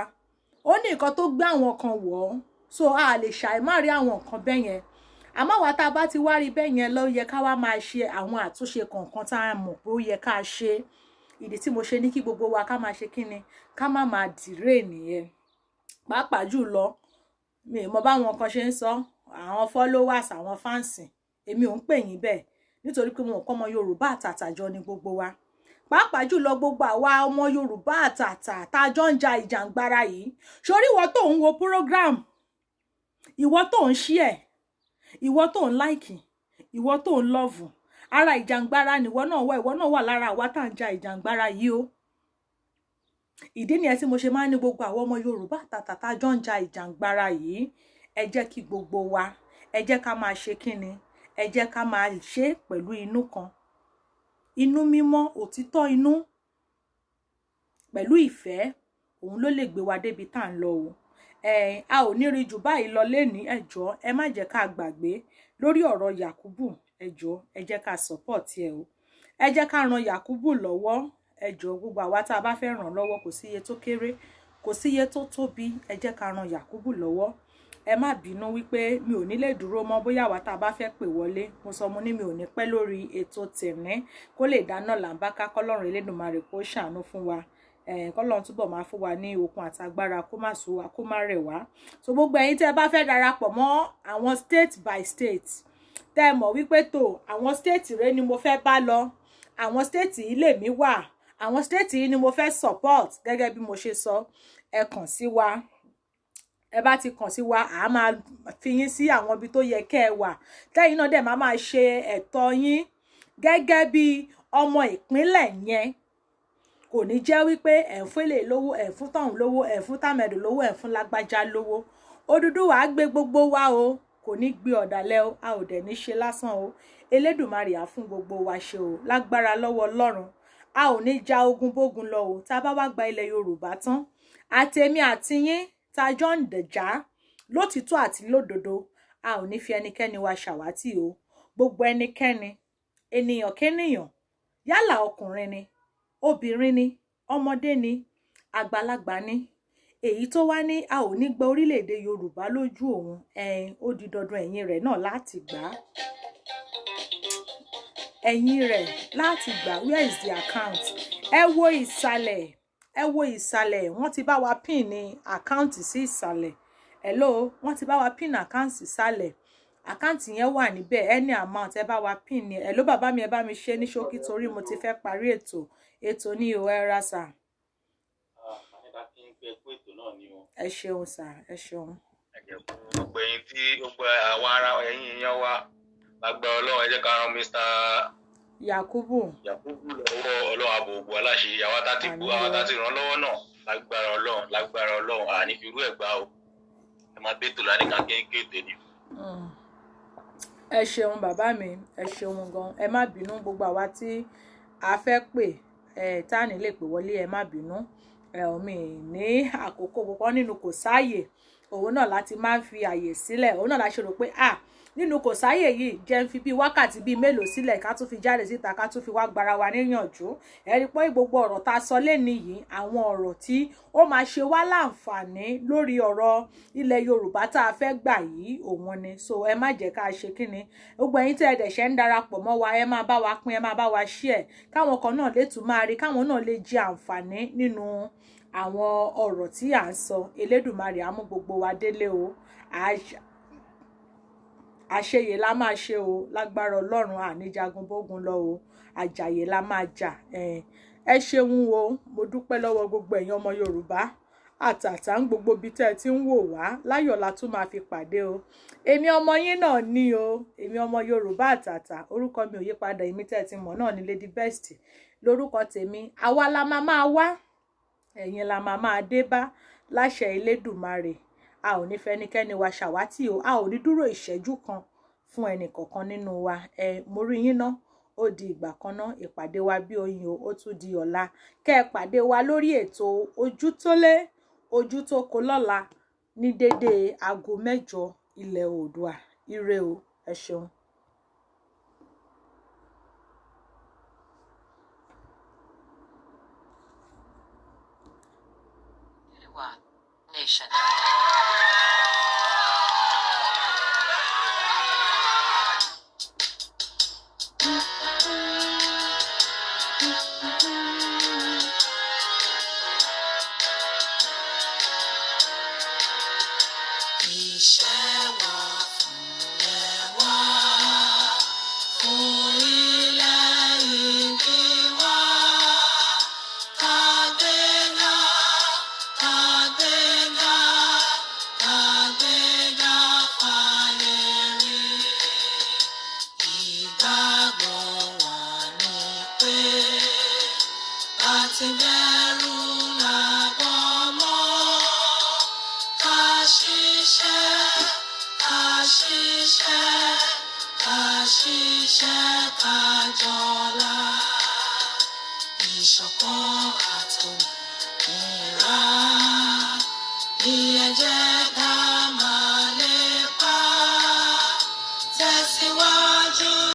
ó ní nǹkan tó gbé àwọn kan wọ̀ ọ́. So a lè ṣàì má rí àwọn nǹkan bẹ́ẹ̀ yẹn. Àmọ́ àwa tá a bá ti wá rí bẹ́ẹ̀ yẹn, ló yẹ ká wá máa ṣe àwọn àtúnṣe kọ̀ọ̀kan tá a mọ̀ pé ó yẹ ká ṣe. Ìdí tí mo ṣe ní kí gbogbo wa ká máa ṣe kí ni, ká má máa dìré nìyẹn. Pàápàá jùlọ, mi ò mọ báwọn kan ṣe ń sọ, àwọn followers, àwọn fans, èmi ò ń pè yín bẹ́ẹ̀, nítorí pé mo kọ́ ọmọ Yorùbá àtàtà jọ ni gbogbo wa. Pàápàá jùlọ gbogbo àwa ọmọ Yorùbá àtàtà tá a jọ ń ja ìjàngbara yìí, sórí ìwọ tó ń wo program, ìwọ tó ń share, ìwọ tó ń like, ìwọ tó ń love, ara ìjàngbara nìwọ náà wà. Ìwọ náà wà lára àwa tá à ń ja ìjàngbara yìí o. Ìdí nìyẹn tí mo ṣe máa ń ní gbogbo àwọn ọmọ Yorùbá àtàtà tá a jọ ń ja ìjàngbara yìí, ẹ jẹ́ kí gbogbo wa, ẹ jẹ́ ká máa ṣe kíni, ẹ jẹ́ ká máa ṣe pẹ̀lú inú kan, inú mímọ́, òtítọ́ inú pẹ̀lú ìfẹ́, òun ló lè gbé wa débi tá à ń lọ o. Ẹ a ò ní rí jù báyìí lọ lénìí. Ẹ jọ̀ọ́, ẹ má jẹ́ ká gbàgbé lórí ọ̀rọ̀ Yakubu. Ẹ jọ̀ọ́, ẹ jẹ́ ká support ẹ o, ẹ jẹ́ ká ran Yakubu lọ́wọ́. Ẹ jọ̀ọ́, gbogbo àwa tá a bá fẹ́ ràn lọ́wọ́, kò sí iye tó kéré, kò sí iye tó tóbi, ẹ jẹ́ ká ran Yakubu lọ́wọ́. Ẹ má bínú wípé mi ò ní lè dúró mọ́. Bóyá àwa tá a bá fẹ́ pè wọlé, mo sọ, mo ní mi ò ní pẹ́ lórí ètò tẹ̀mí, kó lè dáná là ń bá ká. Kọ́lọ́run Elédùmarè kó ṣàánú fún wa, kọ́lọ́run túbọ̀ máa fún wa ní okun àtagbára, kó má sú wa, kó má rẹ̀ wá. So gbogbo ẹ̀yin tẹ́ ẹ bá fẹ́ darapọ̀ mọ́ àwọn state by state, tẹ́ ẹ mọ̀ wípé tó àwọn state rẹ ni mo fẹ́ bá lọ, àwọn state yìí lèmi wà, àwọn state yìí ni mo fẹ́ support, gẹ́gẹ́ bí mo ṣe sọ, ẹ kàn sí wa. Ẹ bá ti kàn sí wa, à á máa fi yín sí àwọn ibi tó yẹ kẹ́ ẹ wà, tẹ́yìn náà dẹ̀ máa máa ṣe ẹ̀tọ́ yín gẹ́gẹ́ bí ọmọ ìpínlẹ̀ yẹn. Kò ní jẹ́ wípé ẹ̀ ń fún èlé lówó, ẹ̀ ń fún tọ̀hún lówó, ẹ̀ ń fún tàmẹ̀dù lówó, ẹ̀ ń fún lágbájá lówó. Odùduwà á gbé gbogbo wa o, kò ní gbé ọ̀dàlẹ̀ o, a ò dẹ̀ ní ṣe lásán o. Elédùmarè á fún gbogbo wa ṣe o. Lágbára lọ́wọ́ Ọlọ́run, a ò ní ja ogun bógun lọ o. Tá a bá wá gba ilẹ̀ Yorùbá tán, àtèmi àtiyín tá a jọ ń dẹ̀já lótìtọ́ àti lódodo, a ò ní fi ẹnikẹ́ni wa ṣàwátì o. Gbogbo ẹnikẹ́ni, ènìyàn kénìyàn, yálà ọkùnrin ni, obìnrin ni, ọmọdé ni, àgbàlagbà ni, èyí tó wá ní a ò ní gba orílẹ̀-èdè Yorùbá lójú òun, ẹ̀ẹ́n, ó di dandan ẹ̀yìn rẹ̀ náà láti gbà á, ẹ̀yìn rẹ̀ láti gbà. Where is the account? Ẹ wo ìsàlẹ̀, ẹ wo ìsàlẹ̀, wọ́n ti bá wa pin ní account sí ìsàlẹ̀. Hello, wọ́n ti bá wa pin account sísàlẹ̀, account yẹn wà níbẹ̀. Any amount, ẹ bá wa pin ní. Hello, bàbá mi, ẹ bá mi ṣe ní ṣókí torí mo ti fẹ́ parí ètò. Ètò ní o, ẹ ra sà. Nípa kí n gbé kú ètò náà ni o. Ẹ ṣeun sà, ẹ ṣeun. Gbogbo ẹ̀yin tí gbogbo àwọn ará ẹ̀yin èèyàn wa, lágbára Ọlọ́run, ẹ jẹ́ ká ran Mr. Yakubu. Yakubu lọ́wọ́ Ọlọ́run ààbò ògbó aláṣẹ àwa tá ti Àmín gbó àwa o. tá ti ràn lọ́wọ́ náà lágbára Ọlọ́run, lágbára Ọlọ́run, àní fi irú ẹ̀ gbá o. Ẹ máa bẹ́tò lánìí ká kéńkéńté ni. Ẹ ṣeun bàbá mi, ẹ ṣeun gan. Ẹ má bínú gbogbo àwa tí a fẹ́ pè ẹ tá à ní lè pè wọlé, ẹ má bínú. Ẹ ò mi ní àkókò púpọ̀ nínú kò sáàyè, òun náà láti máa ń fi àyè sílẹ̀, òun náà la ṣe rò pé à nínú kò sáàyè yìí jẹ́ ń fi bíi wákàtí bíi mélòó sílẹ̀ ká tún fi jáde síta, ká tún fi wá gbara wa níyànjú. Ẹ rí i pé gbogbo ọ̀rọ̀ tá a sọ léni yìí, àwọn ọ̀rọ̀ tí ó máa ṣe wá láǹfààní lórí ọ̀rọ̀ ilẹ̀ Yorùbá tá a fẹ́ gbà yìí òun ni. So ẹ má jẹ́ ká ṣe kíni, gbogbo ẹ̀yin tẹ́ ẹ dẹ̀ ṣe ń darapọ̀ mọ́ wa, ẹ máa bá wa pín, ẹ máa bá wa share, káwọn kan náà lè tún máa rí, káwọn náà lè jẹ àǹfààní nínú àwọn ọ̀rọ̀ tí à ń sọ. Elédùmarè á mú gbogbo wa délé o. Àṣeyè la máa ṣe o, lágbára Ọlọ́run, àníjagun bógun lọ o, àjàyè la máa jà. Ẹ ṣeun o, mo dúpẹ́ lọ́wọ́ gbogbo ẹ̀yin ọmọ Yorùbá àtàtà ń gbogbo ibi tẹ́ ẹ ti ń wò wá. Láyọ̀ la tún máa fi pàdé o. Èmi ọmọ yín náà ní o, èmi ọmọ Yorùbá àtàtà, orúkọ mi ò yí padà, èmi tẹ́ ẹ ti mọ̀ náà ní Lady Best lórúkọ tèmi. Àwa la máa máa wá, ẹ̀yin la máa máa dé bá láṣẹ Elédùmarè. A ò ní fẹ́nikẹ́ni wa ṣàwátì o, a ò ní dúró ìṣẹ́jú kan fún ẹnì kọ̀ọ̀kan nínú wa. Ẹ mo rí yín ná, ó di ìgbà kan ná, ìpàdé wa bí oyin o, ó tún di ọ̀la. Kẹ́ ẹ pàdé wa lórí ètò Ojú tó lé Ojú tó kó lọ́la ní déédéé aago 8 ilẹ̀ Oòduà. Ire o, ẹ ṣeun. Nation. Iṣẹ́ wa fúnlẹ̀ wá, fún ilẹ̀ ìbí wa. Kàgbéga, kàgbéga, kàgbéga fáyé rí. Ìgbàgbọ́ wa ni pé bá ti bẹ̀rù làbọ̀ mọ́. Ká ṣiṣẹ́, ká ṣiṣẹ́, ká ṣiṣẹ́ ká jọlá. Ìṣọ̀kan.